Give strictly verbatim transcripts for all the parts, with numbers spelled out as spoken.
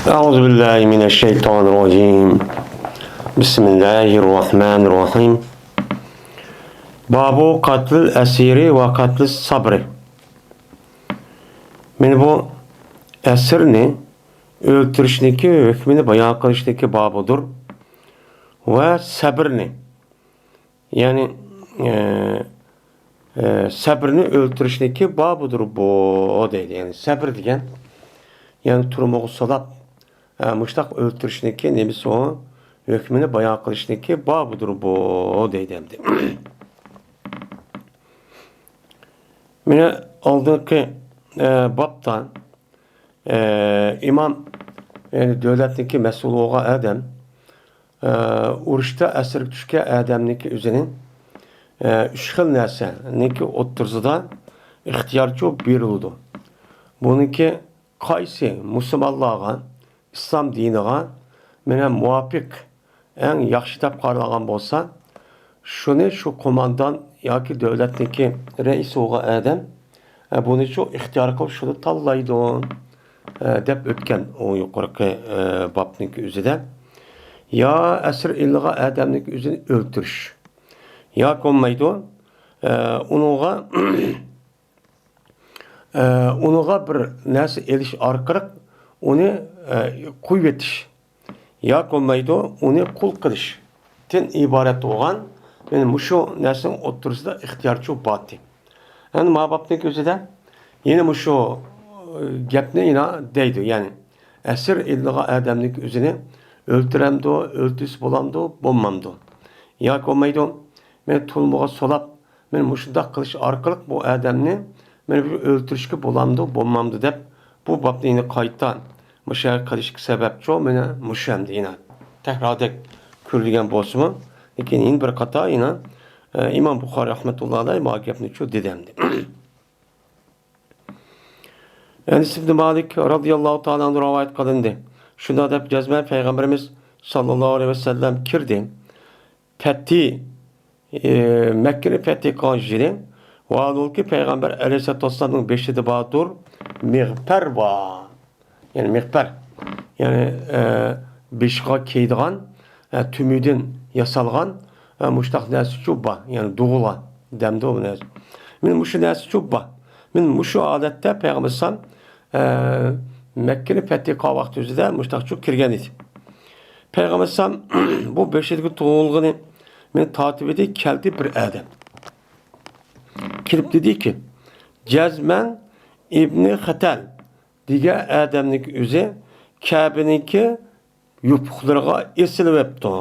أعوذ بالله من الشيطان الرجيم. بسم الله الرحمن الرحيم. باب قتل الأسير وقتل الصبر. مانا بۇ ئەسىرنى ئۆلتۈرۈشنىڭكى ھۆكمىنى بايان قىلىشنىڭكى بابىدۇر. ۋە سەبرنى، يەنى، ئە، ئە، سەبرنى ئۆلتۈرۈشنىڭكى بابىدۇر بۇ، دەيدۇ. يەنى سەبر دېگەن، يەنى تۈرمىگە سولاپ، ئە، مۇشتاق ئۆلتۈرۈشنىڭكى نېمىسى ئۇ؟ ھۆكمىنى بايان قىلىشنىڭكى بابىدۇر بۇ، دەيدۇ ئەمدى. مانا ئالدىنقى، ئە، بابتا، ئە، ئىمام، يەنى دۆلەتنىڭكى مەسئۇلى بولغان ئادەم، ئە، ئۇرۇشتا ئەسىرگە چۈشكەن ئادەمنىڭكى ئۆزىنى، ئە، ئۈچ خىل نەرسىنىڭكى ئوتتۇرىسىدا ئىختىيارچۇ بېرىلىدۇ. بۇنىڭكى قايسى مۇسۇلمانلارغا، ئىسلام دىنىغا مانا مۇۋاپىق، ئەڭ ياخشى دەپ قارالغان بولسا، شۇنى شۇ قوماندان ياكى دۆلەتنىڭكى رەئىسى بولغان ئادەم، ئە، بۇنى شۇ ئىختىيار قىلىپ شۇنى تاللايدۇ، ئە، دەپ ئۆتكەن ئۇ يۇقىرىقى، ئە، بابنىڭكى ئۆزىدە. يا ئەسىر ئېلىنغان ئادەمنىڭكى ئۆزىنى ئۆلتۈرۈش. ياكى بولمايدۇ، ئە، ئۇنىڭغا ئە، ئۇنىڭغا بىر نەرسە ئېلىش ئارقىلىق ئۇنى، ئە، قويۇۋېتىش ياكى بولمايدۇ، ئۇنى قۇل قىلىشتىن ئىبارەت بولغان، مانا مۇشۇ نەرسىنىڭ ئوتتۇرىسىدا ئىختىيارچۇ باتى. ئەمدى ما بابنىڭكى ئۆزىدە يەنە مۇشۇ، ئە، گەپنى يەنە دەيدۇ، يەنى ئەسىر ئېلىنغان ئادەمنىڭكى ئۆزىنى ئۆلتۈرەمدۇ، ئۆلتۈرسە بولامدۇ، بولمامدۇ؟ ياكى بولمايدۇ، مانا تۈرمىگە سولاپ، مانا مۇشۇنداق قىلىش ئارقىلىق بۇ ئادەمنى مانا بىر ئۆلتۈرۈشكە بولامدۇ، بولمامدۇ دەپ، بۇ بابنى يەنە قايتا مۇشۇ يەرگە قىلىشقا سەۋەبچۇ، مانا مۇشۇ ئەمدى يەنە تەكراردەك كۆرۈلگەن بولسىمۇ، لېكىن يەنە بىر قاتار يەنە، ئە، ئىمام بۇخارىي رەھمەتۇللاھى ئەلەيھ ما گەپنىچۇ دېدى ئەمدى. ئەنەس ئىبنى مالىك رازىياللاھۇ تائالا ئەنھۇ رىۋايەت قىلىندى. شۇنداق دەپ جەزمەن پەيغەمبىرىمىز ساللاللاھۇ ئەلەيھى ۋەسەللەم كىردى. پەتھى، ئى، مەككىنى پەتھى قىلغان يىلى، ۋاھالۇكى پەيغەمبەر ئەلەيھىسسالاتۇ ۋەسسالامنىڭ بېشىدا باردۇر، مىغپەر بار. يەنى مىغپەر. يەنى، ئە، بېشىغا كىيىدىغان، ئە، تۈمۈدىن ياسالغان، ئە، مۇشتاق نەرسىچۇ بار. يەنى دۇغىلا دەمدۇ بۇ نەرسە. مانا مۇشۇ نەرسىچۇ بار. مانا مۇشۇ ھالەتتە پەيغەمبەر ئەلەيھىسسالام، ئە، مەككىنى پەتھى قىلغان ۋاقتى ئۆزىدە مۇشتاقچۇ كىرگەن ئىدى. پەيغەمبەر ئەلەيھىسسالام بۇ بېشىدىكى تۇغۇلغىنى مېنى تارتىۋىدى، كەلدى بىر ئادەم. كېلىپ دېدىكى، جەزمەن ئىبنى خەتەل دېگەن ئادەمنىڭكى ئۆزى كەبىنىڭكى يوپۇقلىرىغا ئېسىلىۋېپتۇ،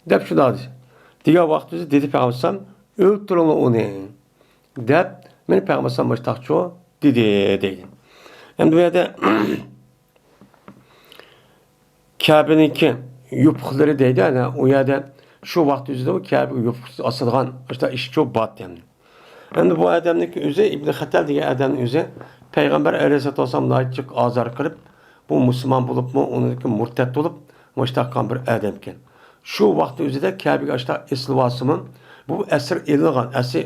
دەپ شۇنداق دېدى. دېگەن ۋاقتىدا دېدى پەيغەمبەر ئەلەيھىسسالام، ئۆلتۈرۈڭلار ئۇنى، دەپ مېنى پەيغەمبەر ئەلەيھىسسالام مۇشتاقچۇ دېدى، دەيدۇ. ئەمدى بۇ يەردە كەبىنىڭكى يوپۇقلىرى دەيدۇ، ئەنە ئۇ يەردە شۇ ۋاقىت ئۆزىدە ئۇ كەبىگە يوپۇق ئاسىدىغان شۇنداق ئىشچۇ بارتى. ئەمدى بۇ ئادەمنىڭكى ئۆزى، ئىبنى خەتەل دېگەن ئادەمنىڭ ئۆزى پەيغەمبەر ئەلەيھىسسالاتۇ ۋەسسالام ناھايىتى جىق ئازار قىلىپ، بۇ مۇسۇلمان بولۇپمۇ، ئۇنىڭدىكى مۇرتەت بولۇپ، مۇشتاق قىلغان بىر ئادەمكەن. شۇ ۋاقىت ئۆزىدە كەبىگە ئاشتاق ئېسىلىۋالسىمۇ، بۇ ئەسىر ئېلىنغان، ئەسىر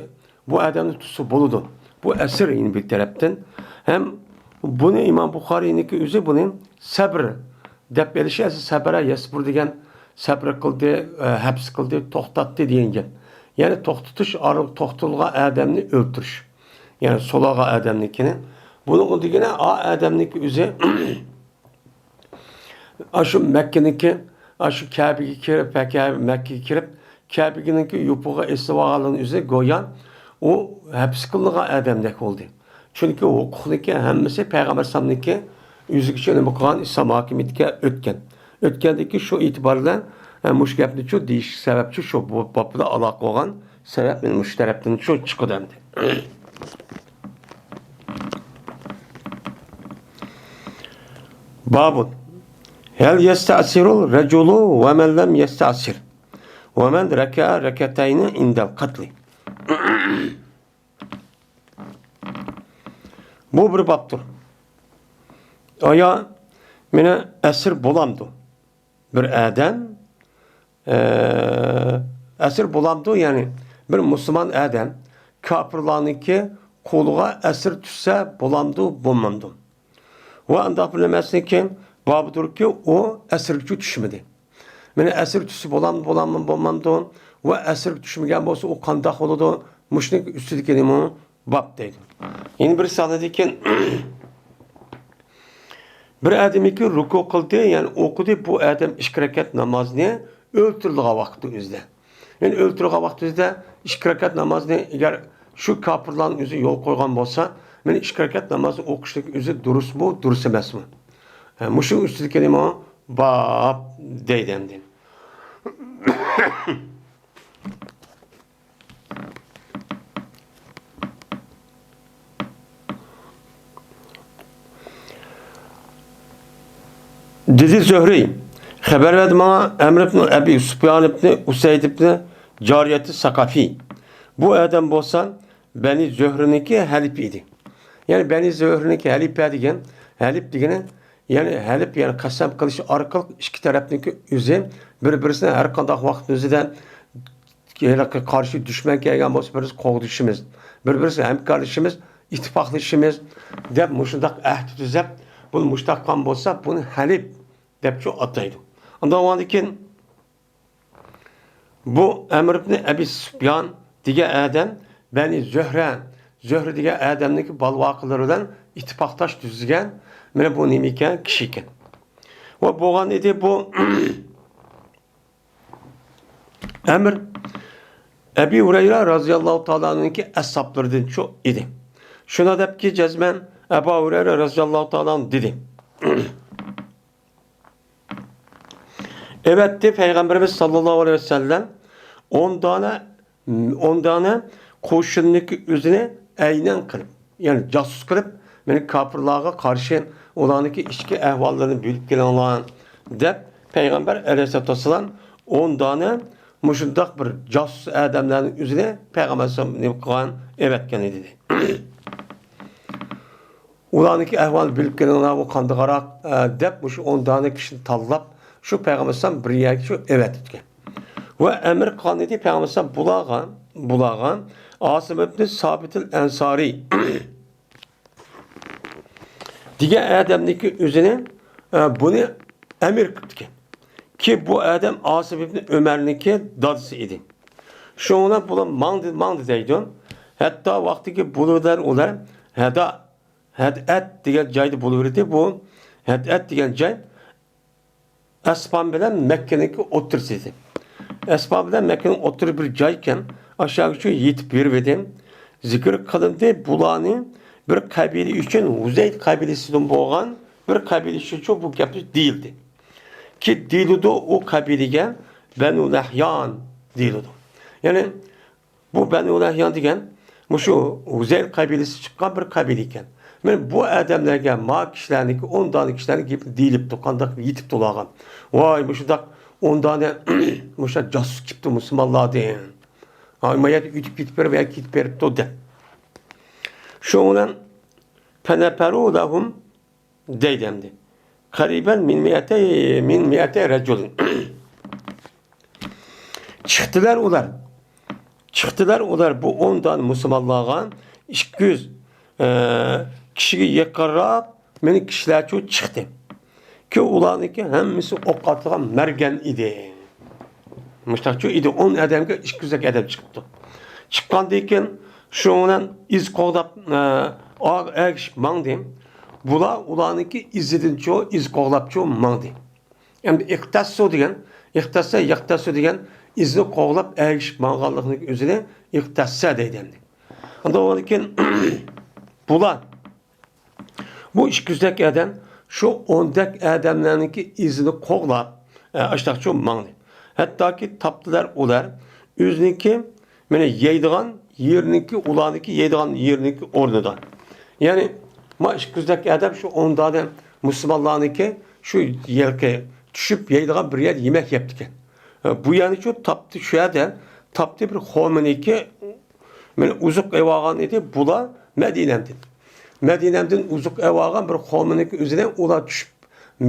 بۇ ئادەمنى تۇتسا بولىدۇ. بۇ ئەسىر يەنە بىر تەرەپتىن. ھەم بۇنى ئىمام بۇخارىينىڭكى ئۆزى بۇنى سەبر دەپ ئېلىشى، ئەسلى سەبەرە يەسبۇر دېگەن سەبر قىلدى، ئە، ھەبس قىلدى، توختاتتى دېگەن گەپ. يەنى توختىتىش، ئارىلىق توختىتىلغان ئادەمنى ئۆلتۈرۈش. يەنى سولاغان ئادەمنىڭكىنى. بۇنىڭ دېگىنى ئا ئادەمنىڭكى ئۆزى ئاشۇ مەككىنىڭكى، ئاشۇ كەبىگە كىرىپ، كە-، مەككىگە كىرىپ، كەبىنىڭكى يوپۇقىغا ئېسىلىۋالغانلىقىنىڭ ئۆزى گويا ئۇ ھەپس قىلىنغان ئادەمدەك بولدى. چۈنكى ھوقۇقنىڭكى ھەممىسى پەيغەمبەر ئەلەيھىسسالامنىڭكى ئۆزىگىچە نېمە قىلغان، ئىسلام ھاكىمىيىتىگە ئۆتكەن. ئۆتكەندىن كېيىن شۇ ئېتىبار بىلەن، ھە، مۇشۇ گەپنىچۇ دېيىش سەۋەبچۇ شۇ بۇ باب بىلەن ئالاقە بولغان سەۋەب مېنىڭ مۇشۇ تەرەپتىن شۇ چىقىدۇ ئەمدى. بابۇن. ھەل يەستەسىرۇل رەجۇلۇ ۋە مەن لەم يەستەسىر. ۋە مەن رەكەئە رەكەتەينى ئىندەل قەتلى. بۇ بىر بابتۇر. ئايا، مېنى ئەسىر بولامدۇ؟ بىر ئادەم، ئە، ئەسىر بولامدۇ؟ يەنى بىر مۇسۇلمان ئادەم كاپىرلارنىڭكى قولىغا ئەسىر چۈشسە بولامدۇ، بولمامدۇ؟ ۋە ئانداق بىر نېمىسىنىڭكى بابىدۇركى، ئۇ ئەسىرگىچۇ چۈشمىدى. مانا ئەسىر چۈشسە بولامدۇ، بولامدۇ، بولمامدۇ؟ ۋە ئەسىرگە چۈشمىگەن بولسا، ئۇ قانداق بولىدۇ؟ مۇشۇنىڭ ئۈستىدىكى نېمە؟ باب دەيدۇ. يەنە بىر سانىدىكى بىر ئادەمكى رۇكۇ قىلدى، يەنى ئوقۇدى، بۇ ئادەم ئىككى رەكەت نامازنى ئۆلتۈرىدىغان ۋاقىتتا ئۆزىدە. يەنى ئۆلتۈرىدىغان ۋاقىتتا ئۆزىدە ئىككى رەكەت نامازنى ئەگەر شۇ كاپىرلارنىڭ ئۆزى يول قويغان بولسا، مانا ئىككى رەكەت نامازنى ئوقۇشلۇق ئۆزى دۇرۇسمۇ، دۇرۇس ئەمەسمۇ؟ ھە، مۇشۇ ئۈستىدىكى نېمە؟ باب دەيدۇ ئەمدى. دېدى زۆھرى، خەۋەر بەردى ماڭا ئەمر ئىبن ئەبى سۇپيان ئىبن ئۇسەيد ئىبن جارىيەتى سەقەفى. بۇ ئادەم بولسا بەنى زۆھرىنىڭكى ھەلىپى ئىدى. يەنى بەنى زۆھرىنىڭكى ھەلىپە دېگەن، ھەلىپ دېگىنى، يەنى ھەلىپ، يەنى قەسەم قىلىش ئارقىلىق ئىككى تەرەپنىڭكى ئۆزى بىر-بىرسىنى ھەر قانداق ۋاقىت ئۆزىدە ھېلىقى قارشى دۈشمەن كەلگەن بولسا، بىرسى قوغدىشىمىز، بىر-بىرسى ھەمكارلىشىمىز، ئىتتىپاقلىشىمىز دەپ مۇشۇنداق ئەھدى تۈزەپ، بۇنى مۇشۇنداق قىلغان بولسا، بۇنى ھەلىپ دەپچۇ ئاتايدۇ. ئاندىن ئۇنىڭدىن كېيىن بۇ ئەمر ئىبن ئەبى سۇپيان دېگەن ئادەم بەنى زۆھرە، زۆھرە دېگەن ئادەمنىڭكى بالىۋاقىلىرى بىلەن ئىتتىپاقداش تۈزگەن، مانا بۇ نېمە ئىكەن؟ كىشى ئىكەن. ۋە بولغان ئىدى بۇ ئەمر ئەبى ھۇرەيرە رازىياللاھۇ تائالا ئەنھۇنىڭكى ئەسھابلىرىدىنچۇ ئىدى. شۇنداق دەپكى جەزمەن ئەبۇ ھۇرەيرە رازىياللاھۇ تائالا ئەنھۇ دېدى. ئەۋەتتى پەيغەمبىرىمىز ساللاللاھۇ ئەلەيھى ۋەسەللەم ئون دانە، ئون دانە قوشۇننىڭكى ئۆزىنى ئەينەن قىلىپ، يەنى جاسۇس قىلىپ، مېنى كاپىرلارغا قارشى ئۇلارنىڭكى ئىچكى ئەھۋاللىرىنى بىلىپ كېلىڭلار دەپ، پەيغەمبەر ئەلەيھىسسالاتۇ ۋەسسالام ئون دانە مۇشۇنداق بىر جاسۇس ئادەملەرنىڭ ئۆزىنى پەيغەمبەر ئەلەيھىسسالام نېمە قىلغان، ئەۋەتكەن ئىدى. ئۇلارنىڭكى ئەھۋالىنى بىلىپ كېلىڭلار، ئۇ قاندىقراق، ئە، دەپ، مۇشۇ ئون دانە كىشىنى تاللاپ، شۇ پەيغەمبەر ئەلەيھىسسالام بىر يەرگە شۇ ئەۋەتىپتىكەن. ۋە ئەمر قىلغان ئىدى پەيغەمبەر ئەلەيھىسسالام بۇلارغا، بۇلارغا ئاسىم ئىبنى سابىتىل ئەنسارى دېگەن ئادەمنىڭكى ئۆزىنى، ئە، بۇنى ئەمىر قىپتىكەن. كى بۇ ئادەم ئاسىم ئىبنى ئۆمەرنىڭكى دادىسى ئىدى. شۇنىڭ بىلەن بۇلار ماڭدى، ماڭدى دەيدۇ. ھەتتا ۋاقتىكى بۇلۇدەر ئۇلار ھەدا ھەدئەت دېگەن جايدا بولۇۋېرىدۇ. بۇ ھەدئەت دېگەن جاي ئەسپان بىلەن مەككىنىڭكى ئوتتۇرىسى ئىدى. ئەسپان بىلەن مەككىنىڭ ئوتتۇرا بىر جاي ئىكەن، ئاشۇ يەرگىچۇ يېتىپ بېرىۋىدى. زىكىر قىلىندى، بۇلارنى بىر قەبىلە ئۈچۈن، ھۇزەيل قەبىلىسىدىن بولغان بىر قەبىلە ئۈچۈنچۇ بۇ گەپنى دېيىلدى. كى دېيىلىدۇ، ئۇ قەبىلىگە بەنۇ لەھيان دېيىلىدۇ. يەنى بۇ بەنۇ لەھيان دېگەن مۇشۇ ھۇزەيل قەبىلىسى چىققان بىر قەبىلە ئىكەن. مانا بۇ ئادەملەرگە، ما كىشىلەرنىڭكى، ئون دانە كىشىلەرنىڭ گېپى دېيىلىپتۇ، قانداق يېتىپتۇ ئۇلارغا. ۋاي، مۇشۇنداق ئون دانە، مۇشۇنداق جاسۇس كېلىپتۇ مۇسۇلمانلاردىن. ھاي، ما يەردە ئۆتۈپ كېتىپ بېرىپ، يا كېتىپ بېرىپتۇ دەپ. شۇنىڭ بىلەن فەنەپەرۇ لەھۇم دەيدۇ ئەمدى. قەرىبەن مىن مىئەتەي، مىن مىئەتەي رەجۇلىن. چىقتىلەر ئۇلار. چىقتىلەر ئۇلار بۇ ئون دانە مۇسۇلمانلارغا ئىككى يۈز، ئە، كىشىگە يېقىنراق مېنىڭ كىشىلەرچۇ چىقتى. كى ئۇلارنىڭكى ھەممىسى ئوق ئاتىدىغان مەرگەن ئىدى. مۇشتاقچۇ ئىدى، ئون ئادەمگە ئىككى يۈزدەك ئادەم چىقىپتۇ. چىققاندىن كېيىن شۇنىڭ بىلەن ئىز قوغلاپ، ئە، ئا-، ئەگىشىپ ماڭدى. بۇلار ئۇلارنىڭكى ئىزىدىنچۇ، ئىز قوغلاپچۇ ماڭدى. ئەمدى ئىقتەسسۇ دېگەن، ئىقتەسسە يىقتەسسۇ دېگەن ئىزنى قوغلاپ ئەگىشىپ ماڭغانلىقنىڭ ئۆزىنى ئىقتەسسە دەيدۇ ئەمدى. ئاندىن كېيىن بۇلار بۇ ئىككى يۈزدەك ئادەم شۇ ئوندەك ئادەملەرنىڭكى ئىزىنى قوغلاپ، ئە، ئاشتاقچۇ ماڭدى. ھەتتاكى تاپتىلەر ئۇلار ئۆزىنىڭكى، مانا، يەيدىغان يېرىنىڭكى، ئۇلارنىڭكى يەيدىغان يېرىنىڭكى ئورنىدا. يەنى، ما ئىككى يۈزدەك ئادەم شۇ ئون دانە مۇسۇلمانلارنىڭكى شۇ يەرگە چۈشۈپ يەيدىغان بىر يەردە يېمەك يەپتىكەن. بۇ يەرنىچۇ تاپتى، شۇ يەردە تاپتى بىر قومىنىڭكى مانا ئوزۇق ئېلىۋالغان ئىدى، بۇلار مەدىنەمدىن. مەدىنەمدىن ئوزۇق ئېلىۋالغان بىر قومىنىڭكى ئۆزىنى ئۇلار چۈشۈپ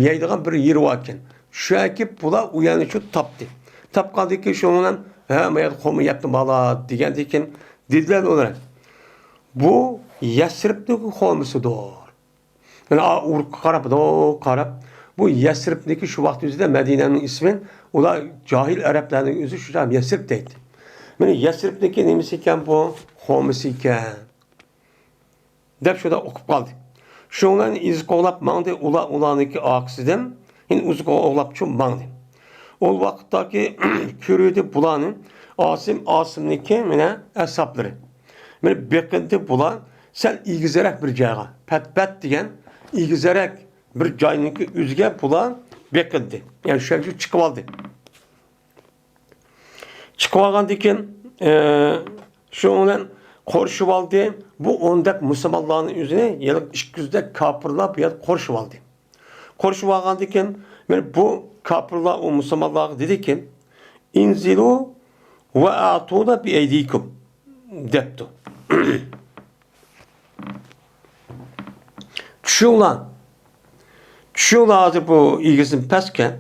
يەيدىغان بىر يېرى باركەن. شۇ ئەكىپ بۇلار ئۇ يەرنىچۇ تاپتى. تاپقاندىن كېيىن شۇنىڭ بىلەن، ھە، ما يەردە قومىنى يەپتۇ بالا دېگەندىن كېيىن دېدىلەر ئۇلار، بۇ يەسرىبنىڭكى قومىسىدۇر. يەنى ئا-، ئۇرۇققا قاراپ، دو-، قاراپ، بۇ يەسرىبنىكى شۇ ۋاقىت ئۆزىدە مەدىنەنىڭ ئىسمى، ئۇلار جاھىل ئەرەبلەرنىڭ ئۆزى شۇ يەسرىب دەيتتى. مانا يەسرىبنىكى نېمىسى ئىكەن بۇ؟ خورمىسى ئىكەن. دەپ شۇنداق ئۇقۇپ قالدى. شۇنىڭ بىلەن ئىز قوغلاپ ماڭدى، ئۇلار ئۇلارنىڭكى ئارقىسىدىن، يەنە ئىز قوغلاپچۇ ماڭدى. ئۇ ۋاقىتتاكى كۆرۈۋىدى بۇلارنى ئاسىم، ئاسىمنىڭكى مانا ئەسھابلىرى. مانا بېقىندى بۇلار سەل ئېگىزرەك بىر جايغا، پەت-پەت دېگەن ئېگىزرەك بىر جاينىڭكى ئۆزىگە بۇلار بېقىندى. يەنى شۇ يەرگە چىقىۋالدى. چىقىۋالغاندىن كېيىن، ئى، شۇنىڭ بىلەن قورشىۋالدى. بۇ ئون دەك مۇسۇلمانلارنىڭ ئۆزىنى يەنە ئىككى يۈز دەك كاپىرلار بۇ يەردە قورشىۋالدى. قورشىۋالغاندىن كېيىن، مانا بۇ كاپىرلار ئۇ مۇسۇلمانلارغا دېدىكى، «ئىنزىلۇ ۋە ئەتۇنا بىئەيدىكۇم» دەپتۇ. چۈشۈڭلار. چۈشۈڭلار ھازىر بۇ ئېگىزدىن پەسكەن.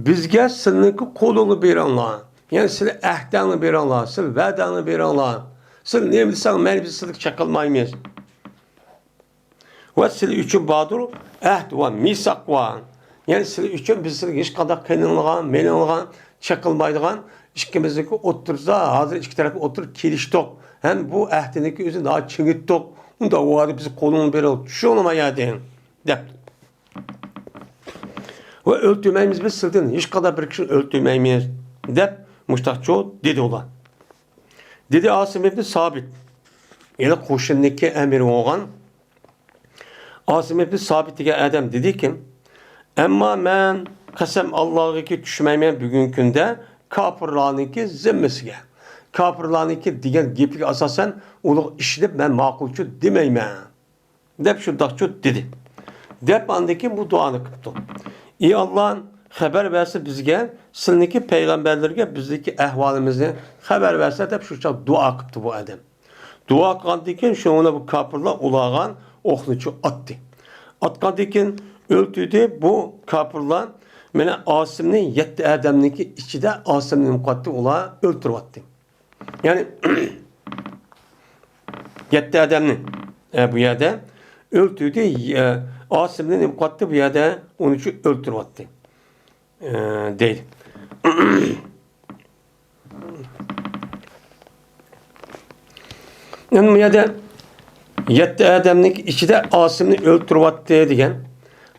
بىزگە سىلىنىڭكى قولۇڭنى بېرىڭلار. يەنى سىلى ئەھدەڭنى بېرىڭلار، سىلى ۋەدەڭنى بېرىڭلار. سىلى نېمە دېسەڭ مەيلى، بىز سىلىگە چېقىلمايمىز. ۋە سىلى ئۈچۈن باردۇر ئەھد ۋە مىساق ۋە. يەنى سىلى ئۈچۈن بىز سىلىگە ھېچقانداق قېنىڭلىغان، مېنىڭلىغان، چېقىلمايدىغان، ئىككىمىزنىڭكى ئوتتۇرىسىدا ھازىر ئىككى تەرەپنىڭ ئوتتۇرىسىدا كېلىشتۇق. ھەم بۇ ئەھدىنىڭكى ئۆزىنى ناھايىتى چىڭىتتۇق. ئۇنداق ۋاقىتتا بىز قولۇڭنى بېرىڭ، چۈشۈڭلار ما يەردىن، دەپتۇ. ۋە ئۆلتۈرمەيمىز بىز سىلىدىن، ھېچقانداق بىر كىشىنى ئۆلتۈرمەيمىز، دەپ مۇشتاقچۇ دېدى ئۇلار. دېدى ئاسىم ئىبنى سابىت، يەنى قوشۇننىڭكى ئەمىرى بولغان ئاسىم ئىبنى سابىت دېگەن ئادەم دېدىكى، ئەمما مەن قەسەم ئاللاغىكى چۈشمەيمەن بۈگۈنكى كۈندە كاپىرلارنىڭكى زىممىسىگە. كاپىرلارنىڭكى دېگەن گېپىگە ئاساسەن ئۇلارغا ئىشىنىپ مەن ماقۇلچۇ دېمەيمەن، دەپ شۇنداقچۇ دېدى. دەپ ئاندىن كېيىن بۇ دۇئانى قىپتۇ. ئى ئاللا، خەۋەر بەرسە بىزگە، سىلىنىڭكى پەيغەمبەرلىرىگە بىزنىڭكى ئەھۋالىمىزنى خەۋەر بەرسە، دەپ شۇنچە دۇئا قىپتۇ بۇ ئادەم. دۇئا قىلغاندىن كېيىن شۇڭا بۇ كاپىرلار ئۇلارغا ئوقنىچۇ ئاتتى. ئاتقاندىن كېيىن ئۆلتۈردى بۇ كاپىرلار. مانا ئاسىمنى يەتتە ئادەمنىڭكى ئىچىدە ئاسىمنى نېمە قىلىۋەتتى؟ ئۇلار ئۆلتۈرۈۋەتتى. يەنى يەتتە ئادەمنى، ئە، بۇ يەردە ئۆلتۈردى، ئە، ئاسىمنى نېمە قىلىۋەتتى؟ بۇ يەردە ئۇنىچۇ ئۆلتۈرۈۋەتتى، ئە، دەيدۇ. يەنى بۇ يەردە يەتتە ئادەمنىڭ ئىچىدە ئاسىمنى ئۆلتۈرۈۋەتتى دېگەن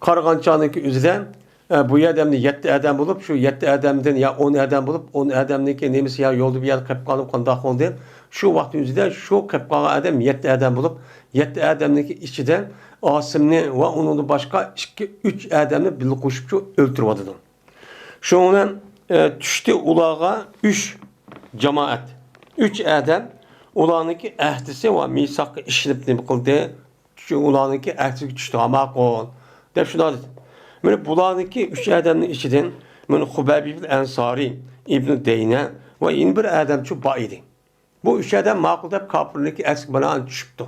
قارىغان چاغنىڭكى ئۆزىدە، ئە، بۇ ئادەمدە يەتتە ئادەم بولۇپ، شۇ يەتتە ئادەمدىن يا ئون ئادەم بولۇپ، ئون ئادەمنىڭكى نېمىسى يا يولدا بۇ يەردە قېلىپ قالدىمۇ، قانداق بولدى؟ شۇ ۋاقىت ئۆزىدە شۇ قېلىپ قالغان ئادەم يەتتە ئادەم بولۇپ، يەتتە ئادەمنىڭكى ئىچىدە ئاسىمنى ۋە ئۇنىڭدىن باشقا ئىككى، ئۈچ ئادەمنى بىللە قوشۇپ شۇ ئۆلتۈرۈۋاتىدۇ. شۇنىڭ بىلەن، ئە، چۈشتى ئۇلارغا ئۈچ جامائەت، ئۈچ ئادەم ئۇلارنىڭكى ئەھدىسى ۋە مىساققا ئىشىنىپ نېمە قىلدى؟ چۈشتى، ئۇلارنىڭكى ئەھدىسىگە چۈشتى، ھا، ماقۇل، دەپ شۇنداق دېدى. مانا بۇلارنىڭكى ئۈچ ئادەمنىڭ ئىچىدىن مانا خۇبەيب ئىبن ئەنسارى، ئىبنى دەينە ۋە يەنە بىر ئادەمچۇ بار ئىدى. بۇ ئۈچ ئادەم ماقۇل دەپ كاپىرنىڭكى ئەسكى بىلەن چۈشۈپتۇ.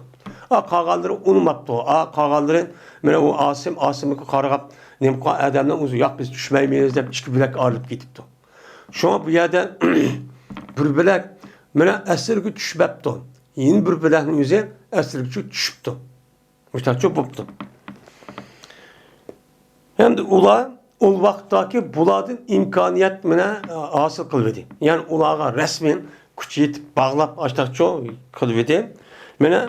ئا، قالغانلىرى ئۇنىماپتۇ. ئا، قالغانلىرى مانا ئۇ ئاسىم، ئاسىمغا قارىغاپ، نېمە قىلغان ئادەمنىڭ ئۆزى، ياق، بىز چۈشمەيمىز دەپ ئىككى بۆلەككە ئايرىلىپ كېتىپتۇ. شۇڭا بۇ يەردە بىر بۆلەك مانا ئەسىرگە چۈشمەپتۇ. يەنە بىر بۆلەكنىڭ ئۆزى ئەسىرگە چۈ-، چۈشۈپتۇ. مۇشۇنداقچۇ بوپتۇ. ھەمدە ئۇلار ئۇ ۋاقىتتاكى بۇلاردىن ئىمكانىيەت مانا ھاسىل قىلىۋىدى. يەنى ئۇلارغا رەسمىي كۈچ يېتىپ باغلاپ ئاشتاقچۇ قىلىۋىدى. مانا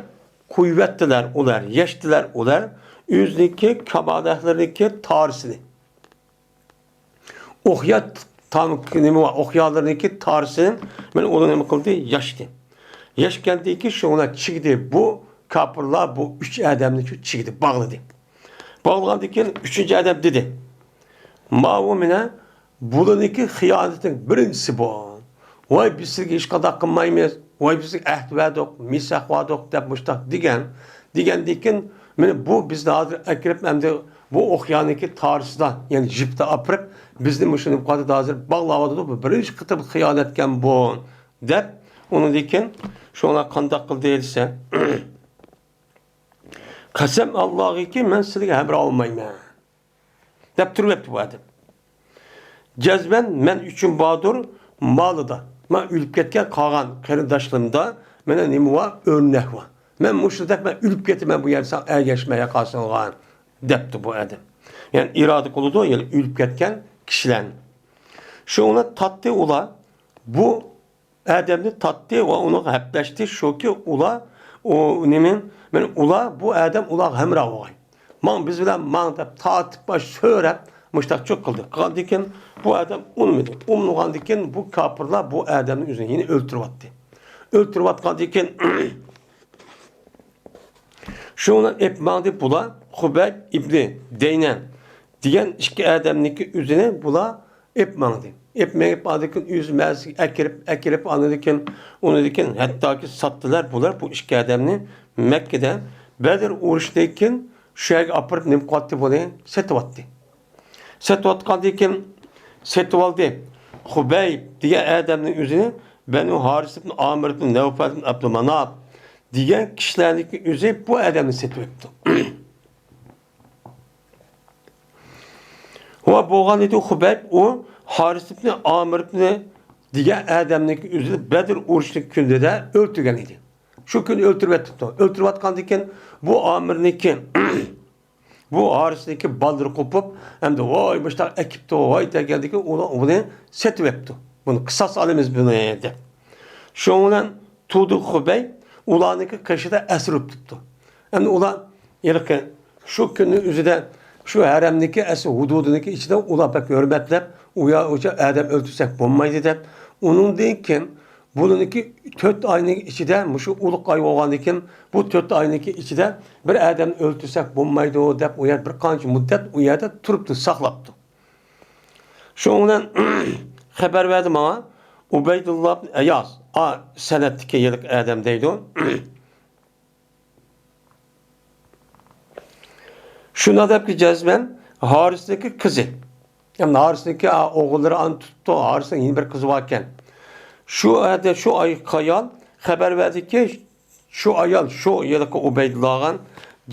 قويۇۋەتتىلەر ئۇلار، يەشتىلەر ئۇلار ئۆزىنىڭكى كامالەتلىرىنىڭكى تارىسىنى. ئوقيا تام-، نېمە بار، ئوقيالىرىنىڭكى تارىسى، مانا ئۇلار نېمە قىلدى؟ ياشتى. ياشكەندىكى شۇڭلار چىگدى. بۇ كاپىرلار بۇ ئۈچ ئادەمنى شۇ چىگدى، باغلىدى. باغلىغاندىن كېيىن ئۈچىنچى ئادەم دېدى، ماۋۇ مانا بۇلىنىڭكى خىيانىتىنىڭ بىرىنچىسى بۇ. ۋاي، بىز سىزگە ھېچقانداق قىلمايمىز. ۋاي، بىز سىزگە ئەھد بەردۇق، مىساق بەردۇق، دەپ مۇشتاق دېگەن. دېگەندىن كېيىن، مانا بۇ بىزنى ھازىر ئەكىرىپ، ئەمدى بۇ ئوقيانىكى تارىسىدا، يەنى جىپتا ئاپىرىپ، بىزنى مۇشۇ نېمە قىلىۋاتىدۇ، ھازىر باغلاۋاتىدۇ، بۇ بىرىنچى قېتىم خىيانەتكەن بۇ، دەپ، ئۇنىڭدىن كېيىن شۇڭلار قانداق قىلدى دېسە، قەسەم ئاللاغىكى، مەن سىلىگە ھەمراھ بولمايمەن. دەپ تۇرۇۋەپتۇ بۇ ئادەم. جەزمەن مەن ئۈچۈن باردۇر مالىدا، مەن ئۆلۈپ كەتكەن قالغان قېرىنداشلىرىمدا مانا نېمە بار؟ ئۆرنەك بار. مەن مۇشۇنداق مەن ئۆلۈپ كېتىمەن بۇ يەردە ساڭا ئەگەشمەي قالسۇنغان، دەپتۇ بۇ ئادەم. يەنى ئىرادە قىلىدۇ، يەنى ئۆلۈپ كەتكەن كىشىلەرنى. شۇڭا تارتتى ئۇلار، بۇ ئادەمنى تارتتى ۋە ئۇنىڭغا ھەپلەشتى، شۇكى ئۇلار، ئۇ نېمە، مەن ئۇلار، بۇ ئادەم ئۇلارغا ھەمراھ بولغاي. ماڭ، بىز بىلەن ماڭ دەپ تارتىپ باش سۆرەپ، مۇشتاق چوق قىلدى. قىلغاندىكىن بۇ ئادەم ئۇنىمىدى. ئۇنىمىغاندىكىن بۇ كاپىرلار بۇ ئادەمنى ئۆزىنى يەنە ئۆلتۈرۈۋەتتى. ئۆلتۈرۈۋاتقاندىكىن شۇنى ئېپ ماڭدى بۇلار، خۇبەيب ئىبنى دەينەن دېگەن ئىككى ئادەمنىڭكى ئۆزىنى بۇلار ئېپ ماڭدى. ئېپ مېڭىپ ئاندىن كېيىن ئۆز مەزىگە ئەكىرىپ، ئەكىرىپ ئاندىن كېيىن، ئۇنىڭدىن كېيىن ھەتتاكى ساتتىلار بۇلار بۇ ئىككى ئادەمنى مەككىدە. بەدر ئۇرۇشىدىن كېيىن شۇ يەرگە ئاپىرىپ نېمە قىلاتتى بۇنى؟ سېتىۋاتتى. سېتىۋاتقاندىن كېيىن سېتىۋالدى. خۇبەيب دېگەن ئادەمنىڭ ئۆزىنى بەنۇ ھارىس ئىبن ئامىر ئىبن نەۋفەل ئىبن ئابدۇماناپ دېگەن كىشىلەرنىڭكى ئۆزى بۇ ئادەمنى سېتىۋەپتۇ. ۋە بولغان ئىدى خۇبەيب ئۇ ھارىس ئىبن ئامىر ئىبن دېگەن ئادەمنىڭكى ئۆزىنى بەدر ئۇرۇشىنىڭ كۈنىدە ئۆلتۈرگەن ئىدى. شۇ كۈنى ئۆلتۈرۈۋەتتى. ئۆلتۈرۈۋاتقاندىن كېيىن بۇ ئامىرنىڭكى بۇ ھارىسنىڭكى بالىلىرى قوپۇپ، ئەمدى ۋاي مۇشتاق ئەكىپتۇ، ۋاي دېگەندىكىن ئۇلار ئۇنى سېتىۋەپتۇ. بۇنى قىساس ئالىمىز بۇنى دەپ. شۇنىڭ بىلەن تۇدۇ خۇبەي ئۇلارنىڭكى قېشىدا ئەسىر بولۇپ تۇرۇپتۇ. ئەمدى ئۇلار ھېلىقى شۇ كۈننىڭ ئۆزىدە شۇ ھەرەمنىڭكى ئەسلى ھۇدۇدىنىڭكى ئىچىدە ئۇلار بەك ھۆرمەتلەپ، ئۇ يا ئۇچا ئادەم ئۆلتۈرسەك بولمايدۇ دەپ، ئۇنىڭدىن كېيىن بۇنىڭكى تۆت ئاينىڭ ئىچىدە، مۇشۇ ئۇلۇغ ئاي بولغاندىن كېيىن، بۇ تۆت ئاينىڭكى ئىچىدە بىر ئادەمنى ئۆلتۈرسەك بولمايدۇ دەپ، ئۇ يەردە بىر قانچە مۇددەت ئۇ يەردە تۇرۇپتۇ، ساقلاپتۇ. شۇنىڭ بىلەن خەۋەر بەردى ماڭا ئۇبەيدۇللا ئىبن ئەياز، ئا، سەنەدتىكى ھېلىقى ئادەم دەيدۇ. شۇنداق دەپكى جەزمەن ھارىسنىڭكى قىزى. يەنى ھارىسنىڭكى، ئا، ئوغۇللىرى ئانا تۇتۇپتۇ، ھارىسنىڭ يەنە بىر قىزى باركەن. شۇ ئەدە، شۇ ئاي-، ئايال خەۋەر بەردىكى، شۇ ئايال، شۇ ھېلىقى ئۇبەيدۇللاغا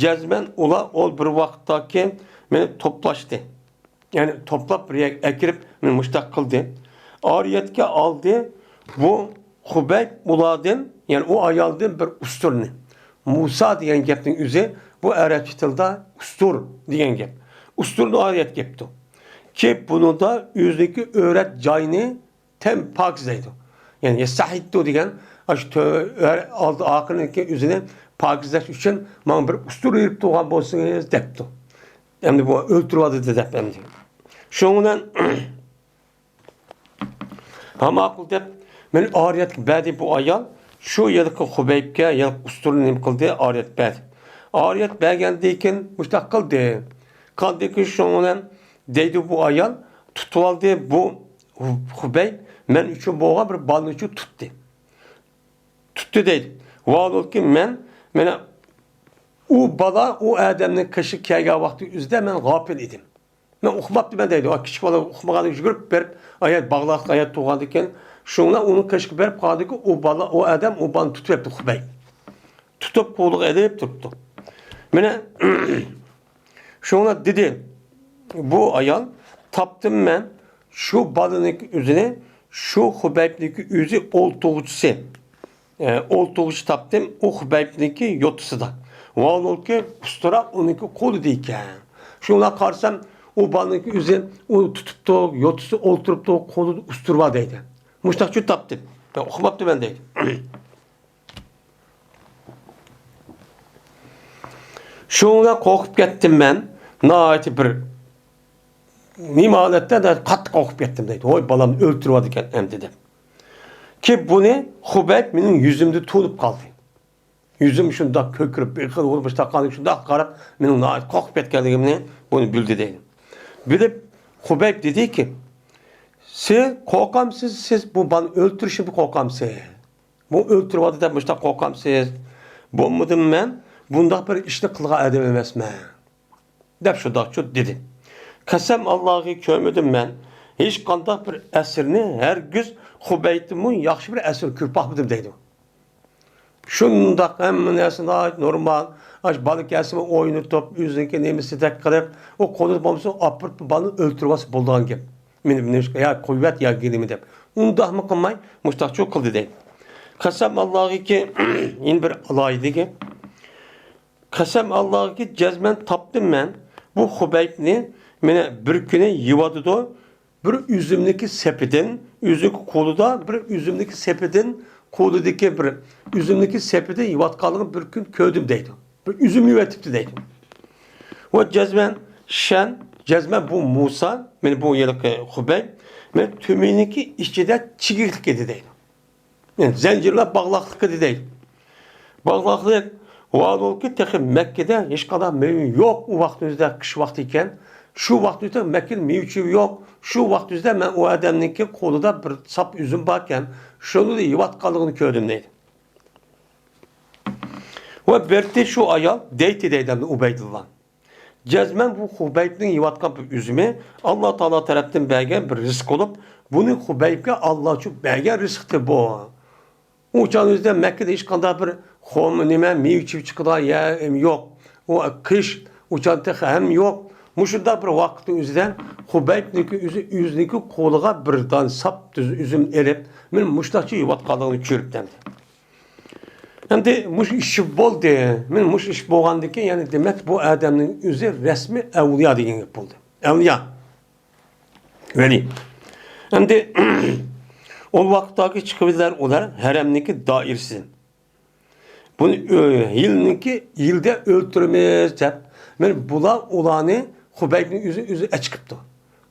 جەزمەن ئۇلار ئول بىر ۋاقىتتاكى مېنى توپلاشتى. يەنى توپلاپ بىر يەرگە ئەكىرىپ مېنى مۇشتاق قىلدى. ئارىيەتكە ئالدى بۇ خۇبەيب ئۇلاردىن، يەنى ئۇ ئايالدىن بىر ئۇستۇرنى. مۇسا دېگەن گەپنىڭ ئۆزى بۇ ئەرەبچە تىلدا ئۇستۇر دېگەن گەپ. ئۇستۇرنى ئارىيەتكە ئەپتۇ. كېلىپ بۇنىڭدا ئۆزىنىڭكى ئۆرەت جايىنى تەم پاكىزلەيدۇ. يەنى يەستەھىتتۇ دېگەن، ئاشۇ تۆ-، ئۆر-، ئالدى ئاخىرىنىڭكى ئۆزىنى پاكىزلەش ئۈچۈن ماڭا بىر ئۇستۇر بېرىپ تۇرغان بولسىڭىز دەپتۇ. ئەمدى بۇ ئۆلتۈرۈۋالدى دەپ ئەمدى. شۇنىڭ بىلەن ھا ماقۇل دەپ، مېنى ئارىيەتكە بەردى بۇ ئايال. شۇ ھېلىقى خۇبەيبكە، ھېلىقى ئۇستۇرنى نېمە قىلدى؟ ئارىيەت بەردى. ئارىيەت بەرگەندىن كېيىن مۇشتاق قىلدى. قىلغاندىن كېيىن شۇنىڭ بىلەن دەيدۇ بۇ ئايال، تۇتۇۋالدى بۇ خۇبەيب مەن ئۈچۈن بولغان بىر بالىنى ئۈچۈن تۇتتى. تۇتتى دەيدۇ. ۋاھالۇكى مەن، مانا ئۇ بالا ئۇ ئادەمنىڭ قېشىغا كەلگەن ۋاقتى ئۆزىدە مەن غاپىل ئىدىم. مەن ئۇقماپتىمەن دەيدۇ. ئا، كىچىك بالا ئۇقمىغاندىن يۈگۈرۈپ بېرىپ، ئايال باغلاق ئايال تۇغاندىكىن، شۇڭلا ئۇنىڭ قېشىغا بېرىپ قالدىكى، ئۇ بالا، ئۇ ئادەم ئۇ بالىنى تۇتۇۋەپتۇ خۇبەي. تۇتۇپ قولىغا ئېلىپ تۇرۇپتۇ. مانا شۇڭلا دېدى بۇ ئايال، تاپتىم مەن شۇ بالىنىڭكى ئۆزىنى، شۇ خۇبەيبنىڭكى ئۆزى ئولتۇرغۇچىسى. ئە، ئولتۇرغۇچى تاپتىم، ئۇ خۇبەيبنىڭكى يوتىسىدا. ۋاھالۇكى ئۇستۇرا ئۇنىڭكى قولىدا ئىكەن. شۇڭلا قارىسام، ئۇ بالىنىڭكى ئۆزى ئۇنى تۇتۇپتۇ، يوتىسى ئولتۇرۇپتۇ، قولىدا ئۇستۇرا بار دەيدۇ. مۇشتاقچۇ تاپتىم. مەن ئۇقماپتىمەن دەيدۇ. شۇڭلا قورقۇپ كەتتىم مەن. ناھايىتى بىر نېمە ھالەتتە، قاتتىق قورقۇپ كەتتىم دەيدۇ. ۋاي، بالامنى ئۆلتۈرۈۋاتىدىكەن ئەمدى دەپ. كېيىن بۇنى خۇبەيب مېنىڭ يۈزۈمدە تونۇپ قالدى. يۈزۈم شۇنداق كۆكىرىپ، بىر خىل بولۇپ، مۇشۇنداق قالدى، شۇنداق قاراپ، مېنىڭ ناھايىتى قورقۇپ كەتكەنلىكىمنى بۇنى بىلدى دەيدۇ. بىلىپ، خۇبەيب دېدىكى، سىز قورقامسىز، سىز بۇ بالىنى ئۆلتۈرۈشىدىن قورقامسىز؟ بۇ ئۆلتۈرۈۋاتىدۇ دەپ مۇشۇنداق قورقامسىز؟ بولمىدىم مەن، بۇنداق بىر ئىشنى قىلغان ئادەم ئەمەسمەن. دەپ شۇنداقچۇ دېدى. قەسەم ئاللاغا كۆرمىدىم مەن ھېچقانداق بىر ئەسىرنى، ھەرگىز خۇبەيبتىنمۇ ياخشى بىر ئەسىر كۆرۈپ باقمىدىم دەيدۇ. شۇنداق ھەممە نەرسە ناھايىتى نورمال. ئاشۇ بالا كەلسىمۇ ئوينىتىپ، ئۆزىنىڭكى نېمىسىدەك قىلىپ، ئۇ قولىدا بولمىسا ئاپىرىپ بالىنى ئۆلتۈرۈۋالسا بولىدىغان گەپ. مېنى، مېنى يا قويۇۋەت يا گېلىمە دەپ. ئۇنداقمۇ قىلماي مۇشتاقچۇ قىلدى دەيدۇ. قەسەم ئاللاغىكى يەنە بىر ئالاھىدىلىكى. قەسەم ئاللاغىكى جەزمەن تاپتىم مەن بۇ خۇبەيبنى مانا بىر كۈنى يېۋاتىدۇ. بىر ئۈزۈمنىكى سېپىدىن، ئۆزىنىڭ قولىدا بىر ئۈزۈمنىكى سېپىدىن، قولىدىكى بىر ئۈزۈمنىكى سېپىدىن يېۋاتقانلىقىنى بىر كۈن كۆردۈم دەيدۇ. بىر ئۈزۈم يېۋېتىپتۇ دەيدۇ. ۋە جەزمەن شەن، جەزمەن بۇ مۇسا، مانا بۇ ھېلىقى خۇبەيب، مانا تۈمىنىڭكى ئىچىدە چىگىكلىك ئىدى دەيدۇ. يەنى زەنجىرلەپ باغلاقلىق ئىدى دەيدۇ. باغلاقلىق، ۋاھالەنكى، تېخى مەككىدە ھېچقانداق مېۋە يوق ئۇ ۋاقتىمىزدا، قىش ۋاقتى ئىكەن. شۇ ۋاقتىمىزدا مەككىدە مېۋە-چېۋە يوق. شۇ ۋاقتىمىزدا مەن ئۇ ئادەمنىڭكى قولىدا بىر ساپ ئۈزۈم باركەن، شۇنى يەۋاتقانلىقىنى كۆردۈم دەيدۇ. ۋە بەرتى شۇ ئايال دەيتى دەيدۇ ئۇبەيدۇللا. جەزمەن بۇ خۇبەيبنىڭ يەۋاتقان بىر ئۈزۈمى ئاللا تائالا تەرەپتىن بەرگەن بىر رىزىق بولۇپ، بۇنى خۇبەيبكە ئاللا ئۈچۈن بەرگەن رىزىقتى بۇ. ئۇ چاغنىڭ ئۆزىدە مەككىدە ھېچقانداق بىر خورما نېمە، مېۋە-چېۋە چىقىدىغان يەر يوق. ئۇ قىش، ئۇ چاغ تېخى ھەم يوق. مۇشۇنداق بىر ۋاقىتنىڭ ئۆزىدە خۇبەيبنىڭكى ئۆزى ئۆزىنىڭكى قولىغا بىر دانە ساپ تۈز ئۈزۈم ئېلىپ، مانا مۇشۇنداقچە يەۋاتقانلىقىنى كۆرۈپتۇ ئەمدى. ئەمدى مۇشۇ ئىش بولدى. مانا مۇشۇ ئىش بولغاندىن كېيىن، يەنى دېمەك، بۇ ئادەمنىڭ ئۆزى رەسمىي ئەۋلىيا دېگەن گەپ بولدى. ئەۋلىيا. ۋەلى. ئەمدى ئۇ ۋاقىتتاكى چىقىۋىدىلەر ئۇلار ھەرەمنىڭكى دائىرىسىدىن. بۇنى ئۆ-، يىلنىڭكى يىلدا ئۆلتۈرىمىز دەپ، مانا بۇلار ئۇلارنى خۇبەيبنىڭ ئۆزى، ئۆزى ئەچىقىپتۇ.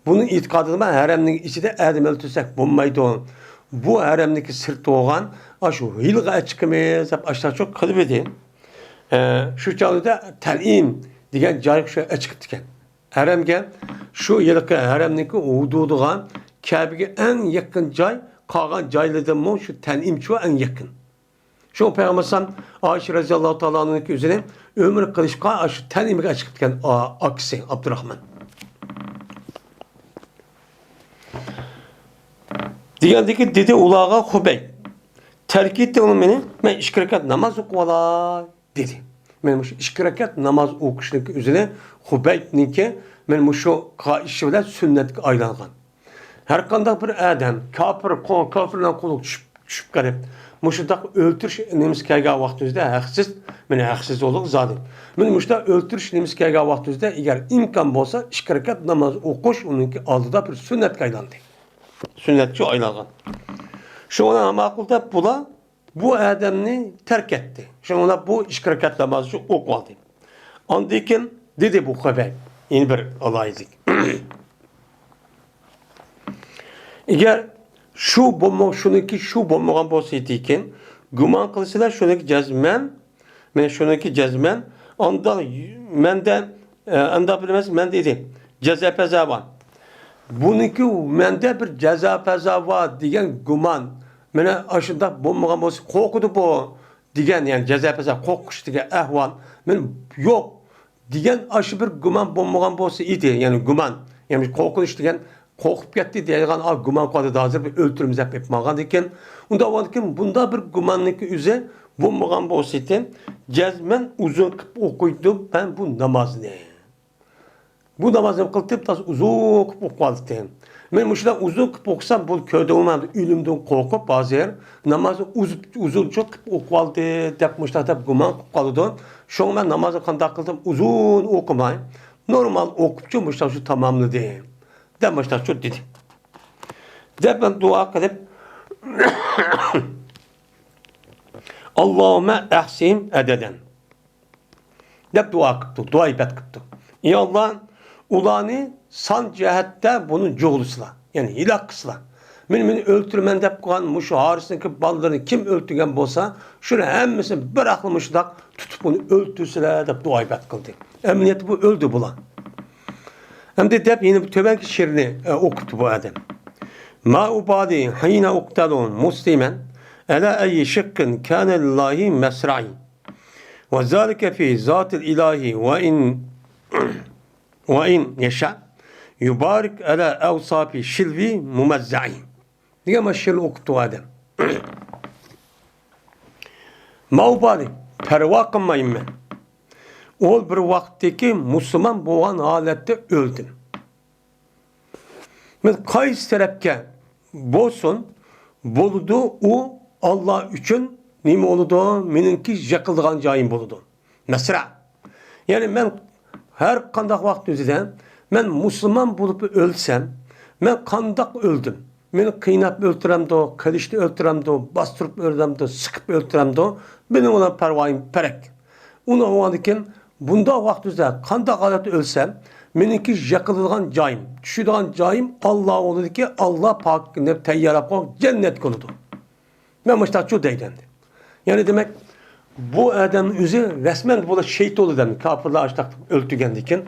بۇنىڭ ئېتىقادىدا مەن ھەرەمنىڭ ئىچىدە ئادەم ئۆلتۈرسەك بولمايدۇ. بۇ ھەرەمنىڭكى سىرتى بولغان ئاشۇ يىلغا ئەچىقىمىز دەپ ئاشۇنداق قىلىپ ئىدى. ئە، شۇ چاغدا تەنئىم دېگەن جايغا شۇ ئەچىقىپتىكەن. ھەرەمگە شۇ ھېلىقى ھەرەمنىڭكى ھۇدۇدىغا، كەبىگە ئەڭ يېقىن جاي، قالغان جايلاردىنمۇ شۇ تەنئىمچۇ ئەڭ يېقىن. شۇ پەيغەمبەر ئەلەيھىسسالام ئائىشە رەزىياللاھۇ تائالا ئانھانىڭكى ئۆزىنى ئۆمرە قىلىشقا شۇ تەنئىمگە ئەچىقىپتىكەن، ئا-، ئاكىسى ئابدۇراخمان. دېگەندىكى دېدى ئۇلارغا خۇبەيب. تەرك ئېيتتى ئۇنى مېنى، مەن ئىككى رەكەت ناماز ئوقۇۋالاي. دېدى. مانا مۇشۇ ئىككى رەكەت ناماز ئوقۇشنىڭكى ئۆزىنى خۇبەيبنىڭكى مانا مۇشۇ قىلغان ئىشى بىلەن سۈننەتكە ئايلانغان. ھەرقانداق بىر ئادەم كاپىر، قو-، كاپىرلارنىڭ قولىغا چۈشۈپ، چۈشۈپ قېلىپ، مۇشۇنداق ئۆلتۈرۈش نېمىسى كەلگەن ۋاقتىمىزدا ھەقسىز، مانا ھەقسىز بولدى زادى. مانا مۇشۇنداق ئۆلتۈرۈش نېمىسى كەلگەن ۋاقتىمىزدا ئەگەر ئىمكان بولسا ئىككى رەكەت ناماز ئوقۇش ئۇنىڭكى ئالدىدا بىر سۈننەتكە ئايلاندى. سۈننەتكە ئايلانغان. شۇڭا ماقۇل دەپ بۇلار بۇ ئادەمنى تەرك ئەتتى. شۇڭا بۇ ئىككى رەكەت نامازنى ئوقۇۋالدى. ئاندىن كېيىن دېدى بۇ خۇبەيب، يەنە بىر ئالاھىدىلىك. ئەگەر شۇ بولما-، شۇنىڭكى شۇ بولمىغان بولسا ئىدىكەن، گۇمان قىلسىلەر شۇنىڭكى جەزمەن، مەن شۇنىڭكى جەزمەن، ئانداق مەندە، ئە، ئانداق بىلمەس، مەن دېدى، جازا پەزا بار. بۇنىڭكى مەندە بىر جازا پەزا بار دېگەن گۇمان، مانا ئاشۇنداق بولمىغان بولسا قورقىدۇ بۇ دېگەن، يەنى جازا پەزا قورقۇش دېگەن ئەھۋال مانا يوق دېگەن ئاشۇ بىر گۇمان بولمىغان بولسا ئىدى، يەنى گۇمان، يەنى قورقۇنچ دېگەن قورقۇپ كەتتى دەيدىغان، ئا، گۇمان قىلىۋاتىدۇ، ھازىر بىر ئۆلتۈرىمىز دەپ ئېيتمىغاندىكىن، ئۇنداق بولغاندىكىن بۇنداق بىر گۇماننىڭكى ئۆزى بولمىغان بولسا ئىدى، جەزمەن ئۇزۇن قىلىپ ئوقۇيتتۇم مەن بۇ نامازنى. بۇ نامازنى قىلىپ، تازا ئۇزۇن قىلىپ ئوقۇۋالدى. مەن مۇشۇنداق ئۇزۇن قىلىپ ئوقۇسام، بۇ كۆردۈڭمۇ، ئۆلۈمدىن قورقۇپ، ھازىر نامازنى ئۇزۇپ، ئۇزۇنچە قىلىپ ئوقۇۋالدى دەپ، مۇشۇنداق دەپ گۇمان قىلىپ قالىدۇ. شۇڭا مەن نامازنى قانداق قىلدىم، ئۇزۇن ئوقۇماي، نورمال ئوقۇپچۇ مۇشۇنداق شۇ تاماملىدى دەپ مۇشۇنداقچۇ دېدى. دەپ مەن دۇئا قىلىپ، ئاللاھۇممە ئەھسىھىم ئەدەدەن. دەپ دۇئا قىپتۇ، دۇئا ئىبادەت قىپتۇ. ئى ئاللا، ئۇلارنى سان جەھەتتە بۇنى جۇغلىسىلا، يەنى ھېلاك قىلسىلا. مېنى، مېنى ئۆلتۈرىمەن دەپ قالغان مۇشۇ ھارىسنىڭكى بالىلىرىنى كىم ئۆلتۈرگەن بولسا، شۇنى ھەممىسىنى بىراقلا مۇشۇنداق تۇتۇپ ئۇنى ئۆلتۈرسىلە دەپ دۇئا ئىبادەت قىلدى. ئەمەلىيەتتە بۇ ئۆلدى بۇلار. ئەمدى دەپ يەنە بىر تۆۋەنكى شېئىرنى، ئە، ئوقۇپتۇ بۇ ئادەم. ما أبالي حين أقتل مسلما على أي شق كان لله مسرعي. وذلك في ذات الإله وإن، وإن يشاء يبارك على أوصاف شلوي ممزعي. دېگەن مانا شېئىرنى ئوقۇپتۇ ئادەم. ما أبالي، پەرۋا قىلمايمەن. ئۇ بىر ۋاقىتتىكى مۇسۇلمان بولغان ھالەتتە ئۆلدۈم. مەن قايسى تەرەپكە بولسۇن، بولىدۇ، ئۇ ئاللا ئۈچۈن نېمە بولىدۇ؟ مېنىڭكى يىقىلىدىغان جايىم بولىدۇ. مەسرا. يەنى مەن ھەر قانداق ۋاقىت ئۆزىدە مەن مۇسۇلمان بولۇپ ئۆلسەم، مەن قانداق ئۆلدۈم؟ مېنى قىيناپ ئۆلتۈرەمدۇ، قىلىچتا ئۆلتۈرەمدۇ، باستۇرۇپ ئۆلتۈرەمدۇ، سىقىپ ئۆلتۈرەمدۇ؟ مېنىڭ ئۇلار پەرۋايىم پەرەك. ئۇنى ئاڭلىغاندىن كېيىن، بۇنداق ۋاقىت ئۆزىدە قانداق ھالەتتە ئۆلسەم، مېنىڭكى يىقىلىدىغان جايىم، چۈشىدىغان جايىم ئاللا بولىدىكى، ئاللا پاك دەپ تەييارلاپ قويغان جەننەتكە بولىدۇ. مەن مۇشۇنداقچۇ دەيدۇ ئەمدى. يەنى دېمەك، بۇ ئادەمنىڭ ئۆزى رەسمەن بۇلار شېھىت بولىدۇ ئەمدى، كاپىرلار ئاشتاق ئۆلتۈرگەندىن كېيىن.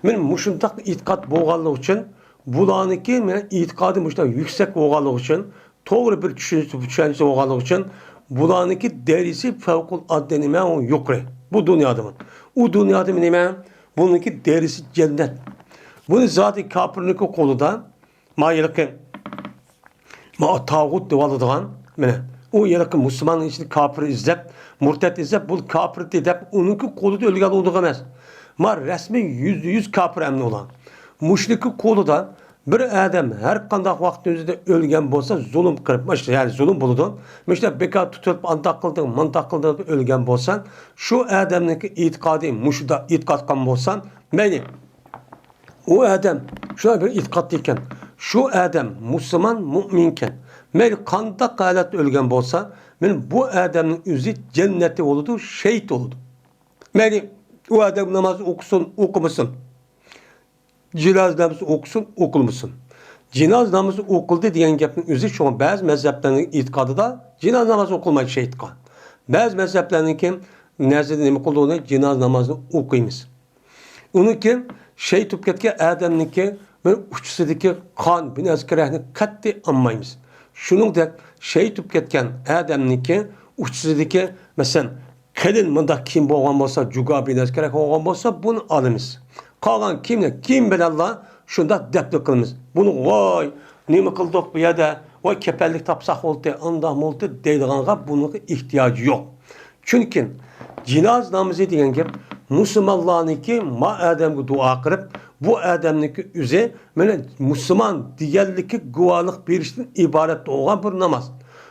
مېنىڭ مۇشۇنداق ئېتىقاد بولغانلىقى ئۈچۈن، بۇلارنىڭكى مېنىڭ ئېتىقادىم مۇشۇنداق يۈكسەك بولغانلىقى ئۈچۈن، توغرا بىر چۈشەنچە، چۈشەنچە بولغانلىقى ئۈچۈن، بۇلارنىڭكى دەرىجىسى پەۋقۇلئاددە نېمە، ئۇ يۇقىرى. بۇ دۇنيادىمۇ. ئۇ دۇنيادىمۇ نېمە؟ بۇنىڭكى دەرىجىسى جەننەت. بۇنى زادى كاپىرنىڭكى قولىدا، ما ھېلىقى، ما تاغۇت دەۋالىدىغان، مانا، ئۇ ھېلىقى مۇسۇلماننىڭ ئىچىدە كاپىر ئىزدەپ، مۇرتەت ئىزدەپ، بۇ كاپىر دەپ، ئۇنىڭكى قولىدا ئۆلگەن ئۇنداق ئەمەس. ما رەسمىي يۈزدە يۈز كاپىر ئەمدى ئۇلار. مۇشۇنىڭكى قولىدا بىر ئادەم ھەر قانداق ۋاقىتنىڭ ئۆزىدە ئۆلگەن بولسا، زۇلۇم قىلىپ، مۇشۇ، يەنى زۇلۇم بولىدۇ. مۇشۇنداق بىكار تۇتۇپ، ئانداق قىلدىڭ، مۇنداق قىلدىڭ دەپ ئۆلگەن بولسا، شۇ ئادەمنىڭكى ئېتىقادى مۇشۇدا ئېتىقاد قىلغان بولسا، مەيلى، ئۇ ئادەم شۇنداق بىر ئېتىقادتا ئىكەن، شۇ ئادەم مۇسۇلمان، مۇئمىنكەن. مەيلى قانداق ھالەتتە ئۆلگەن بولسا، مەيلى بۇ ئادەمنىڭ ئۆزى جەننەتتە بولىدۇ، شېھىت بولىدۇ. مەيلى ئۇ ئادەم ناماز ئوقۇسۇن، ئوقۇمىسۇن، جىنازا نامىزى ئوقۇسۇن، ئوقۇلمىسۇن. جىنازا نامىزى ئوقۇلدى دېگەن گەپنىڭ ئۆزى، شۇڭا بەزى مەزھەپلەرنىڭ ئېتىقادىدا جىنازا نامازى ئوقۇلمايدۇ شېھىتقا. بەزى مەزھەپلەرنىڭكى نەزىرىدە نېمە قىلىدۇ ئۇنى؟ جىنازا نامازىنى ئوقۇيمىز. ئۇنىڭكى شېھىت بولۇپ كەتكەن ئادەمنىڭكى بىر ئۇچىسىدىكى قان، بىنەزكىرەكنى قەتئىي ئالمايمىز. شۇنىڭدەك شېھىت بولۇپ كەتكەن ئادەمنىڭكى ئۇچىسىدىكى، مەسىلەن، قېلىن مۇنداق كىيىم بولغان بولسا، جۇگا بىنەزكىرەك بولغان بولسا، بۇنى ئالىمىز. قالغان كىيىمنى كىيىم بىلەنلا شۇنداق دەپنە قىلىمىز. بۇنى ۋاي، نېمە قىلدۇق بۇ يەردە، ۋاي، كەپەنلىك تاپساق بولدى، ئانداق بولدى دەيدىغانغا بۇنىڭغا ئېھتىياجى يوق. چۈنكى جىنازا نامىزى دېگەن گەپ مۇسۇلمانلارنىڭكى ما ئادەمگە دۇئا قىلىپ، بۇ ئادەمنىڭكى ئۆزى مانا مۇسۇلمان دېگەنلىككە گۇۋاھلىق بېرىشتىن ئىبارەت بولغان بىر ناماز.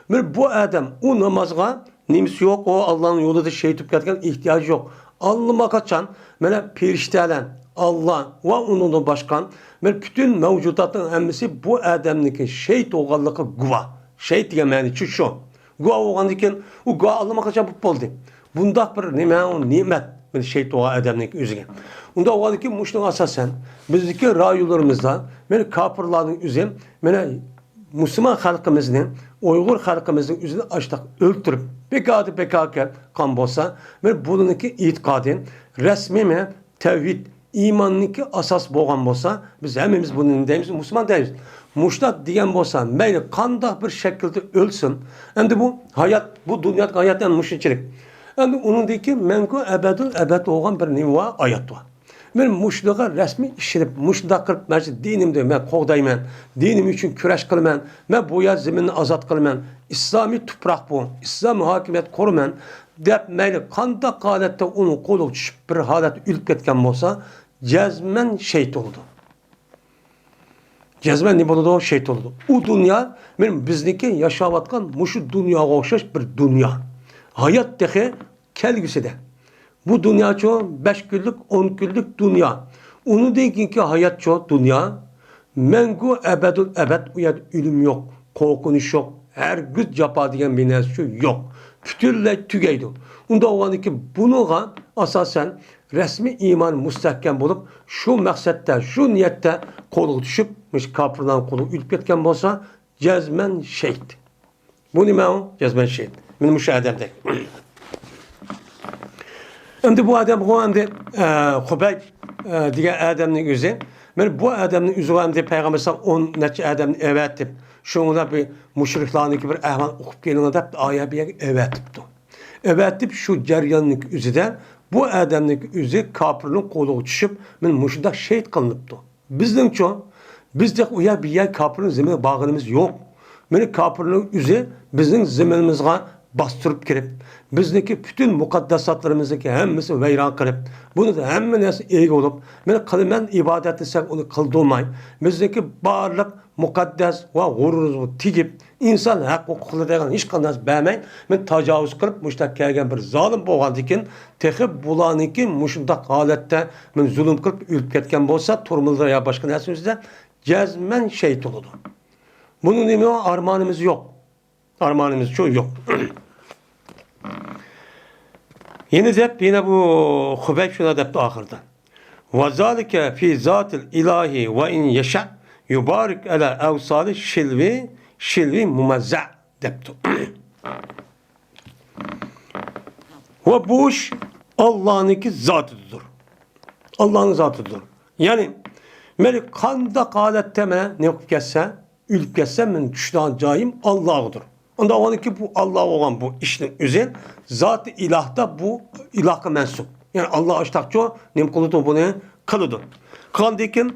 مانا بۇ ئادەم ئۇ نامازغا نېمىسى يوق، ئۇ ئاللانىڭ يولىدا شېھىت بولۇپ كەتكەن، ئېھتىياجى يوق. ئاللىماقاچان مانا پېرىشتەلەر، ئاللا ۋە ئۇنىڭدىن باشقا مانا پۈتۈن مەۋجۇداتنىڭ ھەممىسى بۇ ئادەمنىڭكى شېھىت بولغانلىقىغا گۇۋاھ. شېھىت دېگەن مەنىچۇ شۇ. گۇۋاھ بولغاندىن كېيىن، ئۇ گۇۋاھ ئاللىماقاچان بولۇپ بولدى. بۇنداق بىر نېمە، ئۇ نېمەت، مانا شېھىت بولغان ئادەمنىڭكى ئۆزىگە. ئۇنداق بولغاندىن كېيىن مۇشۇنىڭغا ئاساسەن، بىزدىكى رايونلىرىمىزدا مانا كاپىرلارنىڭ ئۆزى مانا مۇسۇلمان خەلقىمىزنى، ئۇيغۇر خەلقىمىزنىڭ ئۆزىنى ئاشتاق ئۆلتۈرۈپ، بىكاردا بىكار قىلغان بولسا، مانا بۇنىڭكى ئېتىقادى رەسمىيمۇ، تەۋھىد، ئىماننىڭكى ئاساسى بولغان بولسا، بىز ھەممىمىز بۇنى نېمە دەيمىز؟ مۇسۇلمان دەيمىز. مۇشۇنداق دېگەن بولسا، مەيلى قانداق بىر شەكىلدە ئۆلسۇن، ئەمدى بۇ ھايات، بۇ دۇنيادىكى ھايات ئەمدى مۇشۇنچىلىك. ئەمدى ئۇنىڭدىن كېيىن مەڭگۈ ئەبەدۇل ئەبەد بولغان بىر نېمە بار؟ ھايات بار. مەن مۇشۇنىڭغا رەسمىي ئىشىنىپ، مۇشۇنداق قىلىپ، مەن شۇ دىنىمنى مەن قوغدايمەن، دىنىم ئۈچۈن كۈرەش قىلىمەن، مەن بۇ يەر زېمىننى ئازاد قىلىمەن، ئىسلامىي تۇپراق بۇ، ئىسلام ھاكىمىيەت قۇرىمەن دەپ، مەيلى قانداق ھالەتتە ئۇنىڭ قولىغا چۈشۈپ، بىر ھالەتتە ئۆلۈپ كەتكەن بولسا، جەزمەن شېھىت بولىدۇ. جەزمەن نېمە بولىدۇ؟ شېھىت بولىدۇ. ئۇ دۇنيا، مەن بىزنىڭكى ياشاۋاتقان مۇشۇ دۇنياغا ئوخشاش بىر دۇنيا. ھايات تېخى كەلگۈسىدە. بۇ دۇنياچۇ بەش كۈنلۈك، ئون كۈنلۈك دۇنيا. ئۇنىڭدىن كېيىنكى ھاياتچۇ دۇنيا مەڭگۈ ئەبەدۇل ئەبەد. ئۇ يەردە ئۆلۈم يوق، قورقۇنچ يوق، ھەرگىز جاپا دېگەن بىر نەرسىچۇ يوق. پۈتۈنلەي تۈگەيدۇ. ئۇنداق بولغاندىن كېيىن بۇنىڭغا ئاساسەن رەسمىي ئىمان مۇستەھكەم بولۇپ، شۇ مەقسەتتە، شۇ نىيەتتە قولغا چۈشۈپ، مۇشۇ كاپىرلارنىڭ قولىغا ئۆلۈپ كەتكەن بولسا، جەزمەن شېھىت. بۇ نېمە ئۇ؟ جەزمەن شېھىت. مانا مۇشۇ ئادەمدەك. ئەمدى بۇ ئادەم بۇ ئەمدى، ئە، خۇبەيب، ئە، دېگەن ئادەمنىڭ ئۆزى. مانا بۇ ئادەمنىڭ ئۆزىغا ئەمدى پەيغەمبەر ئەلەيھىسسالام ئون نەچچە ئادەمنى ئەۋەتىپ، شۇڭا بىر مۇشرىكلارنىڭكى بىر ئەھۋال ئوقۇپ كېلىڭ دەپ، ئايە بۇ يەرگە ئەۋەتىپتۇ. ئەۋەتىپ شۇ جەرياننىڭ ئۆزىدە بۇ ئادەمنىڭ ئۆزى كاپىرنىڭ قولىغا چۈشۈپ، مانا مۇشۇنداق شېھىت قىلىنىپتۇ. بىزنىڭچۇ؟ بىز تېخى ئۇ يەر بۇ يەر كاپىرنىڭ زېمىنىغا بارغىنىمىز يوق. مانا كاپىرنىڭ ئۆزى بىزنىڭ زېمىنىمىزغا باستۇرۇپ كىرىپ، بىزنىڭكى پۈتۈن مۇقەددەساتلىرىمىزنىڭكى ھەممىسىنى ۋەيران قىلىپ، بۇنىڭ ھەممە نەرسە ئىگە بولۇپ، مانا قىلىمەن ئىبادەت دېسەك، ئۇنى قىلدۇرماي، بىزنىڭكى بارلىق مۇقەددەس ۋە غۇرۇرىمىزغا تېگىپ، ئىنسان ھەق ھوقۇقلىرى دېگەن ھېچقانداق نەرسە بەرمەي، مانا تاجاۋۇز قىلىپ، مۇشۇنداق كەلگەن بىر زالىم بولغاندىكىن، تېخى بۇلارنىڭكى مۇشۇنداق ھالەتتە مانا زۇلۇم قىلىپ ئۆلۈپ كەتكەن بولسا، تۈرمىلەردە يا باشقا نەرسە ئۆزىدە جەزمەن شېھىت بولىدۇ. بۇنىڭ نېمە ئارمانىمىز يوق. ئارمانىمىزچۇ يوق. يەنە دەپ، يەنە بۇ خۇبەيب شۇنداق دەپتۇ ئاخىرىدا. «ۋەزالىكە فى زاتىل ئىلاھى ۋە ئىن يەشەئ يۇبارىك ئەلە ئەۋسالى شىلۋى، شىلۋى مۇمەززە» دەپتۇ. ۋە بۇ ئىش ئاللانىڭكى زاتىدىدۇر. ئاللانىڭ زاتىدىدۇر. يەنى، مەيلى قانداق ھالەتتە مەن نېمە قىلىپ كەتسە، ئۆلۈپ كەتسە، مېنىڭ چۈشىدىغان جايىم ئاللاغىدۇر. ئۇنداق بولغاندىكىن، بۇ ئاللا بولغان بۇ ئىشنىڭ ئۆزى زاتى ئىلاھتا بۇ ئىلاھقا مەنسۇپ. يەنى ئاللا ئاشتاقچۇ نېمە قىلىدۇ، بۇنى قىلىدۇ. قىلغاندىن كېيىن،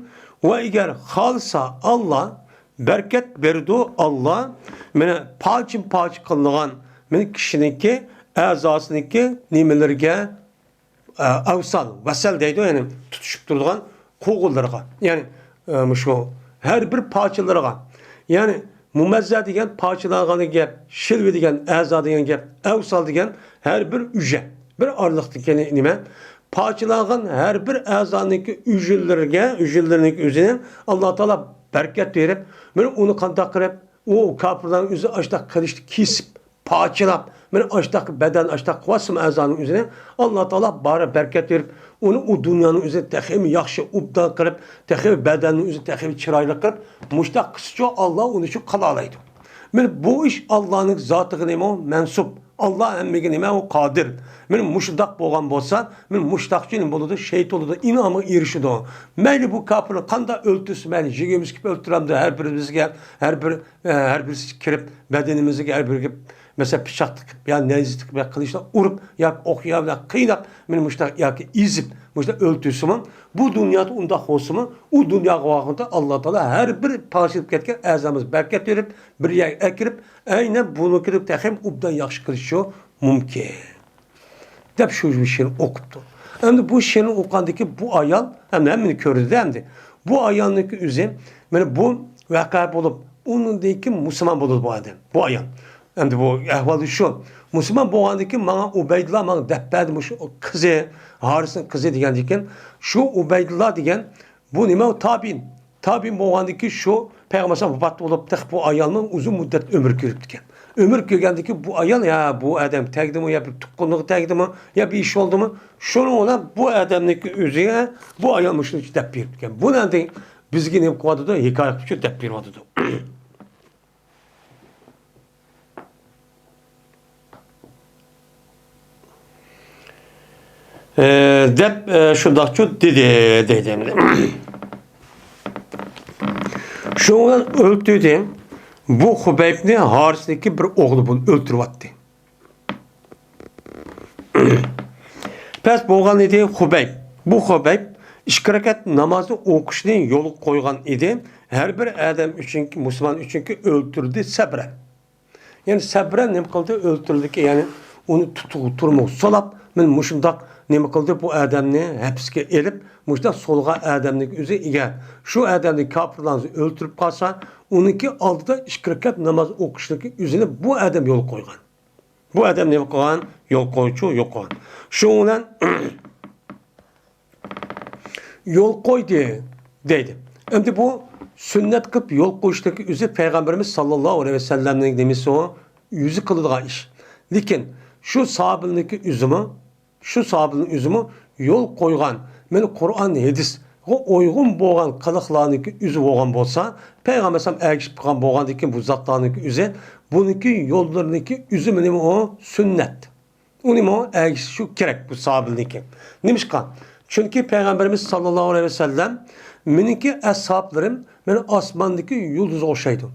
ۋە ئەگەر خالىسا ئاللا بەرىكەت بېرىدۇ، ئاللا مانا پارچىمۇ پارچە قىلىنغان مانا كىشىنىڭكى ئەزاسىنىڭكى نېمىلىرىگە، ئە، ئەۋسال، ۋەسەل دەيدۇ، يەنى تۇتۇشۇپ تۇرىدىغان قوغۇنلىرىغا، يەنى، ئە، مۇشۇ ھەر بىر پارچىلىرىغا، يەنى مۇمەززە دېگەن پارچىلانغان گەپ، شىلۋە دېگەن ئەزا دېگەن گەپ، ئەۋسال دېگەن ھەر بىر ئۈژە، بىر ئارىلىقتىكى نېمە، پارچىلانغان ھەر بىر ئەزانىڭكى ئۈژىلىرىگە، ئۈژىلىرىنىڭ ئۆزىنى ئاللا تائالا بەرىكەت بېرىپ، مانا ئۇنى قانداق قىلىپ، ئۇ كاپىرلارنىڭ ئۆزى ئاشتاق قىلىچتا كېسىپ، پارچىلاپ، مانا ئاشتاق بەدەن، ئاشتاق قىلىۋاتسىمۇ ئەزانىڭ ئۆزىنى، ئاللا تائالا بارا بەرىكەت بېرىپ، ئۇنى ئۇ دۇنيانىڭ ئۆزىنى تېخىمۇ ياخشى، ئوبدان قىلىپ، تېخىمۇ بەدەننىڭ ئۆزىنى تېخىمۇ چىرايلىق قىلىپ، مۇشۇنداق قىلسىچۇ، ئاللا ئۇنى شۇ قىلالايدۇ. مانا بۇ ئىش ئاللانىڭ زاتىغا نېمە مەنسۇپ. ئاللا ھەممىگە نېمە ئۇ قادىر. مانا مۇشۇنداق بولغان بولسا، مانا مۇشۇنداقچۇ نېمە بولىدۇ؟ شېھىت بولىدۇ، ئىنئامغا ئېرىشىدۇ. مەيلى بۇ كاپىرنى قانداق ئۆلتۈرسە، مەيلى يىگىرمە ئىككى ئۆلتۈرەمدۇ ھەر بىرىمىزگە، ھەر بىر ئە، ھەر بىرسى كىرىپ، بەدىنىمىزگە ھەر بىرىگە، مەسىلەن، پىچاق تىقىپ، يا نەيزە تىقىپ، يا قىلىچلا ئۇرۇپ، ياكى ئوق يا بىلەن قىيناپ، مانا مۇشۇنداق ياكى ئېزىپ، مۇشۇنداق ئۆلتۈرسىمۇ، بۇ دۇنيادا ئۇنداق بولسىمۇ، ئۇ دۇنياغا بارغاندا ئاللا تائالا ھەر بىر پارچىلىپ كەتكەن ئەزامىزغا بەرىكەت بېرىپ، بىر يەرگە ئەكىرىپ، ئەينەن بۇنىڭكىدىن تېخىمۇ ئوبدان ياخشى قىلىشى مۇمكىن. دەپ شۇ شېئىرنى ئوقۇپتۇ. ئەمدى بۇ شېئىرنى ئوقۇغاندىن كېيىن بۇ ئايال، ئەمدى ھەممىنى كۆردى ئەمدى. بۇ ئايالنىڭكى ئۆزى، مانا بۇ ۋەقە بولۇپ، ئۇنىڭدىن كېيىن مۇسۇلمان بولىدۇ بۇ ئادەم، بۇ ئايال. ئەمدى بۇ ئەھۋالى شۇ. مۇسۇلمان بولغاندىن كېيىن ماڭا ئۇبەيدۇللا ماڭا دەپ بەردى، مۇشۇ قىزى، ھارىسنىڭ قىزى دېگەندىن كېيىن، شۇ ئۇبەيدۇللا دېگەن بۇ نېمە؟ تابىئىن. تابىئىن بولغاندىن كېيىن شۇ پەيغەمبەر ئەلەيھىسسالام ۋاپات بولۇپ، تېخى بۇ ئايالمۇ ئۇزۇن مۇددەت ئۆمۈر كۆرۈپتىكەن. ئۆمۈر كۆرگەندىن كېيىن بۇ ئايال، يا بۇ ئادەم تەگدىمۇ، يا بىر تۇغقانلىقى تەگدىمۇ، يا بىر ئىش بولدىمۇ؟ شۇنىڭ بىلەن بۇ ئادەمنىڭكى ئۆزىگە بۇ ئايال مۇشۇنى دەپ بېرىپتىكەن. بۇنى ئەمدى بىزگە نېمە قىلىۋاتىدۇ؟ ھېكايە قىلىپ دەپ بېرىۋاتىدۇ. ئە، دەپ، ئە، شۇنداقچۇ دېدى، دەيدۇ ئەمدى. شۇنىڭ بىلەن ئۆلتۈردى. بۇ خۇبەيبنى ھارىسنىڭكى بىر ئوغلى بۇنى ئۆلتۈرۈۋەتتى. پەس بولغان ئىدى خۇبەيب. بۇ خۇبەيب ئىككى رەكەت نامازنى ئوقۇشنى يولغا قويغان ئىدى. ھەر بىر ئادەم ئۈچۈنكى، مۇسۇلمان ئۈچۈنكى ئۆلتۈردى سەبرەن. يەنى سەبرەن نېمە قىلدى؟ ئۆلتۈردىكى، يەنى ئۇنى تۇتۇق تۈرمىگە سولاپ، مانا مۇشۇنداق نېمە قىلدى؟ بۇ ئادەمنى ھەپسكە ئېلىپ، مۇشۇنداق سولىغان ئادەمنىڭ ئۆزى ئىگە. شۇ ئادەمنى كاپىرلارنى ئۆلتۈرۈپ قالسا، ئۇنىڭكى ئالدىدا ئىككى رەكەت ناماز ئوقۇشنىڭكى ئۆزىنى بۇ ئادەم يولغا قويغان. بۇ ئادەم نېمە قىلغان؟ يول قويچۇ، يول قويغان. شۇنىڭ بىلەن يول قويدى دەيدۇ. ئەمدى بۇ سۈننەت قىلىپ يول قويۇشتىكى ئۆزى پەيغەمبىرىمىز ساللاللاھۇ ئەلەيھى ۋەسەللەمنىڭ نېمىسى ئۇ؟ ئۆزى قىلىدىغان ئىش. لېكىن شۇ ساھابىنىڭكى ئۆزىمۇ، شۇ ساھابىنىڭ ئۆزىمۇ يول قويغان، مانا قۇرئان، ھەدىسقا ئۇيغۇن بولغان قىلىقلارنىڭكى ئۆزى بولغان بولسا، پەيغەمبەر ئەلەيھىسسالام ئەگىشىپ قىلغان بولغاندىكىن بۇ زاتلارنىڭكى ئۆزى، بۇنىڭكى يوللىرىنىڭكى ئۆزى نېمە ئۇ؟ سۈننەت. ئۇنىمۇ ئەگىشىش شۇ كېرەك، بۇ ساھابىنىڭكى. نېمىشقا؟ چۈنكى پەيغەمبىرىمىز ساللاللاھۇ ئەلەيھى ۋەسەللەم، مېنىڭكى ئەسھابلىرىم مانا ئاسماندىكى يۇلدۇزغا ئوخشايدۇ.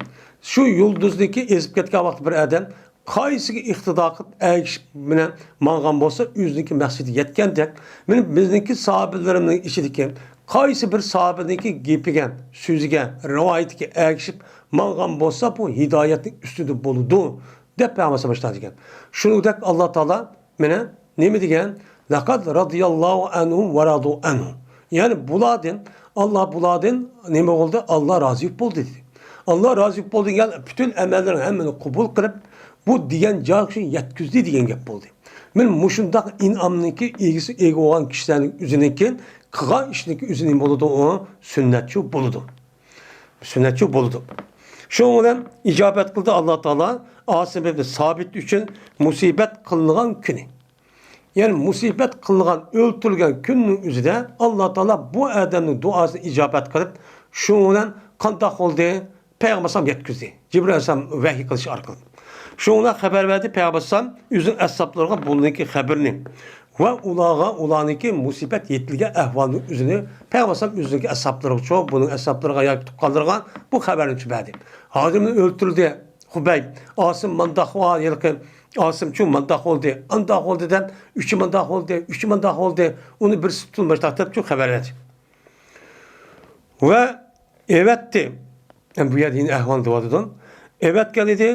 شۇ يۇلدۇزنىڭكى ئېزىپ كەتكەن ۋاقتى بىر ئادەم قايسىغا ئىقتىدا قىلىپ ئەگىشىپ مانا ماڭغان بولسا، ئۆزىنىڭكى مەقسىتىگە يەتكەندەك، مانا بىزنىڭكى ساھابىلىرىمنىڭ ئىچىدىكى قايسى بىر ساھابىنىڭكى گېپىگە، سۆزىگە، رىۋايىتىگە ئەگىشىپ ماڭغان بولسا، بۇ ھىدايەتنىڭ ئۈستىدە بولىدۇ. دەپ پەيغەمبەر ئەلەيھىسسالام دېگەن. شۇنىڭدەك ئاللا تائالا مانا نېمە دېگەن؟ لەقەد رەزىيەللاھۇ ئەنھۇم ۋە رەزۇ ئەنھۇ. يەنى بۇلاردىن، ئاللا بۇلاردىن نېمە بولدى؟ ئاللا رازى بولدى دېدى. ئاللا رازى بولدى دېگەن پۈتۈن ئەمەللىرىنىڭ ھەممىنى قوبۇل قىلىپ، بۇ دېگەن جايغا شۇ يەتكۈزدى دېگەن گەپ بولدى. مانا مۇشۇنداق ئىنئامنىڭكى ئىگىسى، ئىگە بولغان كىشىلەرنىڭ ئۆزىنىڭكى قىلغان ئىشىنىڭكى ئۆزى نېمە بولىدۇ؟ ئۇ سۈننەتچۇ بولىدۇ. سۈننەتچۇ بولىدۇ. شۇنىڭ بىلەن ئىجابەت قىلدى ئاللا تائالا ئاسىم ئىبن سابىت ئۈچۈن مۇسىبەت قىلىنغان كۈنى. يەنى مۇسىبەت قىلىنغان، ئۆلتۈرۈلگەن كۈننىڭ ئۆزىدە ئاللا تائالا بۇ ئادەمنىڭ دۇئاسىنى ئىجابەت قىلىپ، شۇنىڭ بىلەن قانداق بولدى؟ پەيغەمبەر ئەلەيھىسسالام يەتكۈزدى. جىبرىل ئەلەيھىسسالام ۋەھىي قىلىش ئارقىلىق. شۇنىڭ بىلەن خەۋەر بەردى پەيغەمبەر ئەلەيھىسسالام ئۆزىنىڭ ئەسھابلىرىغا بۇنىڭكى خەۋىرىنى ۋە ئۇلارغا، ئۇلارنىڭكى مۇسىبەت يېتىلگەن ئەھۋالنىڭ ئۆزىنى پەيغەمبەر ئەلەيھىسسالام ئۆزىنىڭكى ئەسھابلىرىغىچۇ، بۇنىڭ ئەسھابلىرىغا ياكى تۇغقانلىرىغا بۇ خەۋەرنى بەردى. ھازىر مانا ئۆلتۈرۈلدى خۇبەيب، ئاسىم مانداق ۋە ھېلىقى ئاسىمچۇ مانداق بولدى، ئانداق بولدى دەپ، ئۈچى مانداق بولدى، ئۈچى مانداق بولدى، ئۇنى بىرسى تۇتۇلماي تارتىپچۇ خەۋەر بەردى. ۋە ئەۋەتتى. بۇ يەردە يەنە ئەھۋال دەۋاتىدۇ. ئەۋەتكەن ئىدى.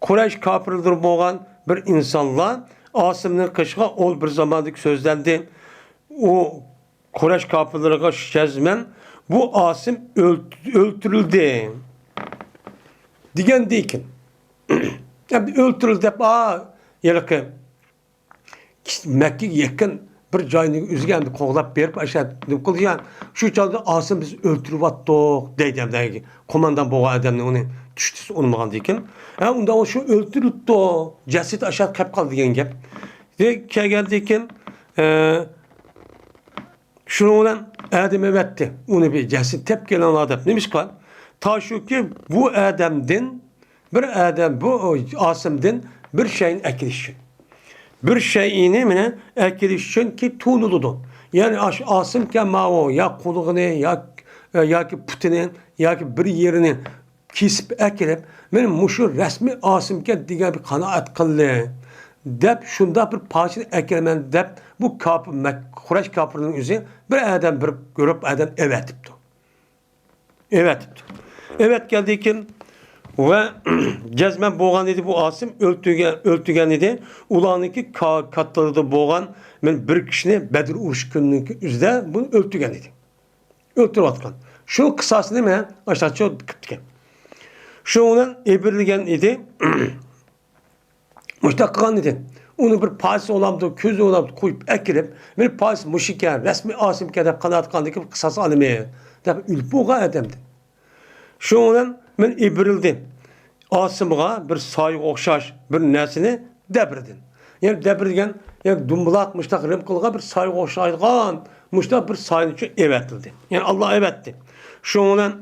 قۇرەيش كاپىرلىرى بولغان بىر ئىنسانلار ئاسىمنىڭ قېشىغا ئول بىر زاماندىكى سۆزلەندى. ئۇ قۇرەيش كاپىرلىرىغا جەزمەن بۇ ئاسىم ئۆلت-، ئۆلتۈرۈلدى دېگەندىكىن. ئەمدى ئۆلتۈرۈلدى دەپ، ئا، ھېلىقى مەككىگە يېقىن بىر جاينى ئۆزىگە ئەمدى قوغلاپ بېرىپ، ئاشۇ نېمە قىلدى يا، شۇ چاغدا ئاسىم بىز ئۆلتۈرۈۋاتتۇق دەيدۇ، ئەمدى قوماندان بولغان ئادەمنى ئۇنى چۈشتىسى ئۇنىمىغاندىكىن. ھە، ئۇنداق شۇ ئۆلتۈرۈلۈپتۇ، جەسىتى ئاشۇ قېلىپ قالدى دېگەن گەپ. دېگەن كەلگەندىكىن، ئە، شۇنىڭ بىلەن ئادەم ئەۋەتتى. ئۇنى بىر جەسىت تېپىپ كېلىڭلار دەپ. نېمىشقا؟ تا شۇكى بۇ ئادەمدىن بىر ئادەم، بۇ ئاسىمدىن بىر شەينى ئەكېلىش ئۈچۈن. بىر شەينى مانا ئەكېلىش ئۈچۈنكى تونۇلىدۇ. يەنى ئاشۇ ئاسىمكەن ماۋۇ، يا قۇلىقىنى، يا، ياكى پۇتىنى، ياكى بىر يېرىنى كېسىپ ئەكىرىپ، مانا مۇشۇ رەسمىي ئاسىمكەن دېگەن بىر قانائەت قىلدى دەپ، شۇنداق بىر پارچىنى ئەكىرىمەن دەپ، بۇ كاپىر، مەك-، قۇرەيش كاپىرىنىڭ ئۆزى بىر ئادەم، بىر گۇرۇپ ئادەم ئەۋەتىپتۇ. ئەۋەتىپتۇ. ئەۋەتكەندىن كېيىن ۋە جەزمەن بولغان ئىدى، بۇ ئاسىم ئۆلتۈرگەن، ئۆلتۈرگەن ئىدى. ئۇلارنىڭكى كا-، كاتتىلىرىدا بولغان، مانا، بىر كىشىنى بەدر ئۇرۇشى كۈنىنىڭكى ئۆزىدە بۇنى ئۆلتۈرگەن ئىدى. ئۆلتۈرۈۋاتقان. شۇ قىساسنى مانا ئاشۇنداقچە قىپتىكەن. شۇنىڭ بىلەن ئېبىرلىگەن ئىدى. مۇشۇنداق قىلغان ئىدى. ئۇنى بىر پايسى بولامدۇ، كۆزى بولامدۇ قويۇپ ئەكىرىپ، مېنى پايسى مۇشۇكەن، رەسمىي ئاسىمكەن دەپ قانائەت قىلغاندىن كېيىن قىساس ئالىمەن دەپ ئۆلۈپ بولغان ئادەمدىن. شۇنىڭ بىلەن مەن ئېبىرىلدىم. ئاسىمغا بىر سايىغا ئوخشاش بىر نەرسىنى دەبرىدىن. يەنى دەبرە دېگەن، يەنى دۇمبىلاق مۇشتاق رىم قىلغان بىر سايىغا ئوخشايدىغان مۇشتاق بىر سايىنى ئۈچۈن ئەۋەتىلدى. يەنى ئاللا ئەۋەتتى. شۇنىڭ بىلەن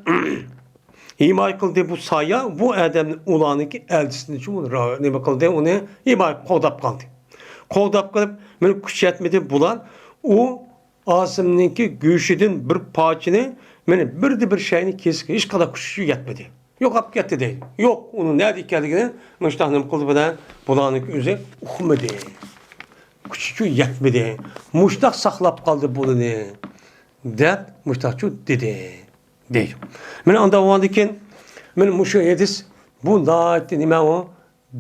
ھىمايە قىلدى بۇ سايە، بۇ ئادەمنى ئۇلارنىڭكى ئەلچىسىنى ئۈچۈن را-، نېمە قىلدى، ئۇنى ھىمايە، قوغداپ قالدى. قوغداپ قېلىپ، مېنى كۈچ يەتمىدى، بۇلار ئۇ ئاسىمنىڭكى گۆشىدىن بىر پارچىنى، مېنى بىردە بىر شەينى كېسىشكە ھېچقانداق كۈچى يەتمىدى. يوقاپ كەتتى دەيدۇ. يوق، ئۇنىڭ نەدە ئىكەنلىكىنى مۇشتاق نېمە قىلدى بىلەن بۇلارنىڭكى ئۆزى ئۇقمىدى. كۈچىچۇ يەتمىدى. مۇشتاق ساقلاپ قالدى بۇنى دەپ مۇشتاقچۇ دېدى. دەيدۇ. مانا ئانداق بولغاندىن كېيىن، مانا مۇشۇ ھەدىس بۇ ناھايىتى نېمە ئۇ؟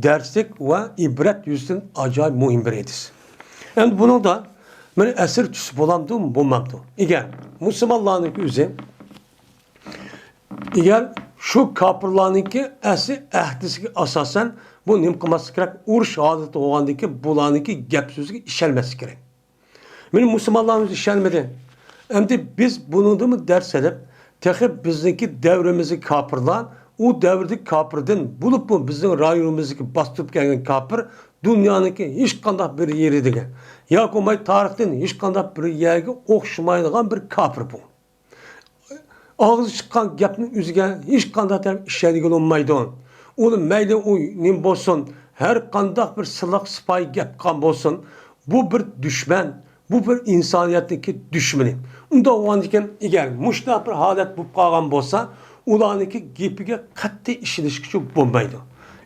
دەرسلىك ۋە ئىبرەت يۈزىسىدىن ئاجايىپ مۇھىم بىر ھەدىس. ئەمدى بۇنىڭدا مانا ئەسىر چۈشسە بولامدۇ، بولمامدۇ؟ ئەگەر مۇسۇلمانلارنىڭكى ئۆزى، ئەگەر شۇ كاپىرلارنىڭكى ئەسلى ئەھدىسىگە ئاساسەن بۇ نېمە قىلماسلىق كېرەك؟ ئۇرۇش ھالىتى بولغاندىن كېيىن بۇلارنىڭكى گەپ سۆزىگە ئىشەنمەسلىك كېرەك. مېنى مۇسۇلمانلارمىز ئىشەنمىدى. ئەمدى بىز بۇنىڭدىنمۇ دەرس ئېلىپ، تېخى بىزنىڭكى دەۋرىمىزدىكى كاپىرلار، ئۇ دەۋردىكى كاپىردىن، بولۇپمۇ بىزنىڭ رايونىمىزدىكى باستۇرۇپ كەلگەن كاپىر، دۇنيانىڭكى ھېچقانداق بىر يېرىدىكى ياكى بولماي تارىختىن ھېچقانداق بىر يەرگە ئوخشىمايدىغان بىر كاپىر بۇ. ئاغزى چىققان گەپنىڭ ئۆزىگە ھېچقانداق تەرەپ ئىشەنگىلى بولمايدۇ. ئۇنى مەيلى ئۇ نېمە بولسۇن، ھەر قانداق بىر سىلىق سىپايى گەپ قىلغان بولسۇن، بۇ بىر دۈشمەن، بۇ بىر ئىنسانىيەتنىڭكى دۈشمىنى. ئۇنداق بولغاندىكىن، ئەگەر مۇشۇنداق بىر ھالەت بولۇپ قالغان بولسا، ئۇلارنىڭكى گېپىگە قەتئىي ئىشىنىشكىچۇ بولمايدۇ.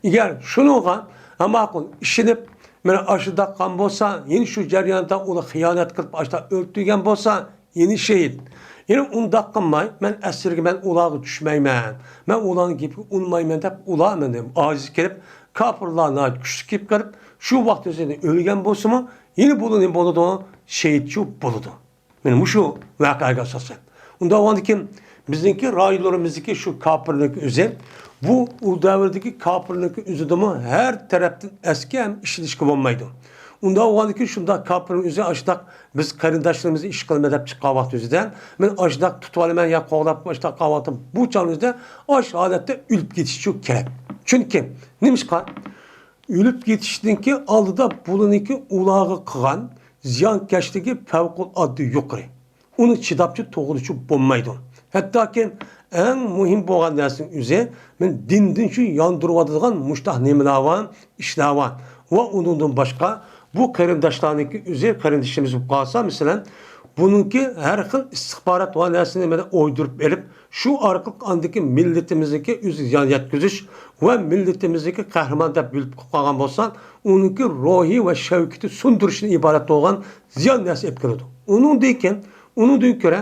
ئەگەر شۇنىڭغا ھەمماقۇل ئىشىنىپ، مانا ئاشۇنداق قىلغان بولسا، يەنە شۇ جەرياندا ئۇلار خىيانەت قىلىپ، ئاشۇنداق ئۆلتۈرگەن بولسا، يەنە شېھىت. يەنە ئۇنداق قىلماي، مەن ئەسىرگە، مەن ئۇلارغا چۈشمەيمەن، مەن ئۇلارنىڭ گېپىگە ئۇنىمايمەن دەپ، ئۇلار مانا ئاجىز كېلىپ، كاپىرلار ناھايىتى كۈچلۈك كېلىپ قېلىپ، شۇ ۋاقىت ئۆزىدە ئۆلگەن بولسىمۇ، يەنە بۇ نېمە بولىدۇ؟ شېھىتچۇ بولىدۇ. مانا مۇشۇ ۋەقەگە ئاساسەن. ئۇنداق بولغاندىكىن، بىزنىڭكى رايونلىرىمىزدىكى شۇ كاپىرنىڭكى ئۆزى، بۇ ئۇ دەۋردىكى كاپىرنىڭكى ئۆزىدىمۇ ھەر تەرەپتىن ئەسكى ھەم ئىشلىتىشكە بولمايدۇ. ئۇنداق بولغاندىكىن، شۇنداق كاپىرنىڭ ئۆزى ئاشۇنداق بىز قېرىنداشلىرىمىزنى ئىش قىلىمەن دەپ چىققان ۋاقتى ئۆزىدە، مەن ئاشۇنداق تۇتۇۋالىمەن يا قوغلاپ ئاشۇنداق قىلغان ۋاقتىم، بۇ چاغنىڭ ئۆزىدە ئاشۇ ھالەتتە ئۆلۈپ كېتىشچۇ كېرەك. چۈنكى نېمىشقا؟ ئۆلۈپ كېتىشنىڭكى ئالدىدا بۇلىنىڭكى ئۇلارغا قىلغان زىيانكەشلىكى پەۋقۇلئاددە يۇقىرى. ئۇنى چىداپچۇ توغرىچۇ بولمايدۇ. ھەتتاكى ئەڭ مۇھىم بولغان نەرسىنىڭ ئۆزى، مەن دىندىن شۇ ياندۇرۇۋاتىدىغان مۇشتاق نېمىلەر بار، ئىشلار بار. ۋە ئۇنىڭدىن باشقا، بۇ قېرىنداشلارنىڭكى ئۆزى، قېرىندىشىمىز بولۇپ قالسا، مەسىلەن، بۇنىڭكى ھەر خىل ئىستىخبارات ۋە نەرسىنى مانا ئويدۇرۇپ ئېلىپ، شۇ ئارقىلىق ئاندىكى مىللىتىمىزنىڭكى ئۆزىگە زىيان يەتكۈزۈش ۋە مىللىتىمىزنىڭكى قەھرىمان دەپ بىلىپ قالغان بولسا، ئۇنىڭكى روھى ۋە شەۋكىتى سۇندۇرۇشتىن ئىبارەت بولغان زىيان نەرسە ئېلىپ كېلىدۇ. ئۇنىڭدىن كېيىن، ئۇنىڭدىن كۆرە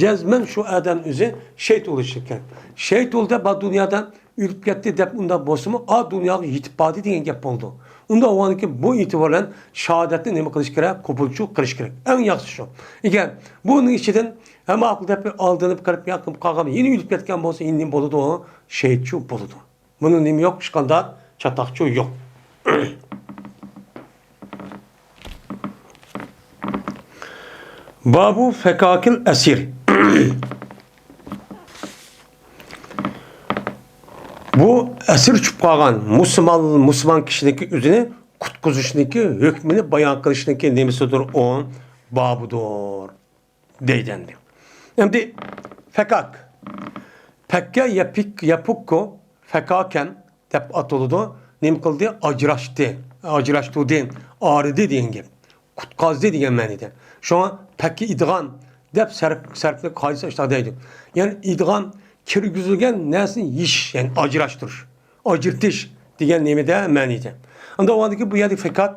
جەزمەن شۇ ئادەم ئۆزى شېھىت بولۇشى كېرەك. شېھىت بولدى، بار دۇنيادا ئۆلۈپ كەتتى دەپ ئۇنداق بولسىمۇ، ئا دۇنياغا يېتىپ باردى دېگەن گەپ بولىدۇ. ئۇنداق بولغاندىكىن بۇ ئېتىبار بىلەن شاھادەتنى نېمە قىلىش كېرەك؟ قوبۇلچۇ قىلىش كېرەك. ئەڭ ياخشىسى شۇ. ئەگەر بۇنىڭ ئىچىدىن ھەممە ئاقىل دەپ ئالدىنىپ قېلىپ ياقىپ قالغان، يەنە ئۆلۈپ كەتكەن بولسا، يەنە نېمە بولىدۇ؟ شېھىتچۇ بولىدۇ. بۇنىڭ نېمە يوق، ھېچقانداق چاتاقچۇ يوق. بابۇ فەكاكىل ئەسىر. بۇ ئەسىر چۈشۈپ قالغان مۇسۇلمان، مۇسۇلمان كىشىنىڭكى ئۆزىنى قۇتقۇزۇشنىڭكى ھۆكمىنى بايان قىلىشنىڭكى نېمىسىدۇر ئۇ؟ بابىدۇر. دەيدۇ ئەمدى. ئەمدى فەكاك. پەككە يەپىك، يەپۇككۇ فەكاكەن دەپ ئاتىلىدۇ. نېمە قىلدى؟ ئاجراشتى. ئاجراشتۇردى. ئايرىدى دېگەن گەپ. قۇتقازدى دېگەن مەنىدە. شۇڭا پەككە ئىدغام دەپ سەرپ، سەرپلىك قائىدىسى ئاشۇنداق دەيدۇ. يەنى ئىدغام كىرگۈزۈلگەن نەرسىنى يېشىش، يەنى ئاجراشتۇرۇش. ئاجرىتىش دېگەن نېمىدە مەنىدە. ئاندىن ئۇ يەردىكى بۇ يەردىكى فەكاك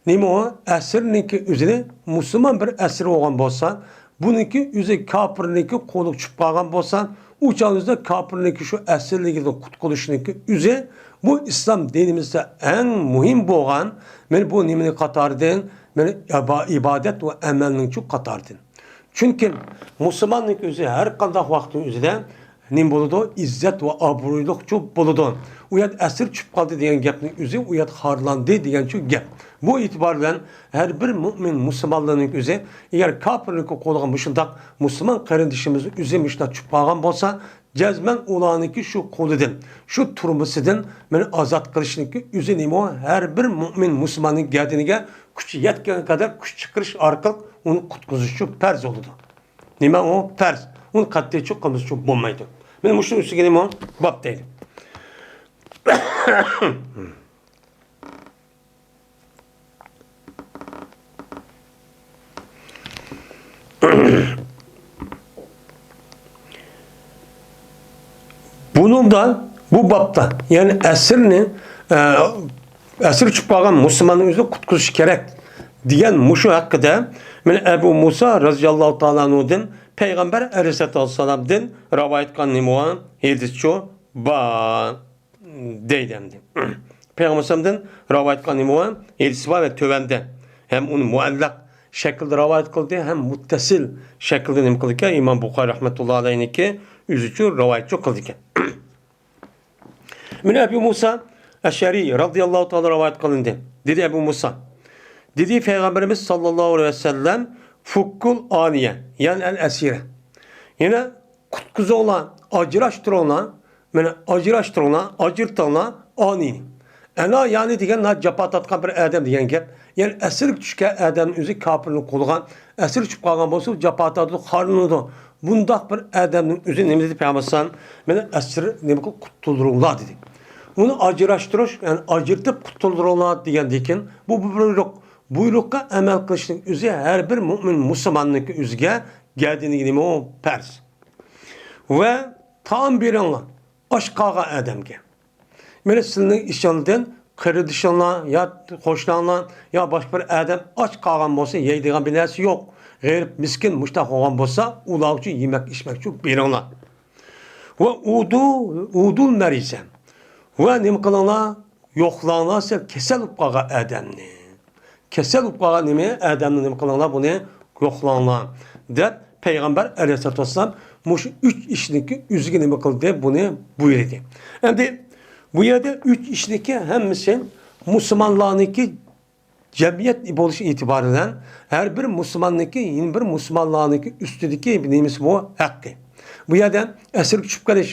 نېمە ئۇ؟ ئەسىرنىڭكى ئۆزىنى مۇسۇلمان بىر ئەسىر بولغان بولسا، بۇنىڭكى ئۆزى كاپىرنىڭكى قولىغا چۈشۈپ قالغان بولسا، ئۇ چاغدا كاپىرنىڭكى شۇ ئەسىرلىكىدىن قۇتقۇزۇشنىڭكى ئۆزى بۇ ئىسلام دىنىمىزدە ئەڭ مۇھىم بولغان، مانا بۇ نېمىنىڭ قاتارىدىن، مانا ئىبا-، ئىبادەت ۋە ئەمەلنىڭچۇ قاتارىدىن. چۈنكى مۇسۇلماننىڭ ئۆزى ھەر قانداق ۋاقىتنىڭ ئۆزىدە نېمە بولىدۇ؟ ئىززەت ۋە ئابرۇيلۇقچۇ بولىدۇ. ئۇ يەردە ئەسىر چۈشۈپ قالدى دېگەن گەپنىڭ ئۆزى ئۇ يەردە خارلاندى دېگەنچۇ گەپ. بۇ ئېتىبار بىلەن ھەر بىر مۇئمىن مۇسۇلمانلارنىڭ ئۆزى، ئەگەر كاپىرنىڭكى قولىغا مۇشۇنداق مۇسۇلمان قېرىندىشىمىز ئۆزى مۇشۇنداق چۈشۈپ قالغان بولسا، جەزمەن ئۇلارنىڭكى شۇ قولىدىن، شۇ تۈرمىسىدىن مېنى ئازاد قىلىشنىڭكى ئۆزى نېمە ئۇ؟ ھەر بىر مۇئمىن مۇسۇلماننىڭ گەدىنىگە كۈچى يەتكەنگە قەدەر كۈچ چىقىرىش ئارقىلىق ئۇنى قۇتقۇزۇشچۇ پەرز بولىدۇ. نېمە ئۇ؟ پەرز. ئۇنى قەتئىيچۇ قىلمىسىچۇ بولمايدۇ. مانا مۇشۇنىڭ ئۈستىگە نېمە ئۇ؟ باب دەيدۇ. بۇنىڭدا، بۇ بابتا، يەنى ئەسىرنى، ئە، ئەسىر چۈشۈپ قالغان مۇسۇلماننىڭ ئۆزىنى قۇتقۇزۇش كېرەك دېگەن مۇشۇ ھەققىدە مانا ئەبۇ مۇسا رەزىياللاھۇ تائالا ئەنھۇدىن پەيغەمبەر ئەلەيھىسسالاتۇ ۋەسسالامدىن رىۋايەت قىلغان نېمە بار؟ ھەدىسچۇ بار دەيدۇ ئەمدى. پەيغەمبەر ئەلەيھىسسالامدىن رىۋايەت قىلغان نېمە بار؟ ھەدىسى بار ۋە تۆۋەندە ھەم ئۇنى مۇئەللەق شەكىلدە رىۋايەت قىلدى ھەم مۇتتەسىل شەكىلدە نېمە قىلدىكەن؟ ئىمام بۇخارى رەھمەتۇللاھى ئەلەيھنىڭكى ئۆزىچۇ رىۋايەتچۇ قىلدىكەن. مانا ئەبۇ مۇسا ئەشئەرى رەزىياللاھۇ تائالا رىۋايەت قىلىندى. دېدى ئەبۇ مۇسا. دېدى پەيغەمبىرىمىز ساللاللاھۇ ئەلەيھى ۋەسەللەم، فۇككۇل ئانىيە، يەنى ئەل ئەسىرە. يەنى قۇتقۇزۇڭلار، ئاجراشتۇرۇڭلار، مانا ئاجراشتۇرۇڭلار، ئاجرىتىڭلار ئانىنى. ئەنا يەنى دېگەن، نا جاپا تارتقان بىر ئادەم دېگەن گەپ. يەنى ئەسىرگە چۈشكەن ئادەمنىڭ ئۆزى كاپىرنىڭ قولىغا ئەسىر چۈشۈپ قالغان بولسا، جاپا تارتىدۇ، خارلىنىدۇ. بۇنداق بىر ئادەمنىڭ ئۆزى نېمە دېدى پەيغەمبەر ئەلەيھىسسالام؟ مېنى ئەسىر نېمە قىلىپ قۇتۇلدۇرۇڭلار دېدى. ئۇنى ئاجراشتۇرۇش، يەنى ئاجرىتىپ قۇتۇلدۇرۇڭلار دېگەندىن كېيىن، بۇ، بۇ بۇيرۇق. بۇيرۇققا ئەمەل قىلىشنىڭ ئۆزى ھەر بىر مۇئمىن مۇسۇلماننىڭكى ئۆزىگە گەدىنىگە نېمە ئۇ؟ پەرز. ۋە تائام بېرىڭلار ئاچ قالغان ئادەمگە. مانا سىلىنىڭ ئىچىڭلاردىن قېرىندىشىڭلار يا قوشناڭلار يا باشقا بىر ئادەم ئاچ قالغان بولسا، يەيدىغان بىر نەرسە يوق، غېرىب، مىسكىن مۇشتاق بولغان بولسا، ئۇلار ئۈچۈن يېمەك ئىچمەكچۇ بېرىڭلار. ۋە ئۇدۇ، ئۇدۇل مەرىزە. ۋە نېمە قىلىڭلار؟ يوقلاڭلار سىلەر كېسەل بولۇپ قالغان ئادەمنى. كېسەل بولۇپ قالغان نېمە؟ ئادەمنى نېمە قىلىڭلار، بۇنى يوقلاڭلار، دەپ پەيغەمبەر ئەلەيھىسسالاتۇ ۋەسسالام مۇشۇ ئۈچ ئىشنىڭكى ئۆزىگە نېمە قىلدى؟ بۇنى بۇيرۇدى. ئەمدى بۇ يەردە ئۈچ ئىشنىڭكى ھەممىسى مۇسۇلمانلارنىڭكى جەمئىيەت بولۇش ئېتىبارى بىلەن ھەر بىر مۇسۇلماننىڭكى، يەنە بىر مۇسۇلمانلارنىڭكى ئۈستىدىكى نېمىسى بۇ؟ ھەققى. بۇ يەردە ئەسىرگە چۈشۈپ قېلىش،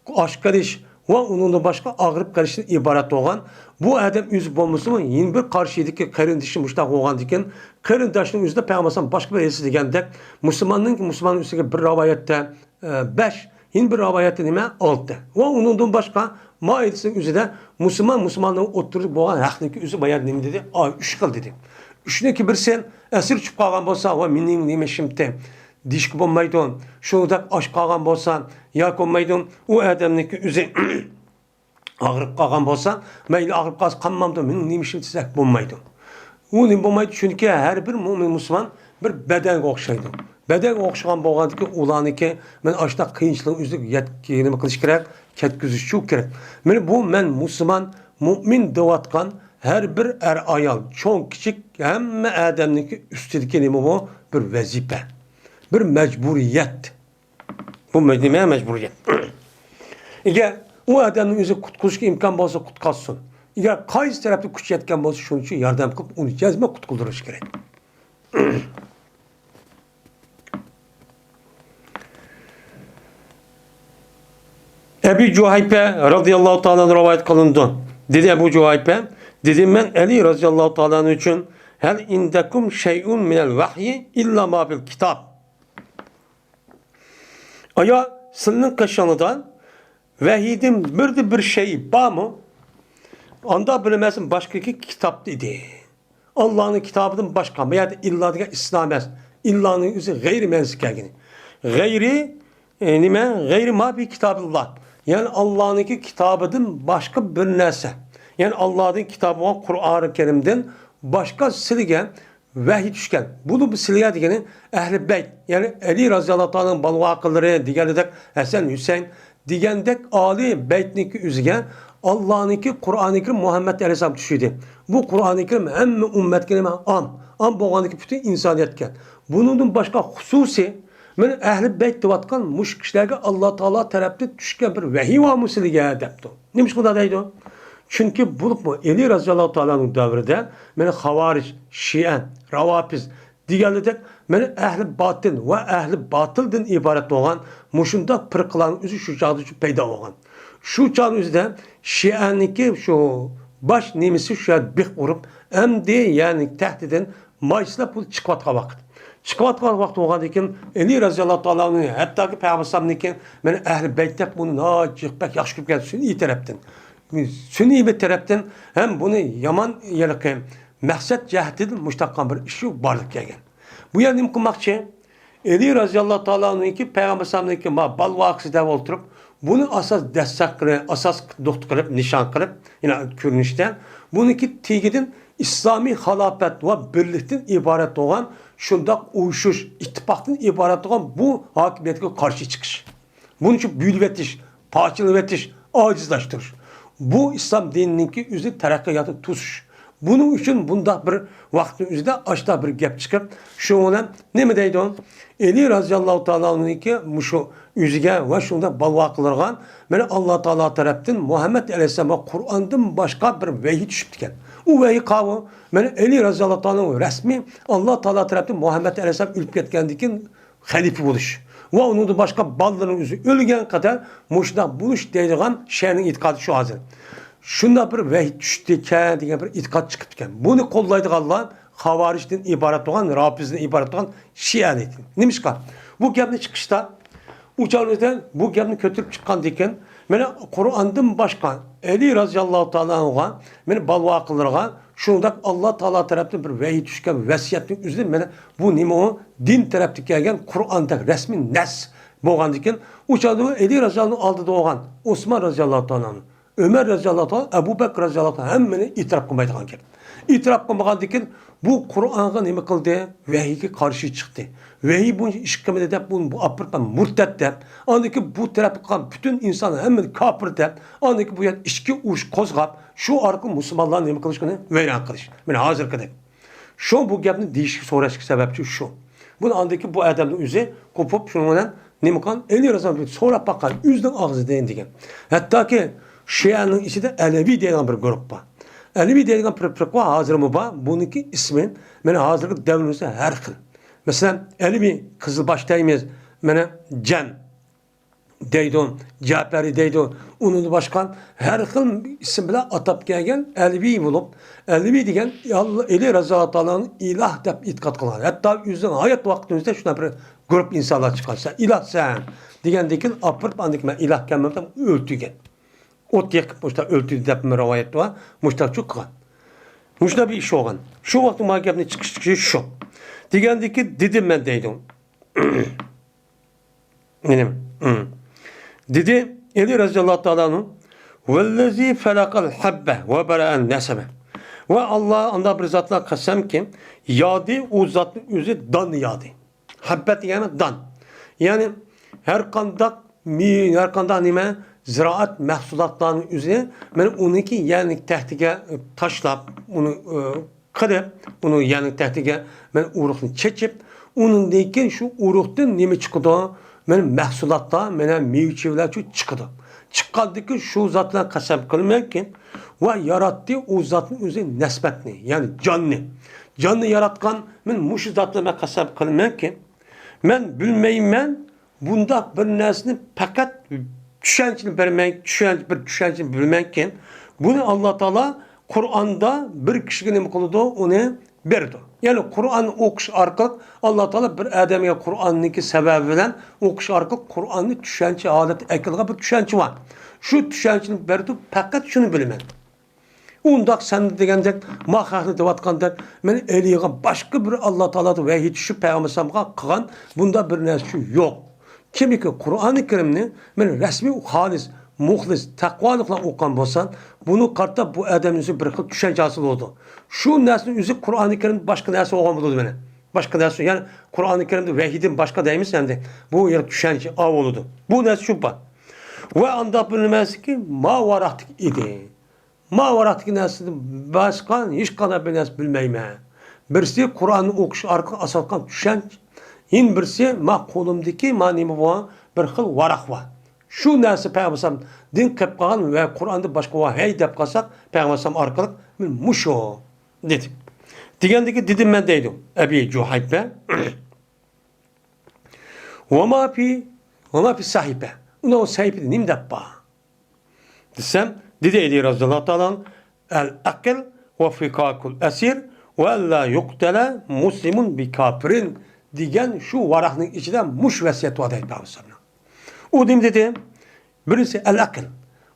ئاچ قېلىش ۋە ئۇنىڭدىن باشقا ئاغرىپ قېلىشتىن ئىبارەت بولغان بۇ ئادەم ئۆزى بولمىسىمۇ، يەنە بىر قارشىدىكى قېرىندىشى مۇشۇنداق بولغاندىكىن، قېرىنداشنىڭ ئۆزىدە پەيغەمبەر باشقا بىر ھەدىسى دېگەندەك، مۇسۇلماننىڭ مۇسۇلماننىڭ ئۈستىگە بىر رىۋايەتتە، ئە، بەش، يەنە بىر رىۋايەتتە نېمە؟ ئالتە. ۋە ئۇنىڭدىن باشقا مائىدىسىنىڭ ئۆزىدە مۇسۇلمان مۇسۇلماننىڭ ئوتتۇرىسىدا بولغان ھەقنىڭكى ئۆزى بايان نېمە دېدى؟ ئا، ئۈچ خىل دېدى. ئۈچنىڭكى بىرسى، ئەسىر چۈشۈپ قالغان بولسا، ۋە مېنىڭ نېمە ئىشىمتى؟ دېيىشكە بولمايدۇ. شۇنداق ئاچ قالغان بولسا، ياكى بولمايدۇ، ئۇ ئادەمنىڭكى ئۆزى ئاغرىپ قالغان بولسا، مەيلى ئاغرىپ قالسا قانمامدۇ، مېنىڭ نېمە ئىشىم دېسەك بولمايدۇ. ئۇ نېمە بولمايدۇ؟ چۈنكى ھەر بىر مۆمىن مۇسۇلمان بىر بەدەنگە ئوخشايدۇ. بەدەنگە ئوخشىغان بولغاندىكىن ئۇلارنىڭكى مەن ئاشۇنداق قىيىنچىلىقنى ئۆزىگە يەتكىنىمە قىلىش كېرەك، كەتكۈزۈشى كېرەك. مانا بۇ مەن مۇسۇلمان، مۆمىن دەۋاتقان ھەر بىر ئەر-ئايال، چوڭ-كىچىك ھەممە ئادەمنىڭكى ئۈستىدىكى نېمە بۇ؟ بىر ۋەزىپە، بىر مەجبۇرىيەت. بۇ مەج-، نېمە؟ مەجبۇرىيەت. ئەگەر ئۇ ئادەمنى ئۆزى قۇتقۇزۇشقا ئىمكان بولسا قۇتقۇزسۇن. ئەگەر قايسى تەرەپتە كۈچ يەتكەن بولسا شۇنچە ياردەم قىلىپ ئۇنى جەزمەن قۇتقۇزدۇرۇش كېرەك. ئەبۇ جۇھەيپە رەزىياللاھۇ تائالا ئەنھۇ رىۋايەت قىلىنىدۇ. دېدى ئەبۇ جۇھەيپە، دېدىم مەن ئەلى رەزىياللاھۇ تائالا ئەنھۇ ئۈچۈن، ھەل ئىندەكۇم شەيئۇن مىنەل ۋەھيى ئىللا ما فىل كىتاب. ئايا، سىلىنىڭ قېشىڭلىدا ۋەھىيدىن بىردە بىر شەيء بارمۇ؟ ئاندا بىلمەسمۇ باشقىكى كىتابتا ئىدى. ئاللانىڭ كىتابىدىن باشقا، بۇ يەردە ئىللا دېگەن ئىسنا ئەمەس. ئىللانىڭ ئۆزى غەيرىي مەنىسى كەلگىنى. غەيرىي، ئە، نېمە؟ غەيرىي ما فى كىتابىللا. يەنى ئاللانىڭكى كىتابىدىن باشقا بىر نەرسە. يەنى ئاللادىن كىتابى بولغان قۇرئانى كەرىمدىن باشقا سىلىگە ۋەھىي چۈشكەن. بۇنى بۇ سىلىگە دېگىنى ئەھلى بەيت، يەنى ئەلى رازىياللاھۇ تائالا ئانھۇنىڭ بالىۋاقىلىرى دېگەندەك، ھەسەن، ھۈسەيىن دېگەندەك ئالىي بەيتنىڭكى ئۆزىگە ئاللانىڭكى قۇرئانى كەرىم مۇھەممەد ئەلەيھىسسالام چۈشىدى. بۇ قۇرئانى كەرىم ھەممە ئۈممەتكە نېمە؟ ئام. ئام بولغاندىكى پۈتۈن ئىنسانىيەتكە. بۇنىڭدىن باشقا خۇسۇسىي، مانا ئەھلى بەيت دەۋاتقان مۇشۇ كىشىلەرگە ئاللا تائالا تەرەپتىن چۈشكەن بىر ۋەھىي بارمۇ سىلىگە دەپتۇ. نېمىشقا ئۇنداق دەيدۇ؟ چۈنكى بولۇپمۇ ئەلى رازىياللاھۇ تائالانىڭ دەۋرىدە مانا خاۋارىج، شىئە، راۋاپىز دېگەنلىدەك مانا ئەھلى باتىل ۋە ئەھلى باتىلدىن ئىبارەت بولغان مۇشۇنداق پىرقىلارنىڭ ئۆزى شۇ چاغدا پەيدا بولغان. شۇ چاغنىڭ ئۆزىدە شىئەنىڭكى شۇ باش نېمىسى شۇ يەردە بىخ ئۇرۇپ، ئەمدى يەنى تەختىدىن مايسىلاپ بۇ چىقىۋاتقان ۋاقىت. چىقىۋاتقان ۋاقىت بولغاندىن كېيىن ئەلى رازىياللاھۇ تائالا ئەنھۇ ھەتتاكى پەيغەمبەر ئەلەيھىسسالامنىڭكى مانا ئەھلى بەيت دەپ بۇنى ناھايىتى بەك ياخشى كۆرگەن سۈنئىي تەرەپتىن. سۈنئىي بىر تەرەپتىن ھەم بۇنى يامان ھېلىقى مەقسەت جەھىتىدىن مۇشۇنداق بىر ئىشى بارلىققا كەلگەن. بۇ يەردە نېمە قىلماقچى؟ ئەلى رازىياللاھۇ تائالا ئەنھۇنىڭكى پەيغەمبەر ئەلەيھىسسالامنىڭكى ما بالىۋاقىسى دەپ ئولتۇرۇپ، بۇنى ئاساس دەسسەپ قىلىپ، ئاساس نۇقتا قىلىپ، نىشان قىلىپ، يەنە كۆرۈنۈشتە بۇنىڭكى تېگىدىن ئىسلامىي خىلاپەت ۋە بىرلىكتىن ئىبارەت بولغان شۇنداق ئۇيۇشۇش، ئىتتىپاقتىن ئىبارەت بولغان بۇ ھاكىمىيەتكە قارشى چىقىش. بۇنىڭ ئۈچۈن بۆلۈۋېتىش، پارچىلىۋېتىش، ئاجىزلاشتۇرۇش. بۇ ئىسلام دىنىنىڭكى ئۆزى تەرەققىياتىنى توسۇش. بۇنىڭ ئۈچۈن بۇنداق بىر ۋاقىتنىڭ ئۆزىدە ئاشۇنداق بىر گەپ چىقىپ، شۇنىڭ بىلەن نېمە دەيدۇ؟ ئەلى رازىياللاھۇ تائالا ئەنھۇنىڭكى مۇشۇ ئۆزىگە ۋە شۇنداق بالىۋاقىلىرىغا مانا ئاللا تائالا تەرەپتىن مۇھەممەد ئەلەيھىسسالامغا قۇرئاندىن باشقا بىر ۋەھىي چۈشۈپتىكەن. ئۇ ۋەھىي قاۋۇ، مانا ئەلى رازىياللاھۇ تائالا ئەنھۇ رەسمىي ئاللا تائالا تەرەپتىن مۇھەممەد ئەلەيھىسسالام ئۆلۈپ كەتكەندىن كېيىن خەلىپە بولۇش ۋە ئۇنىڭدىن باشقا بالىلىرىنىڭ ئۆزى ئۆلگەن قەدەر مۇشۇنداق بولۇش دەيدىغان شىئەنىڭ ئېتىقادى شۇ ھازىر. شۇنداق بىر ۋەھىي چۈشتىكەن دېگەن بىر ئېتىقاد چىقىپتىكەن. بۇنى قوللايدىغانلار خاۋارىجدىن ئىبارەت بولغان، رافىزدىن ئىبارەت بولغان شىئەلىك. نېمىشقا؟ بۇ گەپنى چىقىشتا ئۇ چاغدا بۇ گەپنى كۆتۈرۈپ چىققاندىن كېيىن، مانا قۇرئاندىن باشقا ئەلى رازىياللاھۇ تائالا ئەنھۇغا، مانا بالىۋاقىلىرىغا شۇنداق ئاللا تائالا تەرەپتىن بىر ۋەھىي چۈشكەن ۋەسىيەتنىڭ ئۆزىدىن مانا بۇ نېمە ئۇ؟ دىن تەرەپتىن كەلگەن قۇرئاندەك رەسمىي نەس بولغاندىن كېيىن، ئۇ چاغدا ئەلى رازىياللاھۇ ئالدىدا بولغان ئوسمان رازىياللاھۇ تائالا ئەنھۇ ئۆمەر رەزىياللاھۇ تائالا، ئەبۇ بەكىر رەزىياللاھۇ تائالا ھەممىنى ئېتىراپ قىلمايدىغان گەپ. ئېتىراپ قىلمىغاندىن كېيىن بۇ قۇرئانغا نېمە قىلدى؟ ۋەھىيگە قارشى چىقتى. ۋەھىي بويىچە ئىش قىلمىدى دەپ، بۇنى بۇ ئاپىرىپ مۇرتەت دەپ، ئاندىن كېيىن بۇ تەرەپتە قالغان پۈتۈن ئىنسان ھەممىنى كاپىر دەپ، ئاندىن كېيىن بۇ يەردە ئىچكى ئۇرۇش قوزغاپ، شۇ ئارقىلىق مۇسۇلمانلارنى نېمە قىلىش، ئۇنى ۋەيران قىلىش. مانا ھازىرقىدەك. شۇ بۇ گەپنى دېيىشكە، سوراشقا سەۋەبچى شۇ. بۇنى ئاندىن كېيىن بۇ ئادەمنىڭ ئۆزى قوپۇپ، شۇنىڭ بىلەن نېمە قىلغان؟ ئەلى رەزىياللاھۇ سوراپ باققان، ئۆزىنىڭ ئاغزىدىن دېگەن. ھەتتاكى شىئەنىڭ ئىچىدە ئەلەۋى دەيدىغان بىر گۇرۇپ بار. ئەلەۋى دەيدىغان بىر پىرقە بار، ھازىرمۇ بار. بۇنىڭكى ئىسمى، مانا ھازىرقى دەۋرىمىزدە ھەر خىل. مەسىلەن، ئەلەۋى، قىزىلباش دەيمىز، مانا جەم دەيدۇ، جەپەرى دەيدۇ. ئۇنىڭدىن باشقا ھەر خىل ئىسىم بىلەن ئاتاپ كەلگەن ئەلەۋى بولۇپ، ئەلەۋى دېگەن ئەلى رەزىياللاھۇ تائالانى ئىلاھ دەپ ئېتىقاد قىلغان. ھەتتا ئۆزىنىڭ ھايات ۋاقتىمىزدا شۇنداق بىر گۇرۇپ ئىنسانلار چىققان. «سەن ئىلاھسەن» دېگەندىن كېيىن ئاپىرىپ، ئاندىن كېيىن «مەن ئىلاھ ئەمەسمەن» دەپ ئۆلتۈرگەن. ئوت يېقىپ مۇشۇنداق ئۆلتۈردى دەپ بىر رىۋايەت بار. مۇشۇنداقچۇ قىلغان. مۇشۇنداق بىر ئىش بولغان. شۇ ۋاقىتتا ما گەپنى چىقىشى شۇ. دېگەندىن كېيىن دېدىم مەن دەيدۇ. نېمە؟ ھىم. دېدى ئەلى رەزىياللاھۇ تائالا ئەنھۇ، «ۋەللەزى فەلەقەل ھەببە ۋە بەرەئەن نەسەمە.» ۋە ئاللا، ئانداق بىر زاتلا قەسەمكى، يادى ئۇ زاتنىڭ ئۆزى داننى يادى. ھەببە دېگەن دان. يەنى ھەر قانداق مېۋە، ھەر قانداق نېمە، زىرائەت مەھسۇلاتلارنىڭ ئۆزى، مانا ئۇنىڭكى يەرنىڭ تەكتىگە تاشلاپ، ئۇنى، ئى، قىلىپ، ئۇنىڭ يەرنىڭ تەكتىگە مانا ئۇرۇقنى چېچىپ، ئۇنىڭدىن كېيىن شۇ ئۇرۇقتىن نېمە چىقىدۇ؟ مانا مەھسۇلاتلار، مانا مېۋە-چېۋىلەر شۇ چىقىدۇ. چىققاندىن كېيىن شۇ زات بىلەن قەسەم قىلىمەنكى، ۋە ياراتتى ئۇ زاتنىڭ ئۆزى نەسمەتنى، يەنى جاننى. جاننى ياراتقان مانا مۇشۇ زات بىلەن مەن قەسەم قىلىمەنكى، مەن بىلمەيمەن، بۇنداق بىر نەرسىنى پەقەت چۈشەنچىنى بەرمەي، چۈشەنچە، بىر چۈشەنچىنى بىلمەيمەنكى، بۇنى ئاللا تائالا قۇرئاندا بىر كىشىگە نېمە قىلىدۇ، ئۇنى بېرىدۇ. يەنى قۇرئان ئوقۇش ئارقىلىق ئاللا تائالا بىر ئادەمگە قۇرئاننىڭكى سەۋەبى بىلەن ئوقۇش ئارقىلىق قۇرئاننى چۈشەنچە ھالەتتە ئەكىلىدىغان بىر چۈشەنچە بار. شۇ چۈشەنچىنى بېرىدۇ، پەقەت شۇنى بىلىمەن. ئۇنداق سەن دېگەندەك، ما خەقنى دەۋاتقاندەك، مەن ئېلىغان باشقا بىر ئاللا تائالادىن ۋەھىي چۈشۈپ پەيغەمبەر ئەلەيھىسسالامغا قىلغان بۇنداق بىر نەرسە يوق. كىمكى قۇرئانى كەرىمنى مەن رەسمىي خالىس، مۇخلىس، تەقۋالىقلا ئوقۇغان بولسا، بۇنى قارىتا بۇ ئادەمنىڭ ئۆزى بىر خىل چۈشەنچە ھاسىل بولىدۇ. شۇ نەرسىنىڭ ئۆزى قۇرئانى كەرىمدە باشقا نەرسە بولغان بولىدۇ مانا. باشقا نەرسە، يەنى قۇرئانى كەرىمدە ۋەھىيدىن باشقا دەيمىز ئەمدى. بۇ يەنە چۈشەنچە ئاۋۇ بولىدۇ. بۇ نەرسە شۇ بار. ۋە ئانداق بىر نېمەسىكى، ما ۋاراقتىكى ئىدى. ما ۋاراقتىكى نەرسىدىن باشقا ھېچقانداق بىر نەرسە بىلمەيمەن. بىرسى قۇرئاننى ئوقۇش ئارقىلىق ئاسالغان چۈشەنچە، يەنە بىرسى ما قولۇمدىكى ما نېمە بولغان بىر خىل ۋاراق بار. شۇ نەرسە پەيغەمبەر ئەلەيھىسسالامدىن قېلىپ قالغان ۋە قۇرئاندا باشقا ۋەھىي دەپ قالساق، پەيغەمبەر ئەلەيھىسسالام ئارقىلىق مەن مۇشۇ دېدى. دېگەندىكى دېدىم مەن دەيدۇ ئەبى جۇھەيپە. ۋەما پى، ۋەما پى سەھىپە. ئۇنىڭ سەھىپىدە نېمە دەپ بار؟ دېسەم، دېدى ئەلى رەزىياللاھۇ تائالا ئەنھۇ، ئەل ئەقىل ۋە فىكاكۇل ئەسىر ۋە ئەللا يۇقتەلە مۇسلىمۇن بىكاپىرىن دېگەن شۇ ۋاراقنىڭ ئىچىدە مۇشۇ ۋەسىيەت بار دەيدۇ پەيغەمبەر ئەلەيھىسسالام. ئۇ نېمە دېدى؟ بىرىنچىسى، ئەل ئەقىل.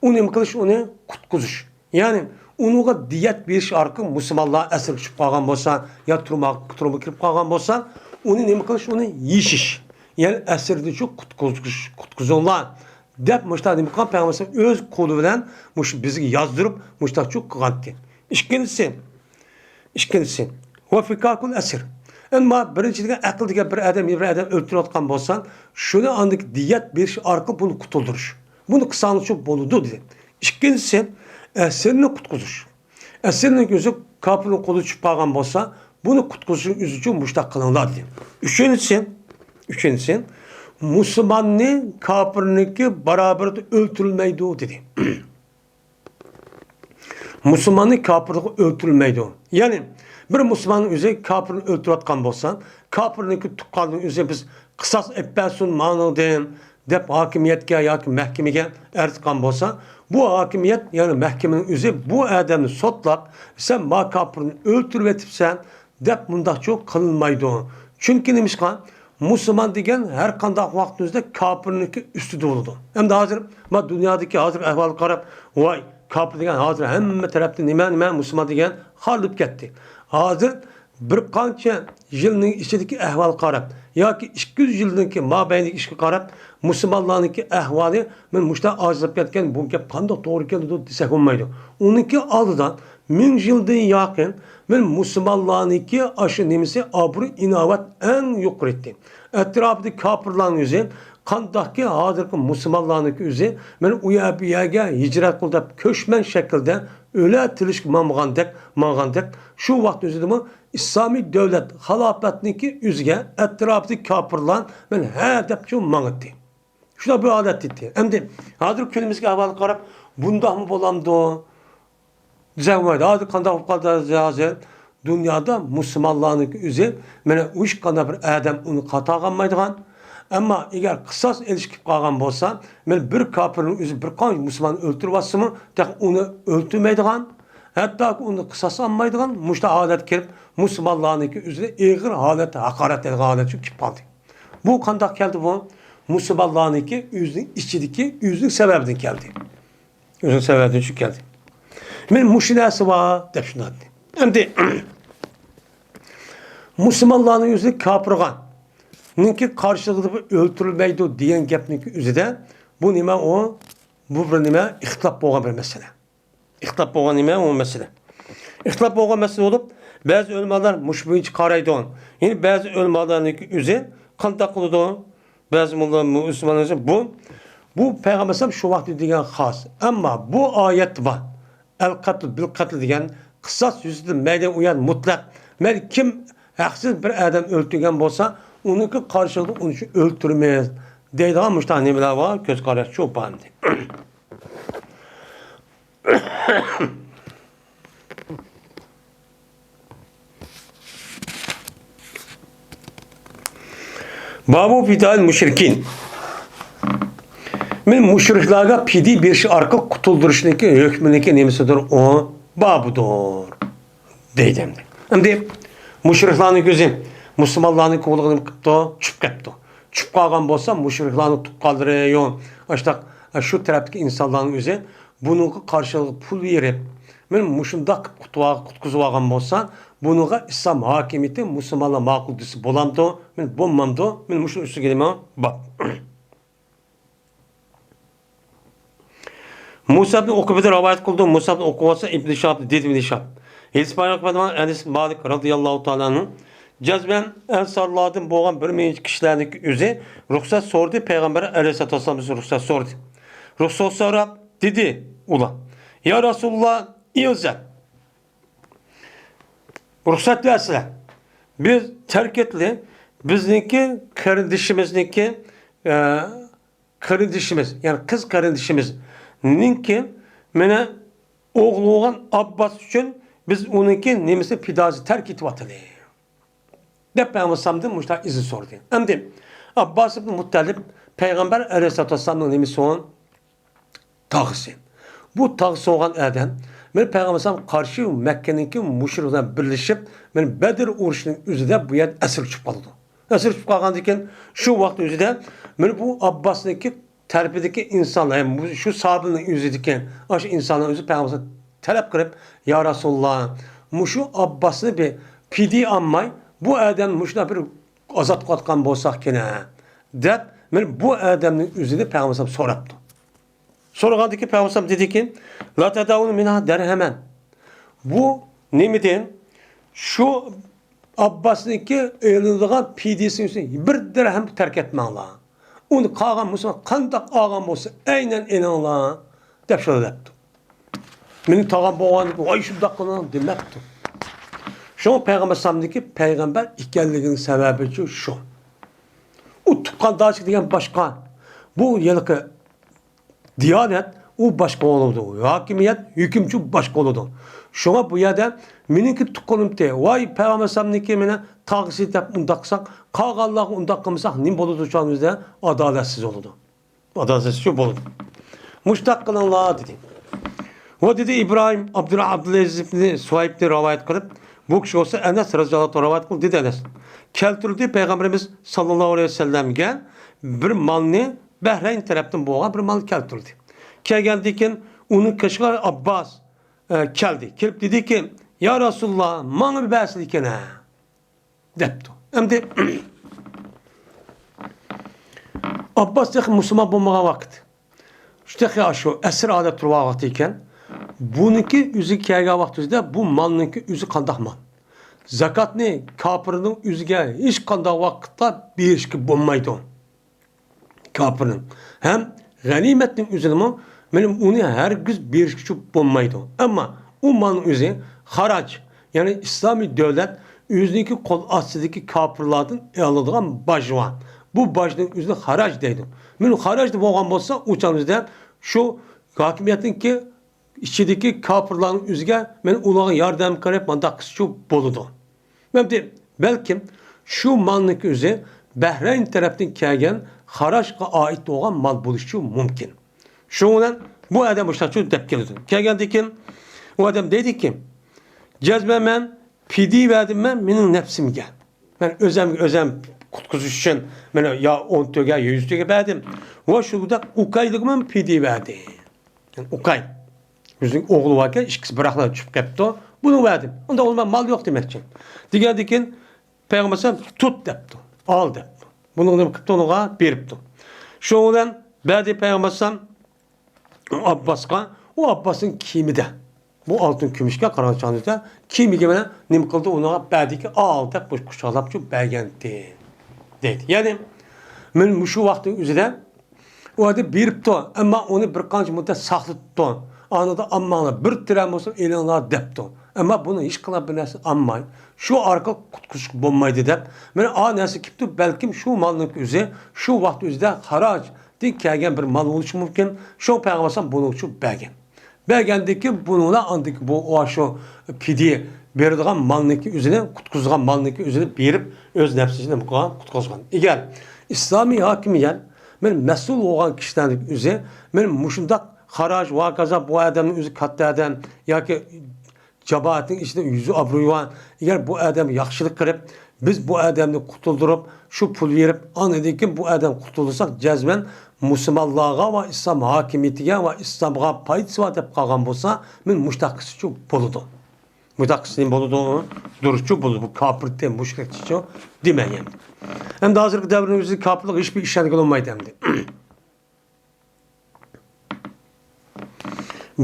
ئۇ نېمە قىلىش؟ ئۇنى قۇتقۇزۇش. يەنى ئۇنىڭغا دىيەت بېرىش ئارقىلىق مۇسۇلمانلار ئەسىرگە چۈشۈپ قالغان بولسا، يا تۈرمە، تۈرمىگە كىرىپ قالغان بولسا، ئۇنى نېمە قىلىش؟ ئۇنى يېشىش. يەنى ئەسىردىن شۇ قۇتقۇزۇش، قۇتقۇزۇڭلار دەپ مۇشۇنداق نېمە قىلغان؟ پەيغەمبەر ئۆز قولى بىلەن مۇشۇ بىزگە يازدۇرۇپ مۇشۇنداق شۇ قىلغانتى. ئىككىنچىسى، ئىككىنچىسى، ۋە فىكاكۇل ئەسىر. ئەمما بىرىنچى دېگەن ئەقىل دېگەن بىر ئادەم، بىر ئادەم ئۆلتۈرۈۋاتقان بولسا، شۇنى ئاندىكى دىيەت بېرىش ئارقىلىق بۇنى قۇتۇلدۇرۇش. بۇنى قىلساڭلارچۇ بولىدۇ دېدى. ئىككىنچىسى، ئەسىرنى قۇتقۇزۇش. ئەسىرنىڭ ئۆزى كاپىرنىڭ قولىغا چۈشۈپ قالغان بولسا، بۇنى قۇتقۇزۇشنىڭ ئۆزى ئۈچۈن مۇشۇنداق قىلىڭلار دېدى. ئۈچىنچىسى، ئۈچىنچىسى، مۇسۇلماننى كاپىرنىڭكى بارابىرىدە ئۆلتۈرۈلمەيدۇ دېدى. مۇسۇلماننى كاپىرلىقى ئۆلتۈرۈلمەيدۇ. يەنى بىر مۇسۇلماننىڭ ئۆزى كاپىرنى ئۆلتۈرۈۋاتقان بولسا، كاپىرنىڭكى تۇغقاننىڭ ئۆزى بىز قىساس ئېلىپ بەرسۇن ماڭىڭدىن دەپ ھاكىمىيەتكە ياكى مەھكىمىگە ئەرز قىلغان بولسا، بۇ ھاكىمىيەت، يەنى مەھكىمىنىڭ ئۆزى بۇ ئادەمنى سوتلاپ، سەن ما كاپىرنى ئۆلتۈرۈۋېتىپسەن، دەپ مۇنداقچۇ قىلمايدۇ. چۈنكى نېمىشقا؟ مۇسۇلمان دېگەن ھەر قانداق ۋاقىتنىڭ ئۆزىدە كاپىرنىڭكى ئۈستىدە بولىدۇ. ئەمدى ھازىر ما دۇنيادىكى ھازىر ئەھۋالغا قاراپ، ۋاي، كاپىر دېگەن ھازىر ھەممە تەرەپتىن نېمە، نېمە، مۇسۇلمان دېگەن خارلىنىپ كەتتى. ھازىر بىر قانچە يىلنىڭ ئىچىدىكى ئەھۋالغا قاراپ ياكى ئىككى يۈز يىلنىڭكى مابەينىدىكى ئىشقا قاراپ، مۇسۇلمانلارنىڭكى ئەھۋالى مانا مۇشۇنداق ئاجىزلاپ كەتكەن، بۇ گەپ قانداق توغرا كېلىدۇ دېسەك بولمايدۇ. ئۇنىڭكى ئالدىدا مىڭ يىلدىن ياقىن مانا مۇسۇلمانلارنىڭكى ئاشۇ نېمىسى، ئابرۇي ئىناۋەت ئەڭ يۇقىرى ئىدى. ئەتراپىدىكى كاپىرلارنىڭ ئۆزى قانداقكى ھازىرقى مۇسۇلمانلارنىڭكى ئۆزى مانا ئۇ يەر بۇ يەرگە ھىجرەت قىل دەپ كۆچمەن شەكىلدە ئۆلە تىلىشكە ماڭغاندەك، ماڭغاندەك، شۇ ۋاقىت ئۆزىدىمۇ ئىسلامىي دۆلەت خىلاپەتنىڭكى ئۆزىگە ئەتراپىدىكى كاپىرلار مانا ھە دەپ شۇ ماڭاتتى. شۇنداق بىر ھالەت ئىدى. ئەمدى ھازىر كۈنىمىزگە ئەھۋالغا قاراپ، بۇنداقمۇ بولامدۇ؟ دېسەك بولمايدۇ. ھازىر قانداق بولۇپ قالدى ھازىر؟ دۇنيادا مۇسۇلمانلارنىڭكى ئۆزى، مانا، ھېچقانداق بىر ئادەم ئۇنى قاتاغا ئالمايدىغان. ئەمما ئەگەر قىساس ئېلىش كېلىپ قالغان بولسا، مانا، بىر كاپىرنىڭ ئۆزى بىر قانچە مۇسۇلماننى ئۆلتۈرۈۋاتسىمۇ، تېخى ئۇنى ئۆلتۈرمەيدىغان، ھەتتاكى ئۇنى قىساس ئالمايدىغان مۇشۇنداق ھالەتكە كېلىپ، مۇسۇلمانلارنىڭكى ئۆزىنى ئېغىر ھالەتتە ھاقارەتلەيدىغان ھالەتكە كېلىپ قالدى. بۇ قانداق كەلدى بۇ؟ مۇسۇلمانلارنىڭكى ئۆزىنىڭ ئىچىدىكى ئۆزىنىڭ سەۋەبىدىن كەلدى. ئۆزىنىڭ سەۋەبىدىن چۈشۈپ كەلدى. مانا مۇشۇ نەرسە بار دەپ شۇنداق دېدى. ئەمدى مۇسۇلمانلارنىڭ ئۆزى كاپىرغاننىڭكى قارشىلىقىدا ئۆلتۈرۈلمەيدۇ دېگەن گەپنىڭكى ئۆزىدە بۇ نېمە ئۇ؟ بۇ بىر نېمە ئىختىلاپ بولغان بىر مەسىلە. ئىختىلاپ بولغان نېمە ئۇ مەسىلە؟ ئىختىلاپ بولغان مەسىلە بولۇپ، بەزى ئۆلىمالار مۇشۇ بويىچە قارايدۇ. يەنە بەزى ئۆلىمالارنىڭكى ئۆزى قانداق قىلىدۇ؟ بەزى مۇللا مۇسۇلمانلار بۇ، بۇ پەيغەمبەر ئەلەيھىسسالام شۇ ۋاقىتتا دېگەن خاس. ئەمما بۇ ئايەتتە بار. ئەل قەتل بىل قەتل دېگەن قىساس يۈزىسىدىن مەيلى ئۇ يەر مۇتلەق. مەيلى كىم ھەقسىز بىر ئادەم ئۆلتۈرگەن بولسا، ئۇنىڭكى قارشىلىقىدا ئۇنى شۇ ئۆلتۈرىمىز دەيدىغان مۇشۇنداق نېمىلەر بار، كۆز قاراشچۇ بار ئەمدى. بابۇ فىدائىل مۇشرىكىن. مەن مۇشرىكلارغا پىدىيە بېرىش ئارقىلىق قۇتۇلدۇرۇشنىڭكى ھۆكمىنىڭكى نېمىسىدۇر ئۇ؟ بابىدۇر. دەيدۇ ئەمدى. ئەمدى مۇشرىكلارنىڭ كۆزى مۇسۇلمانلارنىڭ قولىغا نېمە قىپتۇ؟ چۈشۈپ كەپتۇ. چۈشۈپ قالغان بولسا، مۇشرىكلارنىڭ تۇغقانلىرى يو، ئاشتاق، شۇ تەرەپتىكى ئىنسانلارنىڭ ئۆزى بۇنىڭغا قارشىلىققا پۇل بېرىپ، مەن مۇشۇنداق قىلىپ قۇتۇۋا-، قۇتقۇزۇۋالغان بولسا، بۇنىڭغا ئىسلام ھاكىمىيىتى، مۇسۇلمانلار ماقۇل دېسە بولامدۇ؟ مەن بولمامدۇ؟ مەن مۇشۇنىڭ ئۈستىگە نېمە بار؟ مۇسا ئىبن ئۇقبىدىن رىۋايەت قىلدى. مۇسا ئىبن ئۇقبە بولسا ئىبن شىھاب دېدى، ئىبن شىھاب. ھېلىسپايغا قىلىدىغان ئەنەس مالىك رازىياللاھۇ تائالا ئەنھۇ جەزمەن ئەنسارلاردىن بولغان بىر مىڭچە كىشىلەرنىڭ ئۆزى رۇخسەت سورىدى، پەيغەمبەر ئەلەيھىسسالاتۇ ۋەسسالام رۇخسەت سورىدى. رۇخسەت سوراپ دېدى ئۇلار، يا رەسۇلاللا، ئىزن، رۇخسەت بەرسىلە. بىز تەرك ئېتىلى، بىزنىڭكى قېرىندىشىمىزنىڭكى، ئە، قېرىندىشىمىز، يەنى قىز قېرىندىشىمىزنىڭكى مانا ئوغلى بولغان ئابباس ئۈچۈن بىز ئۇنىڭكى نېمىسى پىداسى تەرك ئېتىۋاتىلى. دەپ پەيغەمبەر ئەلەيھىسسالامدىن مۇشۇنداق ئىزىن سورىدى. ئەمدى ئابباس ئىبن مۇتتەلىپ پەيغەمبەر ئەلەيھىسسالاتۇ ۋەسسالامنىڭ نېمىسى ئۇ؟ تاغىسى. بۇ تاغىسى بولغان ئادەم مەن پەيغەمبەر ئەلەيھىسسالامغا قارشى مەككىنىڭكى مۇشرىكلار بىلىشىپ، مەن بەدر ئۇرۇشىنىڭ ئۆزىدە بۇ يەردە ئەسىر چۈشۈپ قالىدۇ. ئەسىر چۈشۈپ قالغاندىن كېيىن شۇ ۋاقىت ئۆزىدە مەن بۇ ئابباسنىڭكى تەرىپىدىكى ئىنسانلار، يەنى شۇ ساھابىنىڭ ئۆزىدىكى ئاشۇ ئىنسانلار ئۆزى پەيغەمبەر تەلەپ قىلىپ، يا رەسۇلاللا، مۇشۇ ئابباسنى بىر پىدىيە ئالماي، بۇ ئادەمنى مۇشۇنداق بىر ئازاد قىلىۋاتقان بولساق كېنە، دەپ، مەن بۇ ئادەمنىڭ ئۆزىنى پەيغەمبەر سوراپتۇ. سورىغاندىكى پەيغەمبەر دېدىكى، لا تەدەئۇنە مىنھا دەرھەمەن. بۇ نېمىدىن؟ شۇ ئابباسنىڭكى ئېلىنىدىغان پىدىيىسىنىڭ ئۈستىدىن بىر دىرھەم تەرك ئەتمەڭلار. ئۇنى قالغان مۇسۇلمان قانداق ئالغان بولسا، ئەينەن ئېلىڭلار، دەپ شۇنداق دەپتۇ. مېنى تاغام بولغاندىكىن، ۋاي، شۇنداق قىلىڭ دېمەپتۇ. شۇڭا پەيغەمبەر ئەلەيھىسسالامدىكى پەيغەمبەر ئىكەنلىكىنىڭ سەۋەبى شۇ. ئۇ تۇغقانداشلىق دېگەن باشقا. بۇ ھېلىقى دىيانەت ئۇ باشقا بولىدۇ. ھاكىمىيەت، ھۆكۈمچى باشقا بولىدۇ. شۇڭا بۇ يەردە مېنىڭكى تۇغقىنىمتى، ۋاي، پەيغەمبەر ئەلەيھىسسالامنىڭكى مېنى تاغىسى دەپ ئۇنداق قىلساق، قالغانلارغا ئۇنداق قىلمىساق، نېمە بولىدۇ؟ شۇنىڭ ئۆزىدە ئادالەتسىز بولىدۇ. ئادالەتسىز شۇ بولىدۇ. مۇشۇنداق قىلىڭلار دېدى. ۋە دېدى ئىبراھىم ئابدۇل، ئابدۇلئەزىز ئىبنى سۇھەيبنى رىۋايەت قىلىپ، بۇ كىشى بولسا ئەنەس رازىياللاھۇ ئەنھۇ رىۋايەت قىلدى، دېدى ئەنەس. كەلتۈردى پەيغەمبىرىمىز ساللاللاھۇ ئەلەيھى ۋەسەللەمگە بىر مالنى، بەھرەين تەرەپتىن بولغان بىر مالنى كەلتۈردى. كەلگەندىن كېيىن ئۇنىڭ قېشىغا ئابباس، ئە، كەلدى. كېلىپ دېدىكى، يا رەسۇلاللا، ماڭا بىر بەرسىلىكەنە. دەپتۇ. ئەمدى ئابباس تېخى مۇسۇلمان بولمىغان ۋاقىت، شۇ تېخى شۇ ئەسىر ھالەتتە تۇرغان ۋاقتى ئىكەن. بۇنىڭكى ئۆزىگە كەلگەن ۋاقتىدا بۇ مالنىڭكى ئۆزى قانداق مال؟ زاكاتنى كاپىرنىڭ ئۆزىگە ھېچقانداق ۋاقىتتا بېرىشكە بولمايدۇ. كاپىرنىڭ ھەم غەنىيمەتنىڭ ئۆزىنىمۇ، مانا، ئۇنى ھەرگىز بېرىشكە بولمايدۇ. ئەمما ئۇ مالنىڭ ئۆزى خاراج، يەنى ئىسلامىي دۆلەت ئۆزىنىڭكى قول ئاستىدىكى كاپىرلاردىن ئېلىدىغان باج بار. بۇ باجنىڭ ئۆزىنى خاراج دەيدۇ. مانا خاراج بولغان بولسا، ئۇ چاغدا شۇ ھاكىمىيەتنىڭكى ئىچىدىكى كاپىرلارنىڭ ئۆزىگە، مانا، ئۇلارغا ياردەم قىلىپ، مانداق قىلسىچۇ بولىدۇ. ئەمدى بەلكىم شۇ مالنىڭكى ئۆزى بەھرەين تەرەپتىن كەلگەن خاراجغا ئائىت بولغان مال بولۇشى مۇمكىن. شۇنىڭ بىلەن بۇ ئادەم مۇشۇنداقچۇ دەپ كېلىدۇ. كەلگەندىن كېيىن ئۇ ئادەم دەيدىكى، جەزمەن مەن پىدىيە بەردىم مەن مېنىڭ نەپسىمگە. مەن ئۆزەمگە ئۆزەم قۇتقۇزۇش ئۈچۈن مەن يا ئون تۆگە، يا يۈز تۆگە بەردىم. ۋە شۇنداق ئۇكايلىقمۇ پىدىيە بەردى. يەنى ئۇكاي. ئۆزىنىڭ ئوغلى باركەن، ئىككىسى بىراقلا چۈشۈپ قېپتۇ. بۇنى بەردىم. ئۇنداق بولماي مال يوق دېمەكچى. دېگەندىن كېيىن پەيغەمبەر ئەلەيھىسسالام تۇت دەپتۇ. ئال دەپتۇ. بۇنىڭ نېمە قىپتۇ؟ ئۇنىڭغا بېرىپتۇ. شۇنىڭ بىلەن بەردى پەيغەمبەر ئەلەيھىسسالام ئابباسقا. ئۇ ئابباسنىڭ كىيىمىدە. بۇ ئالتۇن كۈمۈشكە قارىغان چاغدا كىيىمىگە مانا نېمە قىلدى؟ ئۇنىڭغا بەردىكى، ئال دەپ قۇچاقلاپچۇ بەرگەنتى. دەيدۇ. يەنى مەن مۇشۇ ۋاقىتنىڭ ئۆزىدە ئۇ ئادەم بېرىپتۇ، ئەمما ئۇنى بىر قانچە مۇددەت ساقلىتىپتۇ. ئانىدا ئامماڭلار بىر تىرەن بولسا ئېلىڭلار دەپتۇ. ئەمما بۇنى ھېچقانداق بىر نەرسە ئالماي، شۇ ئارقىلىق قۇتقۇزۇشقا بولمايدۇ دەپ، مانا ئا نەرسە كېپتۇ، بەلكىم شۇ مالنىڭ ئۆزى شۇ ۋاقىت ئۆزىدە خاراجدىن كەلگەن بىر مال بولۇشى مۇمكىن. شۇ پەيغەمبەر ئەلەيھىسسالام بۇنىڭ ئۈچۈن بەرگەن. بەرگەندىن كېيىن بۇنىڭ بىلەن ئاندىن كېيىن بۇ، ئۇ شۇ پىدىيە بېرىدىغان مالنىڭكى ئۆزىنى، قۇتقۇزىدىغان مالنىڭكى ئۆزىنى بېرىپ، ئۆز نەپسىنى نېمە قىلغان؟ قۇتقۇزغان. ئەگەر ئىسلامىي ھاكىمىيەت، مەن مەسئۇل بولغان كىشىلەرنىڭ ئۆزى، مەن مۇشۇنداق خاراج ۋە ھاكازا بۇ ئادەمنىڭ ئۆزى كاتتا ئادەم ياكى جامائەتنىڭ ئىچىدە يۈزى ئابرۇيى بار. ئەگەر بۇ ئادەمگە ياخشىلىق قىلىپ، بىز بۇ ئادەمنى قۇتۇلدۇرۇپ، شۇ پۇل بېرىپ، ئاندىن كېيىن بۇ ئادەمنى قۇتۇلدۇرساق، جەزمەن مۇسۇلمانلارغا ۋە ئىسلام ھاكىمىيىتىگە ۋە ئىسلامغا پايدىسى بار دەپ قالغان بولسا، مەن مۇشتاق قىلسىچۇ بولىدۇ. مۇشتاق قىلسا نېمە بولىدۇ؟ دۇرۇسچۇ بولىدۇ. بۇ كاپىرتى، مۇشرىكچىچۇ دېمەي ئەمدى. ئەمدى ھازىرقى دەۋرنىڭ ئۆزىدە كاپىرلىققا ھېچبىر ئىشەنگىلى بولمايدۇ ئەمدى.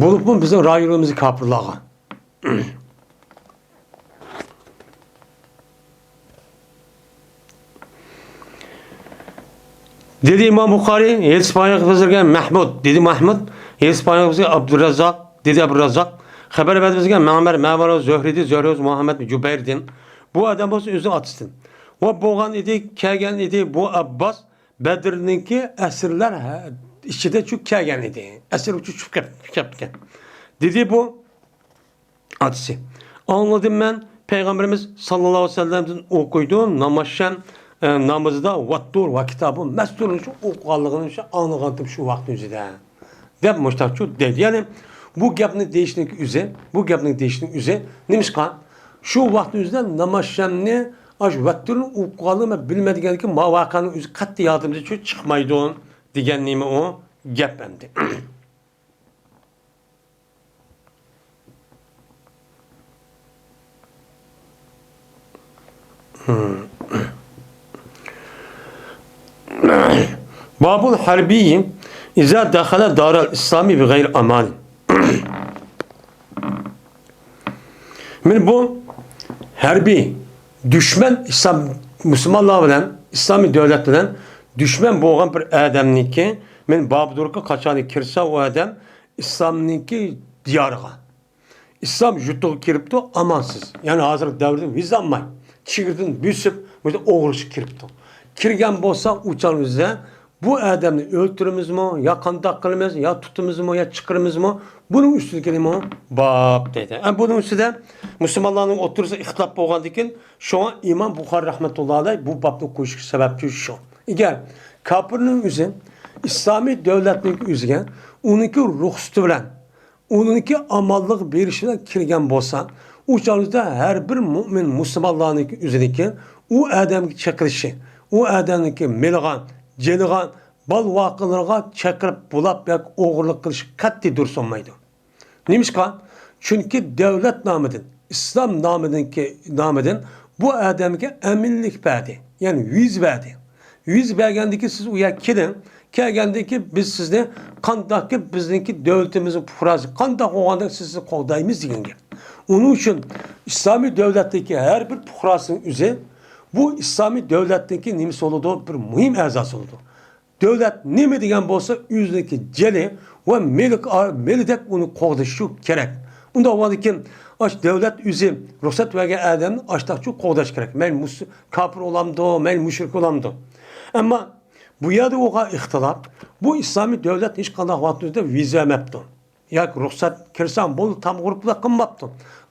بولۇپمۇ بىزنىڭ رايونىمىزدىكى كاپىرلارغا. دېدى ئىمام بۇخارى، ھەدىس پايغىپىزگە مەھمۇد، دېدى مەھمۇد، ھەدىس پايغىپىزگە ئابدۇرەززاق، دېدى ئابدۇرەززاق، خەۋەر بەردى بىزگە مەمەر، مەمەر زۆھرىدىن، زۆھرى مۇھەممەد بىن جۇبەيردىن. بۇ ئادەم بولسا ئۆزىنىڭ ئاتىسىدىن. ۋە بولغان ئىدى، كەلگەن ئىدى بۇ ئابباس، بەدرنىڭكى ئەسىرلەر ھە-، ئىچىدە چۈشۈپ كەلگەن ئىدى. ئەسىر ئۈچۈن چۈشۈپ كەپ-، كەپتىكەن. دېدى بۇ ئاتىسى. ئاڭلىدىم مەن، پەيغەمبىرىمىز ساللاللاھۇ ئەلەيھى ۋەسەللەمدىن ئوقۇيدۇ، نامازشەم، ئە، نامىزىدا ۋەتتۇر ۋە كىتابۇ مەستۇرنى شۇ ئوقۇغانلىقىنى شۇ ئاڭلىغانتىم شۇ ۋاقىتنىڭ ئۆزىدە. دەپ مۇشتاقچۇ دەيدۇ. يەنى بۇ گەپنى دېيىشنىڭ ئۆزى، بۇ گەپنىڭ دېيىشنىڭ ئۆزى نېمىشقا؟ شۇ ۋاقىتنىڭ ئۆزىدە نامازشەمنى ئاشۇ ۋەتتۇرنى ئوقۇغانلىقىنى مەن بىلمەيدىكەنكى، ما ۋەقەنىڭ ئۆزى قەتئىي يادىمدىن چۈ-، چىقمايدۇ دېگەن نېمە ئۇ گەپ ئەمدى. بابۇل ھەربىي ئىزا دەخەلە دارەل ئىسلامى بىغەيرى ئامانى. مانا بۇ ھەربىي دۈشمەن ئىسلام، مۇسۇلمانلار بىلەن، ئىسلامىي دۆلەت بىلەن دۈشمەن بولغان بىر ئادەمنىڭكى، مانا بابۇدۇرغا قاچان كىرسە ئۇ ئادەم ئىسلامنىڭكى دىيارىغا، ئىسلام يۇرتىغا كىرىپتۇ ئامانسىز. يەنى ھازىرقى دەۋردە ۋىزا ئالماي، چېگرىدىن بۆسۈپ، مۇشۇ ئوغرىلىشىپ كىرىپتۇ. كىرگەن بولسا ئۇ چاغ بىزدە بۇ ئادەمنى ئۆلتۈرىمىزمۇ، يا قانداق قىلىمىز، يا تۇتىمىزمۇ، يا چىقىرىمىزمۇ؟ بۇنىڭ ئۈستىدىكى نېمە؟ باب دەيدۇ. ئە، بۇنىڭ ئۈستىدە مۇسۇلمانلارنىڭ ئوتتۇرىسىدا ئىختىلاپ بولغاندىن كېيىن، شۇڭا ئىمام بۇخارى رەھمەتۇللا ئەلەيھ بۇ بابنى قويۇشقا سەۋەبچى شۇ. ئەگەر كاپىرنىڭ ئۆزى ئىسلامىي دۆلەتنىڭ ئۆزىگە ئۇنىڭكى رۇخسىتى بىلەن ئۇنىڭكى ئامانلىق بېرىشىگە كىرگەن بولسا، ئۇ چاغدا ھەر بىر مۆمىن مۇسۇلمانلارنىڭكى ئۆزىنىڭكى ئۇ ئادەمگە چېقىلىشى، ئۇ ئادەمنىڭكى مېلىغا، جېنىغا، بال-ۋاقىلىرىغا چېقىلىپ بۇلاپ ياكى ئوغرىلىق قىلىش قەتئىي دۇرۇس بولمايدۇ. نېمىشقا؟ چۈنكى دۆلەت نامىدىن، ئىسلام نامىدىنكى، نامىدىن بۇ ئادەمگە ئەمىنلىك بەردى، يەنى ۋىزا بەردى. ۋىزا بەرگەندىن كېيىن سىز ئۇ يەرگە كېلىڭ، كەلگەندىن كېيىن بىز سىزنى قانداق قىلىپ بىزنىڭكى دۆلىتىمىزنىڭ پۇقراسى قانداق بولغاندەك سىزنى قوغدايمىز دېگەن گەپ. ئۇنىڭ ئۈچۈن ئىسلامىي دۆلەتتىكى ھەر بىر پۇقراسىنىڭ ئۆزى بۇ ئىسلامىي دۆلەتنىڭكى نېمىسى بولىدۇ، بىر مۇھىم ئەزاسى بولىدۇ. دۆلەت نېمە دېگەن بولسا، ئۆزىنىڭكى جېنى ۋە مېلى، مېلىدەك ئۇنى قوغدىشى كېرەك. ئۇنداق بولغاندىكىن، ئاش دۆلەت ئۆزى رۇخسەت بەرگەن ئادەمنى ئاشتاقچۇ قوغداش كېرەك. مەيلى مۇس-، كاپىر بولامدۇ، مەيلى مۇشرىك بولامدۇ. ئەمما بۇ يەردە بولغان ئىختىلاپ، بۇ ئىسلامىي دۆلەت ھېچقانداق ۋاقىتتا ۋىزا بەرمەپتۇ. ياكى رۇخسەت كىرسەڭ بولدى، تامغۇرۇپلا قىلماپتۇ.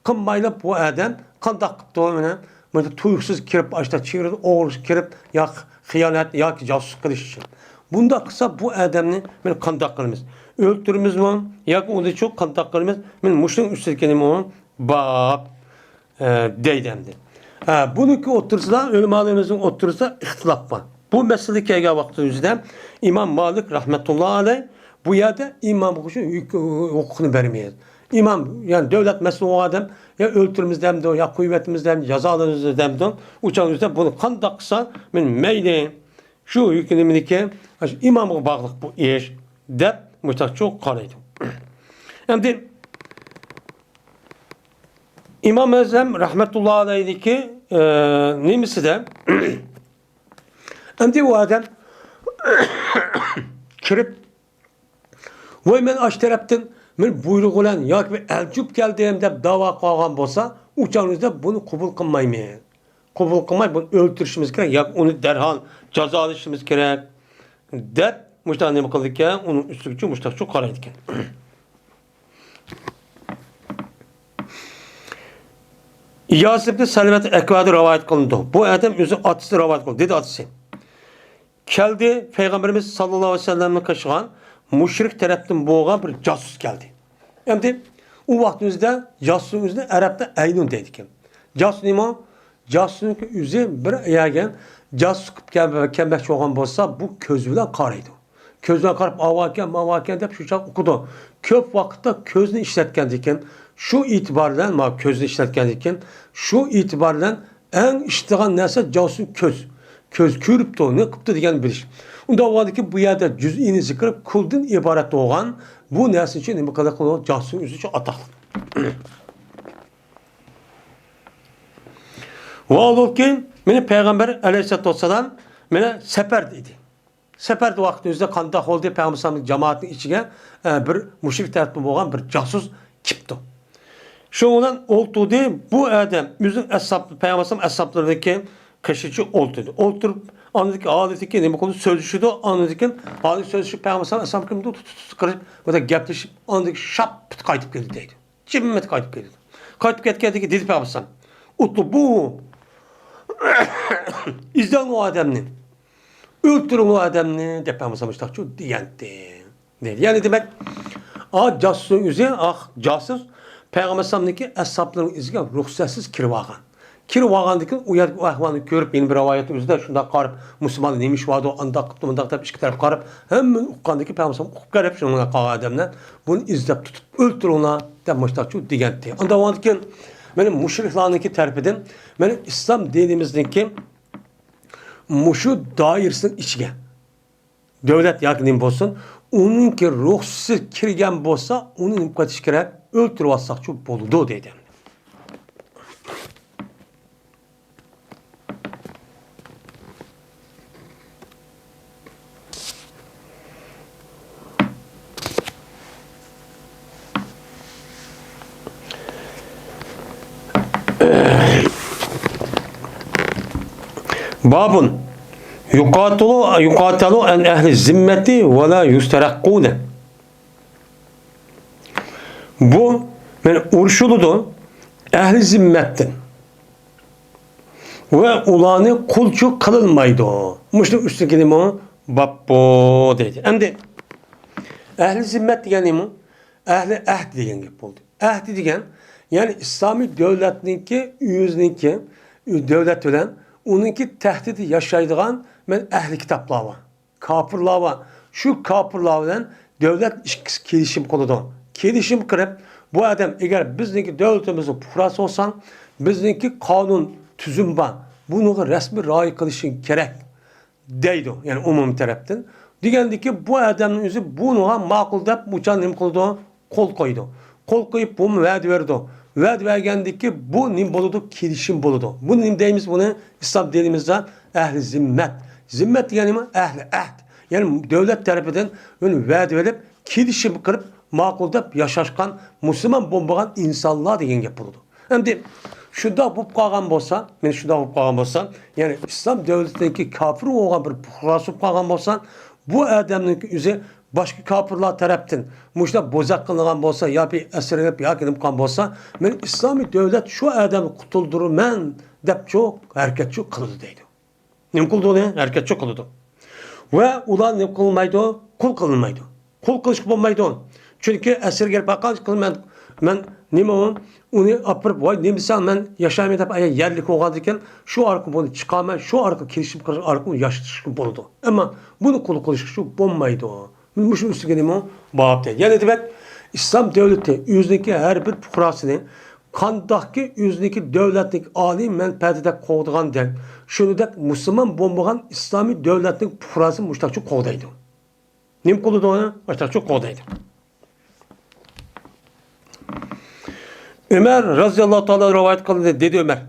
قىلمايلا بۇ ئادەم قانداق قىپتۇ؟ مانا، مانا تۇيۇقسىز كىرىپ، ئاشتا چېگرىدىن ئوغرىلىق كىرىپ، يا خىيانەت ياكى جاسۇسلۇق قىلىش ئۈچۈن. بۇنداق قىلسا، بۇ ئادەمنى مانا قانداق قىلىمىز؟ ئۆلتۈرىمىزمۇ؟ ياكى ئۇنى چۇ قانداق قىلىمىز؟ مانا مۇشۇنىڭ ئۈستىدىكى نېمە ئۇ؟ باب، ئە، دەيدۇ ئەمدى. ھە، بۇنىڭكى ئوتتۇرىسىدا، ئۆلىمالىرىمىزنىڭ ئوتتۇرىسىدا ئىختىلاپ بار. بۇ مەسىلە كەلگەن ۋاقتىمىزدا ئىمام مالىك رەھمەتۇللا ئەلەي بۇ يەردە ئىمامغا شۇ ھۆك-، ھوقۇقنى بەرمەيدۇ. ئىمام، يەنى دۆلەت مەسئۇلى بولغان ئادەم يا ئۆلتۈرىمىز دەمدۇ، يا قويۇۋېتىمىز دەمدۇ، جازالىمىز دەمدۇ. ئۇ چاغدا بۇنى قانداق قىلسا، مەن مەيلى، شۇ ھۆكۈمنىكى، شۇ ئىمامغا باغلىق بۇ ئىش، دەپ مۇشتاقچۇ قارايدۇ. ئەمدى ئىمام ئەزەم رەھمەتۇللا ئەلەينىڭكى، ئە، نېمىسىدە، ئەمدى ئۇ ئادەم كىرىپ، ۋاي، مەن ئاشۇ تەرەپتىن مەن بۇيرۇق بىلەن ياكى بىر ئەلچى بولۇپ كەلدىم دەپ داۋا قىلغان بولسا، ئۇ چاغنىڭىزدا بۇنى قوبۇل قىلمايمەن. قوبۇل قىلماي، بۇنى ئۆلتۈرۈشىمىز كېرەك ياكى ئۇنى دەرھال جازالىشىمىز كېرەك دەپ مۇشۇنداق نېمە قىلىدىكەن، ئۇنىڭ ئۈستىگىچە مۇشۇنداقچۇ قارايدىكەن. ئىياس ئىبن سەلىمەت ئەكۋادىن رىۋايەت قىلىنىدۇ. بۇ ئادەم ئۆزى ئاتىسى رىۋايەت قىلدى. دېدى ئاتىسى، كەلدى، پەيغەمبىرىمىز ساللاللاھۇ ئەلەيھى ۋەسەللەمنى قىلىشقان مۇشرىك تەرەپتىن بولغان بىر جاسۇس كەلدى. ئەمدى ئۇ ۋاقىتنىڭ ئۆزىدە جاسۇسنىڭ ئۆزىنى ئەرەبتە ئەينۇن دەيدىكەن. جاسۇس نېمە؟ جاسۇسنىڭ ئۆزى بىر يەرگە جاسۇسلۇق كەل-، كەلمەكچى بولغان بولسا، بۇ كۆز بىلەن قارايدۇ. كۆز بىلەن قاراپ، ئاۋاكەن، ماۋاكەن دەپ شۇنچە ئۇقىدۇ. كۆپ ۋاقىتتا كۆزنى ئىشلەتكەندىكىن، شۇ ئېتىبار بىلەن، مانا كۆزنى ئىشلەتكەندىكىن، شۇ ئېتىبار بىلەن ئەڭ ئىشلىتىدىغان نەرسە جاسۇسنىڭ كۆز. كۆز كۆرۈپتۇ، نېمە قىپتۇ دېگەننى بىلىش. ئۇنداق بولغاندىكىن بۇ يەردە جۈزئىنى زىكىر كۇلدىن ئىبارەت بولغان بۇ نەرسىنى نېمە قىلىدۇ؟ جاسۇسنىڭ ئۆزى شۇ ئاتاقلىق. ۋاھالبۇكى، مانا پەيغەمبەر ئەلەيھىسسالاتۇ ۋەسسالام مانا سەپەردە ئىدى. سەپەردە ۋاقىتنىڭ ئۆزىدە قانداق بولدى؟ پەيغەمبەر ئەلەيھىسسالامنىڭ جامائىتىنىڭ ئىچىگە، ئە، بىر مۇشرىك تەرەپتىن بولغان بىر جاسۇس كېپتۇ. شۇنىڭ بىلەن ئولتۇردى. بۇ ئادەم ئۆزىنىڭ ئەسھاب، پەيغەمبەر ئەلەيھىسسالام ئەسھابلىرىنىڭكى قېشىچە ئولتۇردى. ئولتۇرۇپ، ئاندىكى ھالىتىكى نېمە قىلدى؟ سۆزلىشىدۇ. ئاندىن كېيىن ھالى سۆزلىشىپ، پەيغەمبەر ئەلەيھىسسالام ئەسھابكىم تۇت-، تۇت-، تۇت قىلىپ، بۇنداق گەپلىشىپ، ئاندىن كېيىن شاپ پۇت قايتىپ كەلدى دەيدۇ. جىممىت قايتىپ كەلدى. قايتىپ كەتكەندىن كېيىن دېدى پەيغەمبەر ئەلەيھىسسالام، ئۇتلۇبۇ، ئىزدەڭ ئۇ ئادەمنى. ئۆلتۈرۈڭ ئۇ ئادەمنى، دەپ پەيغەمبەر ئەلەيھىسسالام مۇشۇنداقچۇ دېگەنتى. دەيدۇ. يەنى دېمەك، ئا، جاسۇسنىڭ ئۆزى، ئا، جاسۇس پەيغەمبەر ئەلەيھىسسالامنىڭكى ئەسھابلىرىنىڭ ئىزىگە رۇخسەتسىز كىرىۋالغان. كىرىۋالغاندىن كېيىن ئۇ يەردىكى ئۇ ئەھۋالنى كۆرۈپ، يەنە بىر رىۋايەتنىڭ ئۆزىدە شۇنداق قاراپ، مۇسۇلماندا نېمە ئىش بارىدۇ، ئانداق قىپتۇ، مۇنداق دەپ ئىككى تەرەپ قاراپ، ھەممىنى ئۇققاندىن كېيىن پەيغەمبەر ئەلەيھىسسالام ئۇقۇپ كەلىپ، شۇنىڭ بىلەن قالغان ئادەملەر بۇنى ئىزدەپ تۇتۇپ، ئۆلتۈرۈڭلار دەپ مۇشۇنداقچۇ دېگەنتى. ئاندىن كېيىن مانا مۇشرىكلارنىڭكى تەرىپىدىن مانا ئىسلام دىنىمىزنىڭكى مۇشۇ دائىرىسىنىڭ ئىچىگە دۆلەت ياكى نېمە بولسۇن، ئۇنىڭكى رۇخسىتى كىرگەن بولسا، ئۇنى نېمە قىلىش كېرەك؟ ئۆلتۈرۈۋاتساقچۇ بولىدۇ دەيدۇ. بابٌ يقاتل، يقاتل عن أهل الذمة ولا يسترقون. بۇ، يەنى ئۇرۇشۇلىدۇ ئەھلى زىممەتتىن ۋە ئۇلارنى قۇلچۇ قىلىنمايدۇ. مۇشۇنىڭ ئۈستىگە نېمە؟ باب بۇ دەيدۇ. ئەمدى ئەھلى زىممەت دېگەن نېمە؟ ئەھلى ئەھد دېگەن گەپ بولدى. ئەھدى دېگەن، يەنى ئىسلامىي دۆلەتنىڭكى، ئۆزىنىڭكى، دۆلەت بىلەن ئۇنىڭكى تەھتىدە ياشايدىغان مەن ئەھلى كىتابلار بار. كاپىرلار بار. شۇ كاپىرلار بىلەن دۆلەت ئىككىسى كېلىشىم قىلىدۇ. كېلىشىم قىلىپ، بۇ ئادەم ئەگەر بىزنىڭكى دۆلىتىمىزنىڭ پۇقراسى بولساڭ، بىزنىڭكى قانۇن تۈزۈم بار. بۇنىڭغا رەسمىي رىئايە قىلىشىڭ كېرەك، دەيدۇ، يەنى ئومۇمىي تەرەپتىن. دېگەندىكى، بۇ ئادەمنىڭ ئۆزى بۇنىڭغا ماقۇل دەپ، بۇ چاغ نېمە قىلىدۇ؟ قول قويىدۇ. قول قويۇپ، بۇمۇ ۋەدە بېرىدۇ. ۋەدە بەرگەندىكى، بۇ نېمە بولىدۇ؟ كېلىشىم بولىدۇ. بۇنى نېمە دەيمىز بۇنى؟ ئىسلام دىنىمىزدا ئەھلى زىممەت. زىممەت دېگەن نېمە؟ ئەھلى ئەھد. يەنى دۆلەت تەرىپىدىن ئۇنى ۋەدە بېرىپ، كېلىشىم قىلىپ، ماقۇل دەپ ياشاشقان مۇسۇلمان بولمىغان ئىنسانلار دېگەن گەپ بولىدۇ. ئەمدى شۇنداق بولۇپ قالغان بولسا، مەن شۇنداق بولۇپ قالغان بولسا، يەنى ئىسلام دۆلىتىدىكى كاپىر بولغان بىر پۇقراسى بولۇپ قالغان بولسا، بۇ ئادەمنىڭ ئۆزى باشقا كاپىرلار تەرەپتىن مۇشۇنداق بوزەك قىلىنغان بولسا ياكى ئەسىرلىنىپ ياكى نېمە قىلغان بولسا، مەن ئىسلامىي دۆلەت شۇ ئادەمنى قۇتۇلدۇرىمەن دەپچۇ ھەرىكەتچۇ قىلىدۇ دەيدۇ. نېمە قىلىدۇ ئۇنى؟ ھەرىكەتچۇ قىلىدۇ. ۋە ئۇلار نېمە قىلمايدۇ؟ قۇل قىلىنمايدۇ. قۇل قىلىشقا بولمايدۇ. چۈنكى ئەسىرگە بېرىپ باققان مەن، مەن نېمە ئۇ؟ ئۇنى ئاپىرىپ، ۋاي، نېمە دېسەڭ، مەن ياشايمەن دەپ، ئايا يەرلىك بولغاندىكىن، شۇ ئارقىلىق بۇنى چىقارمەن، شۇ ئارقىلىق كېلىشىم قىلىش ئارقىلىق ياشىتىشقا بولىدۇ. ئەمما بۇنى قۇل قىلىشقا شۇ بولمايدۇ. مۇشۇ ئۈستىگە نېمە؟ باۋاپ دەيدۇ. يەنە دېمەك، ئىسلام دۆلىتى ئۆزىنىڭكى ھەر بىر پۇقراسىنى قانداقكى ئۆزىنىڭكى دۆلەتنىڭ ئالىي مەنپەئەتىدەك قوغدىغاندەك، شۇنىدەك مۇسۇلمان بولمىغان ئىسلامىي دۆلەتنىڭ پۇقراسى مۇشتاقچۇ قوغدايدۇ. نېمە قىلىدۇ؟ مۇشتاقچۇ قوغدايدۇ. ئۆمەر رازىياللاھۇ تائالا رىۋايەت قىلدى، دېدى ئۆمەر،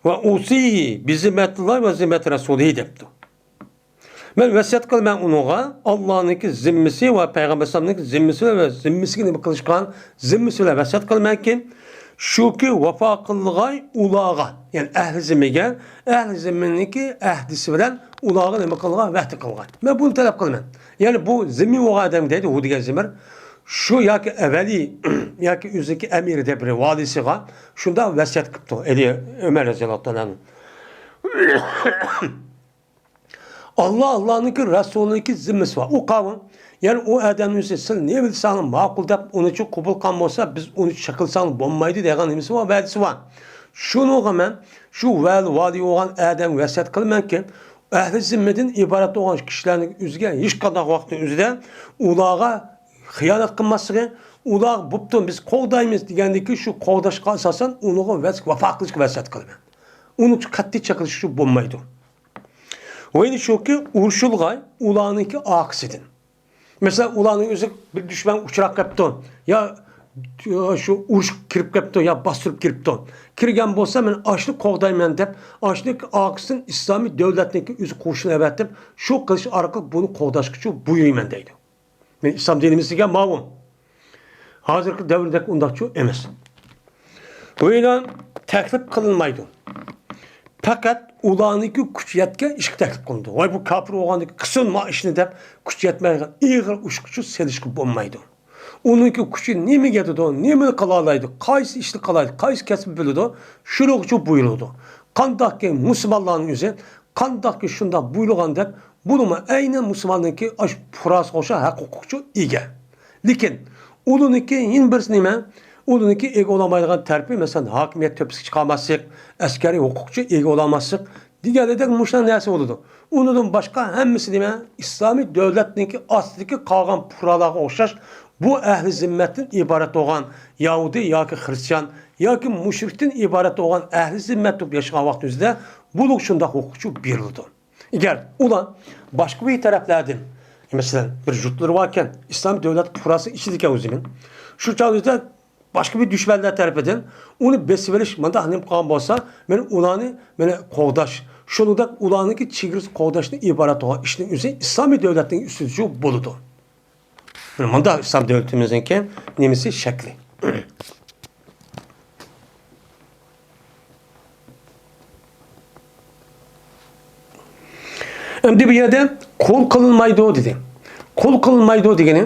ۋە ئۇسى بىزىممەتىللاھ ۋە زىممەتى رەسۇلىھى دەپتۇ. مەن ۋەسىيەت قىلىمەن ئۇنىڭغا، ئاللانىڭكى زىممىسى ۋە پەيغەمبەر ئەلەيھىسسالامنىڭكى زىممىسى ۋە زىممىسىگە نېمە قىلىشقان، زىممىسى بىلەن ۋەسىيەت قىلىمەنكى، شۇكى، ۋاپا قىلغاي ئۇلارغا، يەنى ئەھلى زىممىگە، ئەھلى زىممىنىڭكى ئەھدىسى بىلەن ئۇلارغا نېمە قىلغان، ۋەدە قىلغان. مەن بۇنى تەلەپ قىلىمەن. يەنى بۇ زىممى بولغان ئادەم دەيدۇ، ھۇ دېگەن زىممىر، شۇ ياكى ۋەلى ياكى ئۆزىنىڭكى ئەمىرى دەپ بىر ۋالىسىغا شۇنداق ۋەسىيەت قىپتۇ، ئەلى ئۆمەر رەزىياللاھۇ تائالا ئەنھۇ. ئاللا، ئاللانىڭكى رەسۇلىنىڭكى زىممىسى بار. ئۇ قاۋۇم، يەنى ئۇ ئادەمنىڭ ئۆزى سىز نېمە دېسەڭلار ماقۇل دەپ ئۇنىچۇ قوبۇل قىلغان بولسا، بىز ئۇنى چېقىلساڭلار بولمايدۇ دېگەن نېمىسى بار، ۋەدىسى بار. شۇنىڭغا مەن شۇ ۋەلى، ۋالى بولغان ئادەمگە ۋەسىيەت قىلىمەنكى، ئەھلى زىممىدىن ئىبارەت بولغان كىشىلەرنىڭ ئۆزىگە ھېچقانداق ۋاقىتنىڭ ئۆزىدە ئۇلارغا خىيانەت قىلماسلىقى، ئۇلار بوپتۇ، بىز قوغدايمىز دېگەندىكى شۇ قوغداشقا ئاساسەن ئۇنىڭغا ۋەس-، ۋاپا قىلىشقا ۋەسىيەت قىلىمەن. ئۇنى قەتئىي چېقىلىشى بولمايدۇ. ۋەينى شۇكى، ئۇرۇشۇلغاي ئۇلارنىڭكى ئارقىسىدىن. مەسىلەن، ئۇلارنىڭ ئۆزى بىر دۈشمەن ئۇچراپ كەپتۇ، يا شۇ ئۇرۇشقا كىرىپ كەپتۇ، يا باستۇرۇپ كىرىپتۇ. كىرگەن بولسا، مەن ئاشۇنى قوغدايمەن دەپ، ئاشۇنىڭ ئارقىسىدىن ئىسلامىي دۆلەتنىڭكى ئۆزى قوشۇن ئەۋەتىپ، شۇ قىلىش ئارقىلىق بۇنى قوغداشقىچۇ بۇيرۇيمەن دەيدۇ. مەن ئىسلام دىنىمىز دېگەن ماۋۇ. ھازىرقى دەۋردەك ئۇنداقچۇ ئەمەس. بۇ ئېلان تەكلىپ قىلىنمايدۇ. پەقەت ئۇلارنىڭكى كۈچى يەتكەن ئىشقا تەكلىپ قىلىنىدۇ. ۋاي، بۇ كاپىر بولغاندىكىن قىلسۇن ما ئىشنى دەپ، كۈچى يەتمەيدىغان ئېغىر ئىشقىچۇ سېلىشقا بولمايدۇ. ئۇنىڭكى كۈچى نېمىگە يېتىدۇ، نېمىنى قىلالايدۇ، قايسى ئىشنى قىلالايدۇ، قايسى كەسىپنى بىلىدۇ، شۇنىڭغىچۇ بۇيرۇلىدۇ. قانداقكى مۇسۇلمانلارنىڭ ئۆزى، قانداقكى شۇنداق بۇيرۇلغاندەك، بۇنىمۇ ئەينەن مۇسۇلماننىڭكى ئاشۇ پۇقراسىغا ئوخشاش ھەق ھوقۇقچۇ ئىگە. لېكىن ئۇلىنىڭكى يەنە بىرسى نېمە؟ ئۇلىنىڭكى ئىگە بولالمايدىغان تەرىپى، مەسىلەن، ھاكىمىيەت تۆپىسىگە چىقالماسلىق، ئەسكەرىي ھوقۇقچۇ ئىگە بولالماسلىق دېگەندەك مۇشۇنداق نەرسە بولىدۇ. ئۇنىڭدىن باشقا ھەممىسى نېمە؟ ئىسلامىي دۆلەتنىڭكى ئاستىدىكى قالغان پۇقرالارغا ئوخشاش بۇ ئەھلى زىممەتتىن ئىبارەت بولغان يەھۇدىي ياكى خرىستىيان ياكى مۇشرىكتىن ئىبارەت بولغان ئەھلى زىممەت بولۇپ ياشىغان ۋاقتىمىزدا بۇلۇق شۇنداق ھوقۇقچۇ بېرىلىدۇ. ئەگەر ئۇلار باشقا بىر تەرەپلەردىن، مەسىلەن، بىر يۇرتلىرى باركەن، ئىسلام دۆلەت پۇقراسى ئىچىدىكەن ئۇ زېمىن، شۇ چاغدا باشقا بىر دۈشمەنلەر تەرىپىدىن ئۇنى بېسىۋېلىش، مۇنداق نېمە قىلغان بولسا، مەن ئۇلارنى مانا قوغداش، شۇنىڭدەك ئۇلارنىڭكى چېگرىسى قوغداشتىن ئىبارەت بولغان ئىشنىڭ ئۆزى ئىسلامىي دۆلەتنىڭ ئۈستىدىچۇ بولىدۇ. مانا مۇنداق ئىسلام دۆلىتىمىزنىڭكى نېمىسى، شەكلى. ئەمدى بۇ يەردە قۇل قىلىنمايدۇ دېدى. قۇل قىلىنمايدۇ دېگىنى،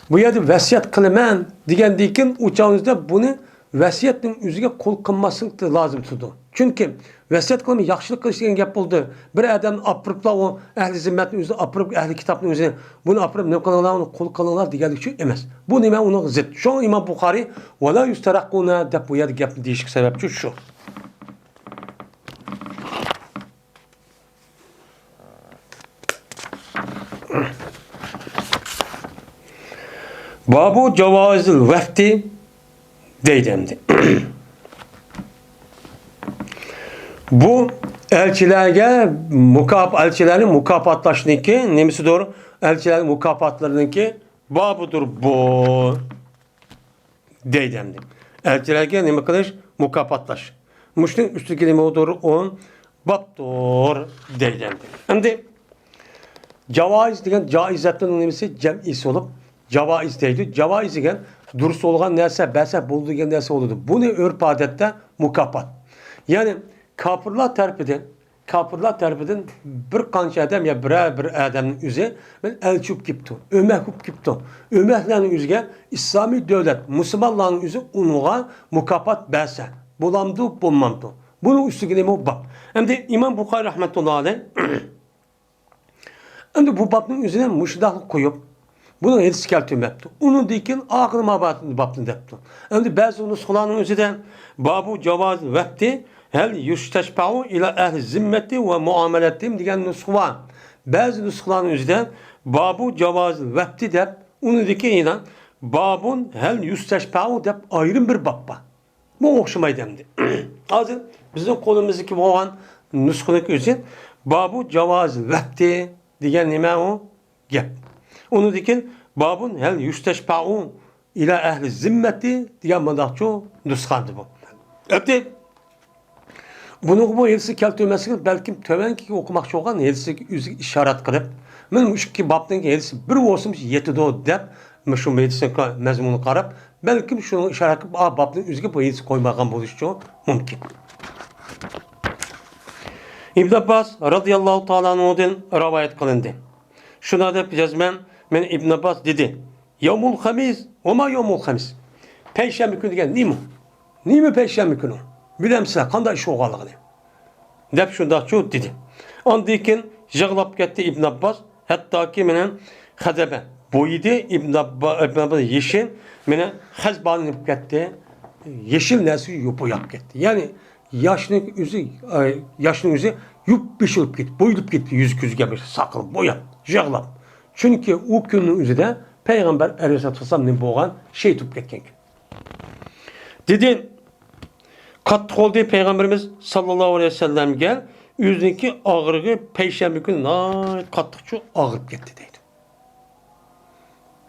بۇ يەردە ۋەسىيەت قىلىمەن دېگەندىن كېيىن ئۇ چاغىمىزدا بۇنى ۋەسىيەتنىڭ ئۆزىگە قۇل قىلماسلىق لازىم تۇرىدۇ. چۈنكى ۋەسىيەت قىلىمەن، ياخشىلىق قىلىش دېگەن گەپ بولدى. بىر ئادەمنى ئاپىرىپلا ئۇ ئەھلى زىممەتنىڭ ئۆزىنى ئاپىرىپ، ئەھلى كىتابنىڭ ئۆزىنى، بۇنى ئاپىرىپ نېمە قىلىڭلار، ئۇنى قۇل قىلىڭلار دېگەنلىك ئۈچۈن ئەمەس. بۇ نېمە؟ ئۇنىڭغا زىت. شۇڭا ئىمام بۇخارىي «ۋەلا يۇستەرەققۇنە» دەپ بۇ يەردە گەپنى دېيىشكە سەۋەبچى شۇ. بابۇ جاۋازىل ۋەفدى دەيدۇ ئەمدى. بۇ ئەلچىلەرگە مۇكاپ-، ئەلچىلەرنى مۇكاپاتلاشنىڭكى نېمىسىدۇر؟ ئەلچىلەرنىڭ مۇكاپاتلىرىنىڭكى بابىدۇر بۇ، دەيدۇ ئەمدى. ئەلچىلەرگە نېمە قىلىش؟ مۇكاپاتلاش. مۇشۇنىڭ ئۈستىدىكى نېمىدۇر؟ ئۇ بابتۇر، دەيدۇ ئەمدى. ئەمدى جاۋائىز دېگەن جائىزاتنىڭ نېمىسى؟ جەمئىسى بولۇپ، جاۋائىز دەيدۇ. جاۋائىز دېگەن دۇرۇس بولغان نەرسە، بەرسە بولىدۇ دېگەن نەرسە بولىدۇ. بۇنى ئۆرپ-ئادەتتە مۇكاپات. يەنى كاپىرلار تەرىپىدىن، كاپىرلار تەرىپىدىن بىر قانچە ئادەم يا بىرەر بىر ئادەمنىڭ ئۆزى بىر ئەلچى بولۇپ كېلىپتۇ، ئۆمەك بولۇپ كېلىپتۇ. ئۆمەكلەرنىڭ ئۆزىگە ئىسلامىي دۆلەت، مۇسۇلمانلارنىڭ ئۆزى ئۇنىڭغا مۇكاپات بەرسە، بولامدۇ، بولمامدۇ؟ بۇنىڭ ئۈستىگە نېمە باب؟ ئەمدى ئىمام بۇخارىي رەھمەتۇللا ئەلەيھ ئەمدى بۇ بابنىڭ ئۆزىنى مۇشۇنداق قويۇپ، بۇنىڭ ھېلىسى كەلتۈرمەپتۇ. ئۇنىڭدىن كېيىن ئاخىرى ماباتىندا بابنى دەپتۇ. ئەمدى بەزى نۇسخىلارنىڭ ئۆزىدە بابۇ جاۋازىل ۋەفدى ھەل يۇستەشپەئۇ ئىلا ئەھلى زىممەتى ۋە مۇئامەلەتىم دېگەن نۇسخا بار. بەزى نۇسخىلارنىڭ ئۆزىدە بابۇ جاۋازىل ۋەفدى دەپ، ئۇنىڭدىن كېيىن يەنە بابۇن ھەل يۇستەشپەئۇ دەپ ئايرىم بىر باب بار. بۇ ئوخشىمايدۇ ئەمدى. ھازىر بىزنىڭ قولىمىزدىكى بولغان نۇسخىنىڭ ئۆزى بابۇ جاۋازىل ۋەفدى دېگەن نېمە ئۇ؟ گەپ. ئۇنىڭدىن كېيىن بابۇن ھەل يۇستەشپەئۇ ئىلا ئەھلى زىممەتى دېگەن مۇنداقچۇ نۇسخاندى بۇ. ئەمدى بۇنىڭغا بۇ ھېلىسى كەلتۈرمەسلىك، بەلكىم تۆۋەنكى ئوقۇماقچى بولغان ھېلىسىگە ئۆزىگە ئىشارەت قىلىپ، مانا مۇشۇ ئىككى بابنىڭ ھېلىسى بىر بولسىمۇ يېتىدۇ دەپ، مۇشۇ ھېلىسىنىڭ مەزمۇنىغا قاراپ، بەلكىم شۇنىڭغا ئىشارەت قىلىپ، ئا، بابنىڭ ئۆزىگە بۇ ھېلىسى قويمىغان بولۇشىچۇ مۇمكىن. ئىبن ئابباس رازىياللاھۇ تائالا ئەنھۇدىن رىۋايەت قىلىندى. شۇنداق دەپ جەزمەن مەن ئىبن ئابباس دېدى، يەۋمۇل خەمىس، ۋە ما يەۋمۇل خەمىس. پەيشەنبە كۈنى دېگەن نېمە؟ نېمە پەيشەنبە كۈنى؟ بىلەمسىلەر قانداق ئىش بولغانلىقىنى؟ دەپ شۇنداقچۇ دېدى. ئاندىن كېيىن يىغلاپ كەتتى ئىبن ئابباس. ھەتتاكى مېنى خەزەبە بويىدى. ئىبن ئاببا-، ئىبن ئابباس يېشى مېنى خەز بانى بولۇپ كەتتى. يېشىل نەرسىگە يوپۇياپ كەتتى. يەنى ياشنىڭ ئۆزى، ئە، ياشنىڭ ئۆزى يۇپ-يېشىل بولۇپ كەتتى، بويىلىپ كەتتى، يۈزى كۆزى گەپ ساقىلىپ بوياپ، يىغلاپ. چۈنكى ئۇ كۈننىڭ ئۆزىدە پەيغەمبەر ئەلەيھىسسالاتۇ ۋەسسالام نېمە بولغان؟ شېھىت بولۇپ كەتكەن كۈن. دېدى، قاتتىق بولدى پەيغەمبىرىمىز ساللاللاھۇ ئەلەيھى ۋەسەللەمگە، ئۆزىنىڭكى ئاغرىقى پەيشەنبە كۈنى ناھايىتى قاتتىقچۇ ئاغرىپ كەتتى دەيدۇ.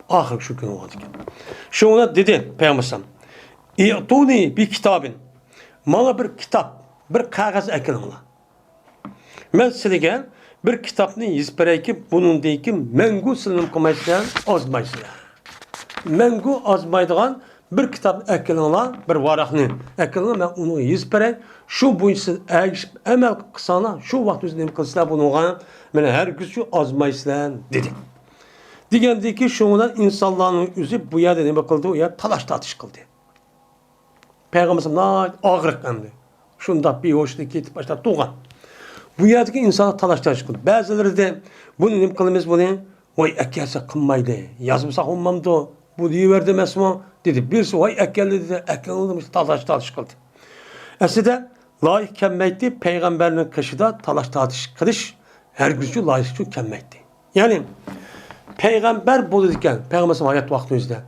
ئاخىرقى شۇ كۈنى بولغان ئىكەن. شۇڭا دېدى پەيغەمبەر ئەلەيھىسسالام، ئىئتۇنى بى كىتابىن، ماڭا بىر كىتاب، بىر قەغەز ئەكېلىڭلار. مەن سىلىگە بىر كىتابنى يېزىپ بېرەيكى، بۇنىڭدىن كېيىن مەڭگۈ سىلىنىپ قالمايسىلەر، ئازمايسىلەر. مەڭگۈ ئازمايدىغان بىر كىتابنى ئەكېلىڭلار، بىر ۋاراقنى ئەكېلىڭلار، مەن ئۇنى يېزىپ بېرەي. شۇ بويىچە سىز ئەگىشىپ ئەمەل قىلساڭلار، شۇ ۋاقىت ئۆزى نېمە قىلىسىلەر بۇنىڭغا؟ مانا ھەرگىزچۇ ئازمايسىلەر، دېدى. دېگەندىكى شۇڭا ئىنسانلارنىڭ ئۆزى بۇ يەردە نېمە قىلدى؟ ئۇ يەردە تالاش-تارتىش قىلدى. پەيغەمبەر ناھايىتى ئاغرىق ئەمدى. شۇنداق بىھوشلۇقى كېتىپ باشلاپ تۇرغان. بۇ يەردىكى ئىنسانلار تالاش-تارتىش قىلدى. بەزىلىرى دېدى، بۇنى نېمە قىلىمىز بۇنى؟ ۋاي ئەكەلسە قىلمايدۇ، يازمىساق بولمامدۇ؟ بۇ دېيىۋەردى ئەمەسمۇ؟ دېدى. بىرسى ۋاي ئەكەلدى دېدى، ئەكەلدى، تالاش-تارتىش قىلدى. ئەسلىدە لايىق كەلمەيتتى، پەيغەمبەرنىڭ قېشىدا تالاش-تارتىش قىلىش ھەرگىزچۇ لايىقچۇ كەلمەيتتى. يەنى پەيغەمبەر بولىدىكەن، پەيغەمبەر ھايات ۋاقتىمىزدا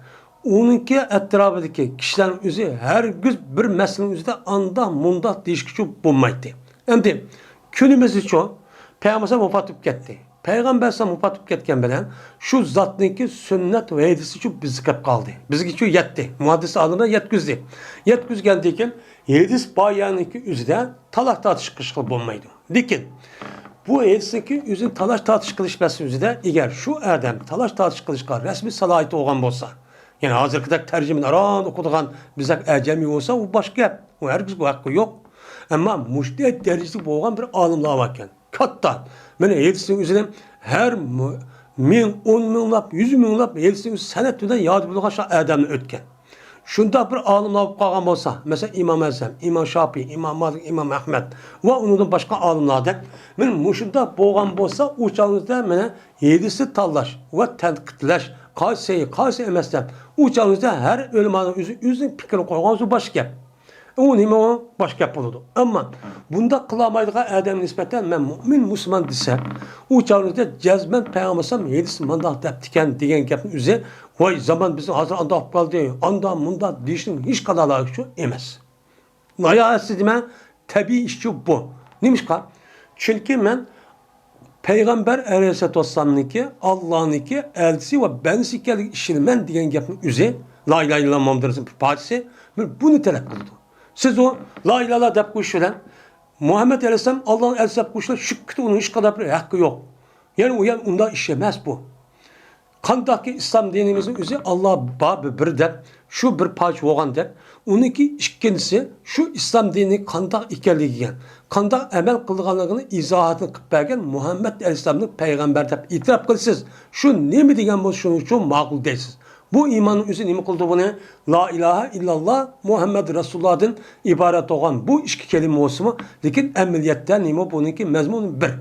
ئۇنىڭكى ئەتراپىدىكى كىشىلەرنىڭ ئۆزى ھەرگىز بىر مەسىلىنىڭ ئۆزىدە ئانداق مۇنداق دېيىشكىچۇ بولمايتتى. ئەمدى كۈنىمىزدىچۇ پەيغەمبەر ۋاپات بولۇپ كەتتى. پەيغەمبەر ئەلەيھىسسالام ۋاپات بولۇپ كەتكەن بىلەن شۇ زاتنىڭكى سۈننەت ۋە ھەدىسىچۇ بىزگە كەپ قالدى. بىزگىچۇ يەتتى. مۇھەددىس ئالىملار يەتكۈزدى. يەتكۈزگەندىن كېيىن ھەدىس بار يەرنىڭكى ئۆزىدە تالاش-تارتىش قىلىشقا بولمايدۇ. لېكىن بۇ ھەدىسنىڭكى ئۆزىنى تالاش-تارتىش قىلىش مەسىلىسى ئۆزىدە، ئەگەر شۇ ئادەم تالاش-تارتىش قىلىشقا رەسمىي سالاھىيىتى بولغان بولسا، يەنى ھازىرقىدەك تەرجىمىنى ئاران ئوقۇيدىغان بىزدەك ئەجەمىي بولسا، ئۇ باشقا گەپ. ئۇ ھەرگىز بۇ ھەققى يوق. ئەمما مۇشۇنداق دەرىجىدە بولغان بىر ئالىملار باركەن. كاتتا. مانا ھەدىسنىڭ ئۆزىنى ھەر مۇ-، مىڭ، ئون مىڭلاپ، يۈز مىڭلاپ ھەدىسنىڭ ئۆزى سەنەد بىلەن ياد بولغان شۇ ئادەمنى ئۆتكەن. شۇنداق بىر ئالىملار بولۇپ قالغان بولسا، مەسىلەن، ئىمام ئەزەم، ئىمام شاپىئىي، ئىمام مالىك، ئىمام ئەھمەد ۋە ئۇنىڭدىن باشقا ئالىملاردەك، مانا مۇشۇنداق بولغان بولسا، ئۇ چاغىمىزدا مانا ھەدىسنى تاللاش ۋە تەنقىدلەش، قايسى سەھىھ، قايسى ئەمەس دەپ، ئۇ چاغىمىزدا ھەر ئۆلىمانىڭ ئۆزى ئۆزىنىڭ پىكرىنى قويغان بولسا باشقا گەپ. ئۇ نېمە ئۇ؟ باشقا گەپ بولىدۇ. ئەمما بۇنداق قىلالمايدىغان ئادەمگە نىسبەتەن مەن مۇئمىن مۇسۇلمان دېسە، ئۇ چاغىمىزدا جەزمەن پەيغەمبەر ئەلەيھىسسالام ھەدىسى مۇنداق دەپتىكەن دېگەن گەپنىڭ ئۆزى، ۋاي زامان بىزنىڭ ھازىر ئانداق بولۇپ قالدى، ئانداق مۇنداق دېيىشنىڭ ھېچقانداق لايىقىچۇ ئەمەس. لايىقىچى دېمە، تەبىئىي ئىشچۇ بۇ. نېمىشقا؟ چۈنكى مەن پەيغەمبەر ئەلەيھىسسالاتۇ ۋەسسالامنىڭكى، ئاللانىڭكى ئەلچىسى ۋە بەندىسى ئىكەنلىكىگە ئىشىنىمەن دېگەن گەپنىڭ ئۆزى، لا ئىلاھە ئىللاللا مۇھەممەد رەسۇلۇللا بىر پارچىسى، بۇنى تەلەپ قىلىدۇ. سىز ئۇ لا ئىلاھە دەپ قويۇش بىلەن، مۇھەممەد ئەلەيھىسسالام ئاللانىڭ ئەلچىسى دەپ قويۇش بىلەن شۈككىتى ئۇنىڭ ھېچقانداق بىر ھەققى يوق. يەنى ئۇ يەر ئۇنداق ئىش ئەمەس بۇ. قانداقكى ئىسلام دىنىمىزنىڭ ئۆزى ئاللا بار بىر دەپ، شۇ بىر پارچە بولغان دەپ، ئۇنىڭكى ئىككىنچىسى شۇ ئىسلام دىنى قانداق ئىكەنلىكىگە، قانداق ئەمەل قىلىدىغانلىقىنى ئىزاھاتىنى قىلىپ بەرگەن مۇھەممەد ئەلەيھىسسالامنى پەيغەمبەر دەپ ئېتىراپ قىلىسىز. شۇ نېمە دېگەن بولسا شۇنىڭ ئۈچۈن ماقۇل دەيسىز. بۇ ئىماننىڭ ئۆزى نېمە قىلىدۇ بۇنى؟ لا ئىلاھە ئىللاللا مۇھەممەد رەسۇلۇللادىن ئىبارەت بولغان بۇ ئىككى كەلىمە بولسىمۇ، لېكىن ئەمەلىيەتتە نېمە بۇنىڭكى مەزمۇنى بىر.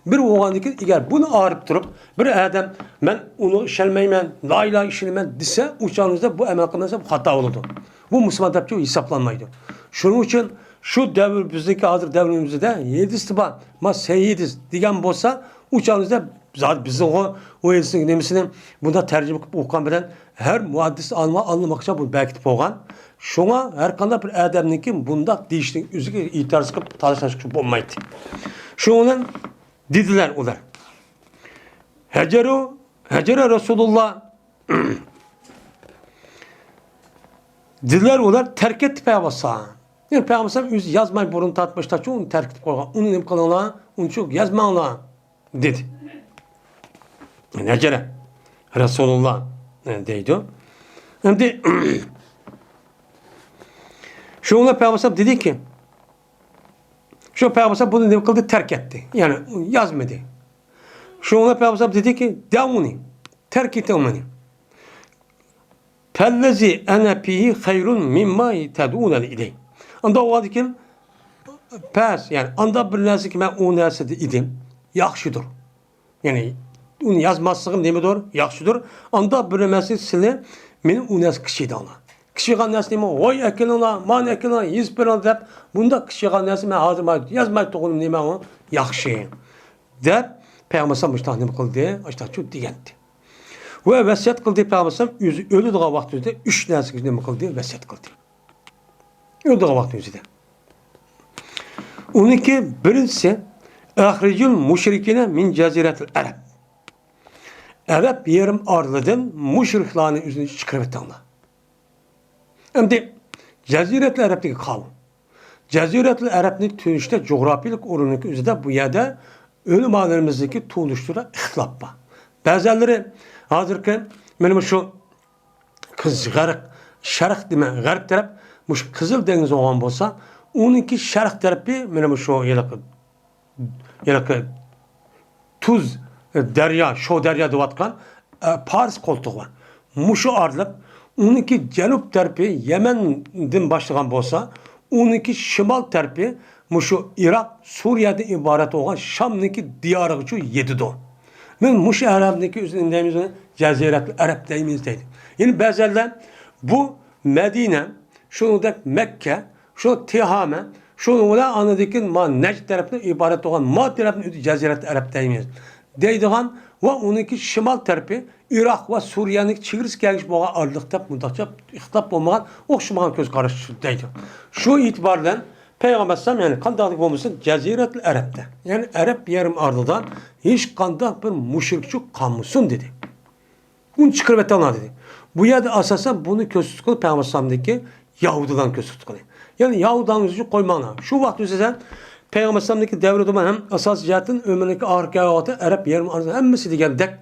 بىر بولغاندىن كېيىن، ئەگەر بۇنى ئايرىپ تۇرۇپ، بىر ئادەم، «مەن ئۇنىڭغا ئىشەنمەيمەن، لا ئىلاھە ئىشىنىمەن» دېسە، ئۇ چاغنىڭىزدا بۇ ئەمەل قىلمىسا، بۇ خاتا بولىدۇ. بۇ مۇسۇلمان دەپ ھېسابلانمايدۇ. شۇنىڭ ئۈچۈن شۇ دەۋر، بىزنىڭكى ھازىر دەۋرىمىزدە ھەدىستە بار، ما سەھىھ ھەدىس دېگەن بولسا، ئۇ چاغنىڭىزدا زادى بىزنىڭغۇ ئۇ ھەدىسنىڭ نېمىسىنى بۇنداق تەرجىمە قىلىپ ئوقۇغان بىلەن ھەر مۇھەددىس ئالىمغا ئاللىماقچە بۇنى بەركىتىپ بولغان. شۇڭا ھەر قانداق بىر ئادەمنىڭكى بۇنداق دېيىشنىڭ ئۆزىگە ئېتىراز قىلىپ تالاشلاشقا بولمايتتى. شۇنىڭ بىلەن دېدىلەر ئۇلار. ھەجەرۇ، ھەجەرە رەسۇلۇللا. دېدىلەر ئۇلار، تەرك ئەتتى پەيغەمبەر ئەلەيھىسسالام. يەنى پەيغەمبەر ئەلەيھىسسالام ئۆزى يازماي بۇرۇن تارتمىشتاچۇ ئۇنى تەرك ئېتىپ قويغان. ئۇنى نېمە قىلىڭلار؟ ئۇنى شۇ يازماڭلار، دېدى. ھەجەرە رەسۇلۇللا، ئە، دەيدۇ. ئەمدى شۇڭا پەيغەمبەر ئەلەيھىسسالام دېدىكى، شۇ پەيغەمبەر ئەلەيھىسسالام بۇنى نېمە قىلدى؟ تەرك ئەتتى. يەنى يازمىدى. شۇڭا پەيغەمبەر ئەلەيھىسسالام دېدىكى، دەئۇنى، تەرك ئېتىڭ مېنى. فالذي أنا فيه خير مما تدعونني إليه. ئانداق بولغاندىكىن، پەس، يەنى ئانداق بىر نەرسىكى مەن ئۇ نەرسىدە ئىدىم، ياخشىدۇر. يەنى ئۇنى يازماسلىقىم نېمىدۇر؟ ياخشىدۇر. ئانداق بىر نەرسە سىلى مېنى ئۇ نەرسە كىشىدەڭلار. كىشىغان نەرسە نېمە؟ ۋاي ئەكېلىڭلار، مانى ئەكېلىڭلار، يېزىپ بېرىڭلار دەپ، بۇنداق كىشىغان نەرسە مەن ھازىر يازماي تۇرغىنىم نېمە ئۇ؟ ياخشى. دەپ، پەيغەمبەر ئەلەيھىسسالام مۇشۇنداق نېمە قىلدى؟ ئاشۇنداق دېگەنتى. ۋە ۋەسىيەت قىلدى پەيغەمبەر ئەلەيھىسسالام ئۆزى ئۆلىدىغان ۋاقتىدا ئۈچ نەرسىگە نېمە قىلدى؟ ۋەسىيەت قىلدى. ئۆلىدىغان ۋاقتى ئۆزىدە. ئۇنىڭكى بىرىنچىسى، أخرجوا المشركين من جزيرة العرب. ئەرەب يېرىم ئارىلىدىن مۇشرىكلارنى ئۆزىنى چىقىرىۋېتىڭلار. ئەمدى جەزىرەتۇل ئەرەبتىكى قاۋۇم. جەزىرەتۇل ئەرەبنى تونۇشتا جۇغراپىيىلىك ئورنىنىڭكى ئۆزىدە بۇ يەردە ئۆلىمالىرىمىزنىڭكى تونۇشتۇرۇشىدا ئىختىلاپ بار. بەزەنلىرى ھازىرقى مانا مۇشۇ قىز-، غەرق، شەرق دېمە، غەرب تەرەپ مۇشۇ قىزىل دېڭىز بولغان بولسا، ئۇنىڭكى شەرق تەرىپى مانا مۇشۇ ھېلىقى، ھېلىقى تۇز دەريا، شو دەريا دەۋاتقان، ئە، پارس قولتۇقى بار. مۇشۇ ئارىلىق، ئۇنىڭكى جەنۇب تەرىپى يەمەندىن باشلىغان بولسا، ئۇنىڭكى شىمال تەرىپى مۇشۇ ئىراق، سۇرىيەدىن ئىبارەت بولغان شامنىڭكى دىيارىغىچۇ يېتىدۇ. مەن مۇشۇ ئەرەبنىڭكى ئۆزىنى نېمە دەيمىز، جەزىرەتۇل ئەرەب دەيمىز دەيدۇ. يەنى بەزەنلەر بۇ مەدىنە، شۇنىڭدەك مەككە، شۇ تىھامە، شۇنىڭ بىلەن ئاندىن كېيىن ما نەجد تەرەپتىن ئىبارەت بولغان ما تەرەپنى ئۆزى جەزىرەتۇل ئەرەب دەيمىز دەيدىغان ۋە ئۇنىڭكى شىمال تەرىپى ئىراق ۋە سۇرىيەنىڭ چېگرىسى كەلگۈچە بولغان ئارىلىق دەپ مۇنداقچە ئىختىلاپ بولمىغان، ئوخشىمىغان كۆز قاراش دەيدۇ. شۇ ئېتىبار بىلەن پەيغەمبەر ئەلەيھىسسالام، يەنى قانداقلىق بولمىسۇن، جەزىرەتۇل ئەرەبتە، يەنى ئەرەب يېرىم ئارىلىدا ھېچقانداق بىر مۇشرىكچۇ قالمىسۇن دېدى. ئۇنى چىقىرىۋېتىڭلار دېدى. بۇ يەردە ئاساسەن بۇنى كۆرسىتىدىغىنى پەيغەمبەر ئەلەيھىسسالامدىكى يەھۇدىيلارنى كۆرسىتىدىغىنى. يەنى يەھۇدىيلارنى ئۆزىگە قويماڭلار. شۇ ۋاقىت ئۆزىدە پەيغەمبەر ئەلەيھىسسالامدىكى دەۋرىدىمۇ ھەم ئاساسىي جەھەتتىن ئۆمرىنىڭكى ئاخىرقى ۋاقتى ئەرەب يېرىم ئارىلىدا ھەممىسى دېگەندەك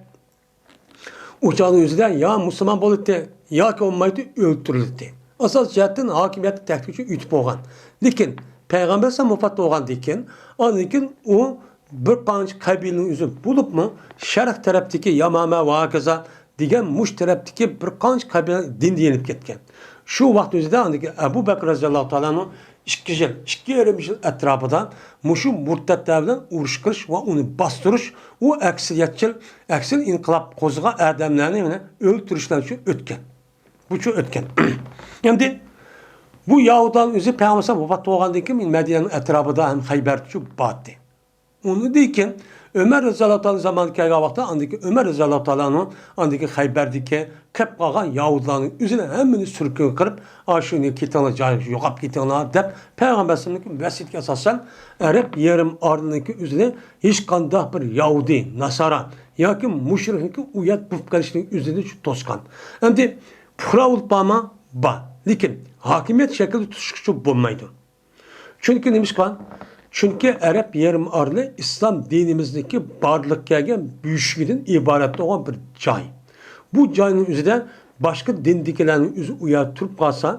ئۇ چاغنىڭ ئۆزىدە يا مۇسۇلمان بولاتتى، ياكى بولمايتتى، ئۆلتۈرۈلەتتى. ئاساسىي جەھەتتىن ھاكىمىيەتتە تەھدىت ئۈچۈن ئۆتۈپ بولغان. لېكىن پەيغەمبەر ئەلەيھىسسالام ۋاپات بولغاندىن كېيىن، ئاندىن كېيىن ئۇ بىر قانچە قەبىلىنىڭ ئۆزى بولۇپمۇ، شەرق تەرەپتىكى يامامە ۋە ھاكازا دېگەن مۇشۇ تەرەپتىكى بىر قانچە قەبىلە دىندىن يېنىپ كەتكەن. شۇ ۋاقىت ئۆزىدە ئاندىكى ئەبۇ بەكرى رەزىياللاھۇ تائالا ئەنھۇ ئىككى يىل، ئىككى يېرىم يىل ئەتراپىدا مۇشۇ مۇرتەتلەر بىلەن ئۇرۇش قىلىش ۋە ئۇنى باستۇرۇش، ئۇ ئەكسىلىيەتچىل، ئەكسىل ئىنقىلاب قوزغىغان ئادەملەرنى يەنە ئۆلتۈرۈشلەر شۇ ئۆتكەن. بۇچۇ ئۆتكەن. ئەمدى بۇ يەھۇدىيلارنىڭ ئۆزى پەيغەمبەر ۋاپات بولغاندىن كېيىن مەدىنەنىڭ ئەتراپىدا ھەم خەيبەردىچۇ بارتتى. ئۇنىڭدىن كېيىن ئۆمەر رەزىياللاھۇ تائالا زامانىغا كەلگەن ۋاقىتتا ئاندىكى ئۆمەر رەزىياللاھۇ تائالانىڭ ئاندىكى خەيبەردىكى قېلىپ قالغان يەھۇدىيلارنىڭ ئۆزىنى ھەممىنى سۈرگۈنگە قىلىپ، ئاشۇنى كېتىڭلار، جايىغا يوقاپ كېتىڭلار دەپ پەيغەمبەر ئەلەيھىسسالامنىڭ ۋەسىيىتىگە ئاساسەن ئەرەب يېرىم ئارىلىنىڭكى ئۆزىنى ھېچقانداق بىر يەھۇدىي، ناسارا ياكى مۇشرىكنىڭكى ئۇ يەردە بولۇپ قېلىشىنىڭ ئۆزىنى توسقان. ئەمدى پۇقرا بولۇپ بارما؟ بار. لېكىن ھاكىمىيەت شەكلىدە تۇتۇشقىچە بولمايدۇ. چۈنكى نېمىشقا؟ چۈنكى ئەرەب يېرىم ئارىلى ئىسلام دىنىمىزنىڭكى بارلىققا كەلگەن بۆشۈكىدىن ئىبارەت بولغان بىر جاي. بۇ جاينىڭ ئۆزىدە باشقا دىندىكىلەرنىڭ ئۆزى ئۇ يەردە تۇرۇپ قالسا،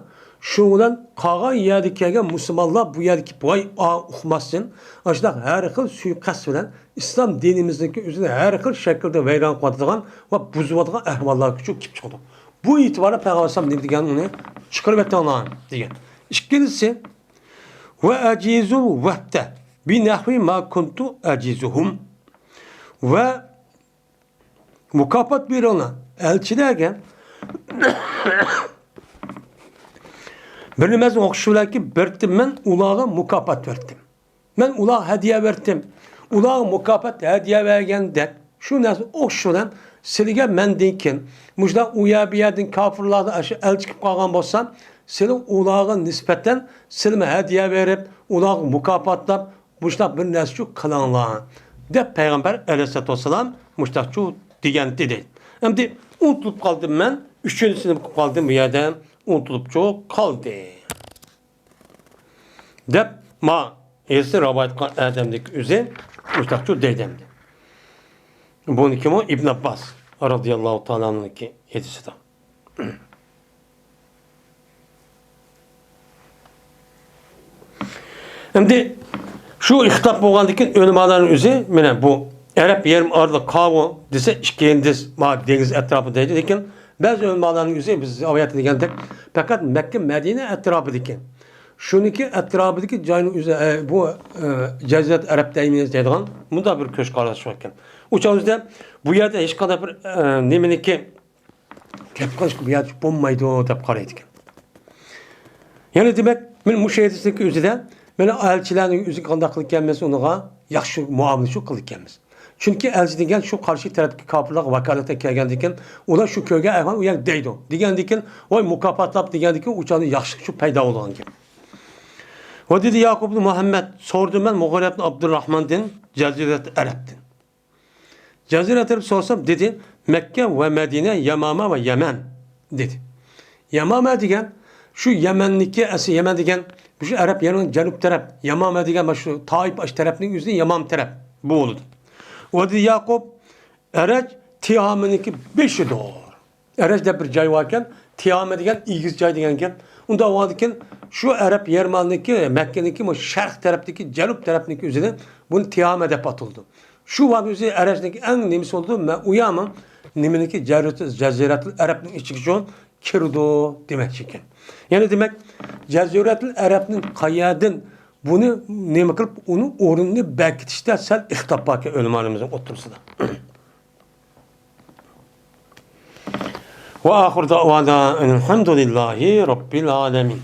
شۇنىڭ بىلەن قالغان يەردە كەلگەن مۇسۇلمانلار بۇ يەردە كېلىپ ۋاي ئا ئۇقماسسىن، ئاشۇنداق ھەر خىل سۇيىقەست بىلەن ئىسلام دىنىمىزنىڭكى ئۆزىنى ھەر خىل شەكىلدە ۋەيران قىلىۋاتىدىغان ۋە بۇزۇۋاتىدىغان ئەھۋاللارغىچە كېلىپ چىقىدۇ. بۇ ئېتىباردا پەيغەمبەر ئەلەيھىسسالام نېمە دېگەن؟ ئۇنى چىقىرىۋېتىڭلار دېگەن. ئىككىنچىسى، ۋە ئەجىزۇل ۋەھدە بىنەھۋى ما كۇنتۇ ئەجىزۇھۇم. ۋە مۇكاپات بېرىڭلار ئەلچىلەرگە. بىر نېمىسىنى ئوخشىشى بىلەنكى بېرىتتىم، مەن ئۇلارغا مۇكاپات بەرتىم. مەن ئۇلارغا ھەدىيە بەرتىم. ئۇلارغا مۇكاپات، ھەدىيە بەرگەندەك، شۇ نەرسە ئوخشىشى بىلەن سىلىگە مەندىن كېيىن مۇشۇنداق ئۇ يەر بۇ يەردىن كاپىرلاردىن ئاشۇ ئەلچى كېلىپ قالغان بولسا، سىلى ئۇلارغا نىسبەتەن سىلىمۇ ھەدىيە بېرىپ، ئۇلارغا مۇكاپاتلاپ، مۇشۇنداق بىر نەرسىچۇ قىلىڭلار دەپ پەيغەمبەر ئەلەيھىسسالاتۇ ۋەسسالام مۇشۇنداقچۇ دېگەنتى دەيدۇ. ئەمدى ئۇنتۇلۇپ قالدىم مەن، ئۈچىنچىسى نېمە قىلىپ قالدىم بۇ يەردە؟ ئۇنتۇلۇپچۇ قالدى دەپ ما ھېسى رىۋايەت قىلغان ئادەمدىكى ئۆزى مۇشۇنداقچۇ دەيدۇ ئەمدى. بۇنىڭكىمۇ ئىبن ئابباس رازىياللاھۇ تائالا ئەنھۇنىڭكى ھەدىسىدە. ئەمدى شۇ ئىختىلاپ بولغاندىن كېيىن ئۆلىمالارنىڭ ئۆزى، مانا بۇ ئەرەب يېرىم ئارىلىق قاۋۇ دېسە، ئىككى ھىندىز، ما دېڭىز ئەتراپى دەيدۇ، لېكىن بەزى ئۆلىمالارنىڭ ئۆزى بىز رىۋايەتتە دېگەندەك پەقەت مەككە، مەدىنە ئەتراپىدىكى، شۇنىڭكى ئەتراپىدىكى جاينىڭ ئۆزى، ئە، بۇ، ئە، جەزىرەت ئەرەب دەيمىز دەيدىغان مۇنداق بىر كۆز قاراشى بار ئىكەن. ئۇ چاغ ئۆزىدە بۇ يەردە ھېچقانداق بىر، ئە، نېمىنىكى گەپ قىلىشقا بۇ يەردە بولمايدۇ دەپ قارايدىكەن. يەنى دېمەك، مەن مۇشۇ ھەدىستىكى ئۆزىدە مانا ئەلچىلەرنىڭ ئۆزى قانداق قىلىدىكەنمىز، ئۇنىڭغا ياخشى مۇئامىلە شۇ قىلىدىكەنمىز. چۈنكى ئەلچى دېگەن شۇ قارشى تەرەپتىكى كاپىرلارغا ۋاكالىتەن كەلگەندىكىن، ئۇلار شۇ كۆرگەن ئەھۋال ئۇ يەردە دەيدۇ. دېگەندىكىن، ۋاي مۇكاپاتلاپ دېگەندىكىن، ئۇ چاغدا ياخشىلىق شۇ پەيدا بولغان گەپ. ۋە دېدى ياقۇب ئىبن مۇھەممەد، سورىدىم مەن مۇغىرە ئىبن ئابدۇرراھماندىن، جەزىرەت ئەرەبتىن. جەزىرەت ئەرەب سورىسام، دېدى، مەككە ۋە مەدىنە، يامامە ۋە يەمەن، دېدى. يامامە دېگەن، شۇ يەمەننىكى، ئەسلى يەمەن دېگەن، شۇ ئەرەب يەرنىڭ جەنۇب تەرەپ، يامامە دېگەن مانا شۇ تائىپ ئاش تەرەپنىڭ ئۆزى يامام تەرەپ بولىدۇ. ۋە دېدى ياقۇب، ئەرەج تىھامىنىڭكى بېشىدۇر. ئەرەج دەپ بىر جاي باركەن، تىھامە دېگەن ئېگىز جاي دېگەن گەپ. ئۇنداق بولغاندىكىن، شۇ ئەرەب يەرمانىدىكى، مەككىنىڭكى بۇ شەرق تەرەپتىكى، جەنۇب تەرەپنىڭكى ئۆزىنى، بۇنى تىھامە دەپ ئاتىلىدۇ. شۇ ۋاقىت ئۆزى ئەرەجنىڭكى ئەڭ نېمىسى بولىدۇ؟ مە-، ئۇ يەرمۇ نېمىنىڭكى، جەزىرەتۇل، جەزىرەتۇل ئەرەبنىڭ ئىچىگە شۇ كىرىدۇ دېمەكچى ئىكەن. يەنى دېمەك، جەزىرەتۇل ئەرەبنىڭ قەيەردىن بۇنى نېمە قىلىپ، ئۇنىڭ ئورنىنى بەكىتىشتە سەل ئىختىلاپ باركەن ئۆلىمالىرىمىزنىڭ ئوتتۇرىسىدا. وآخر دعوانا أن الحمد لله رب العالمين.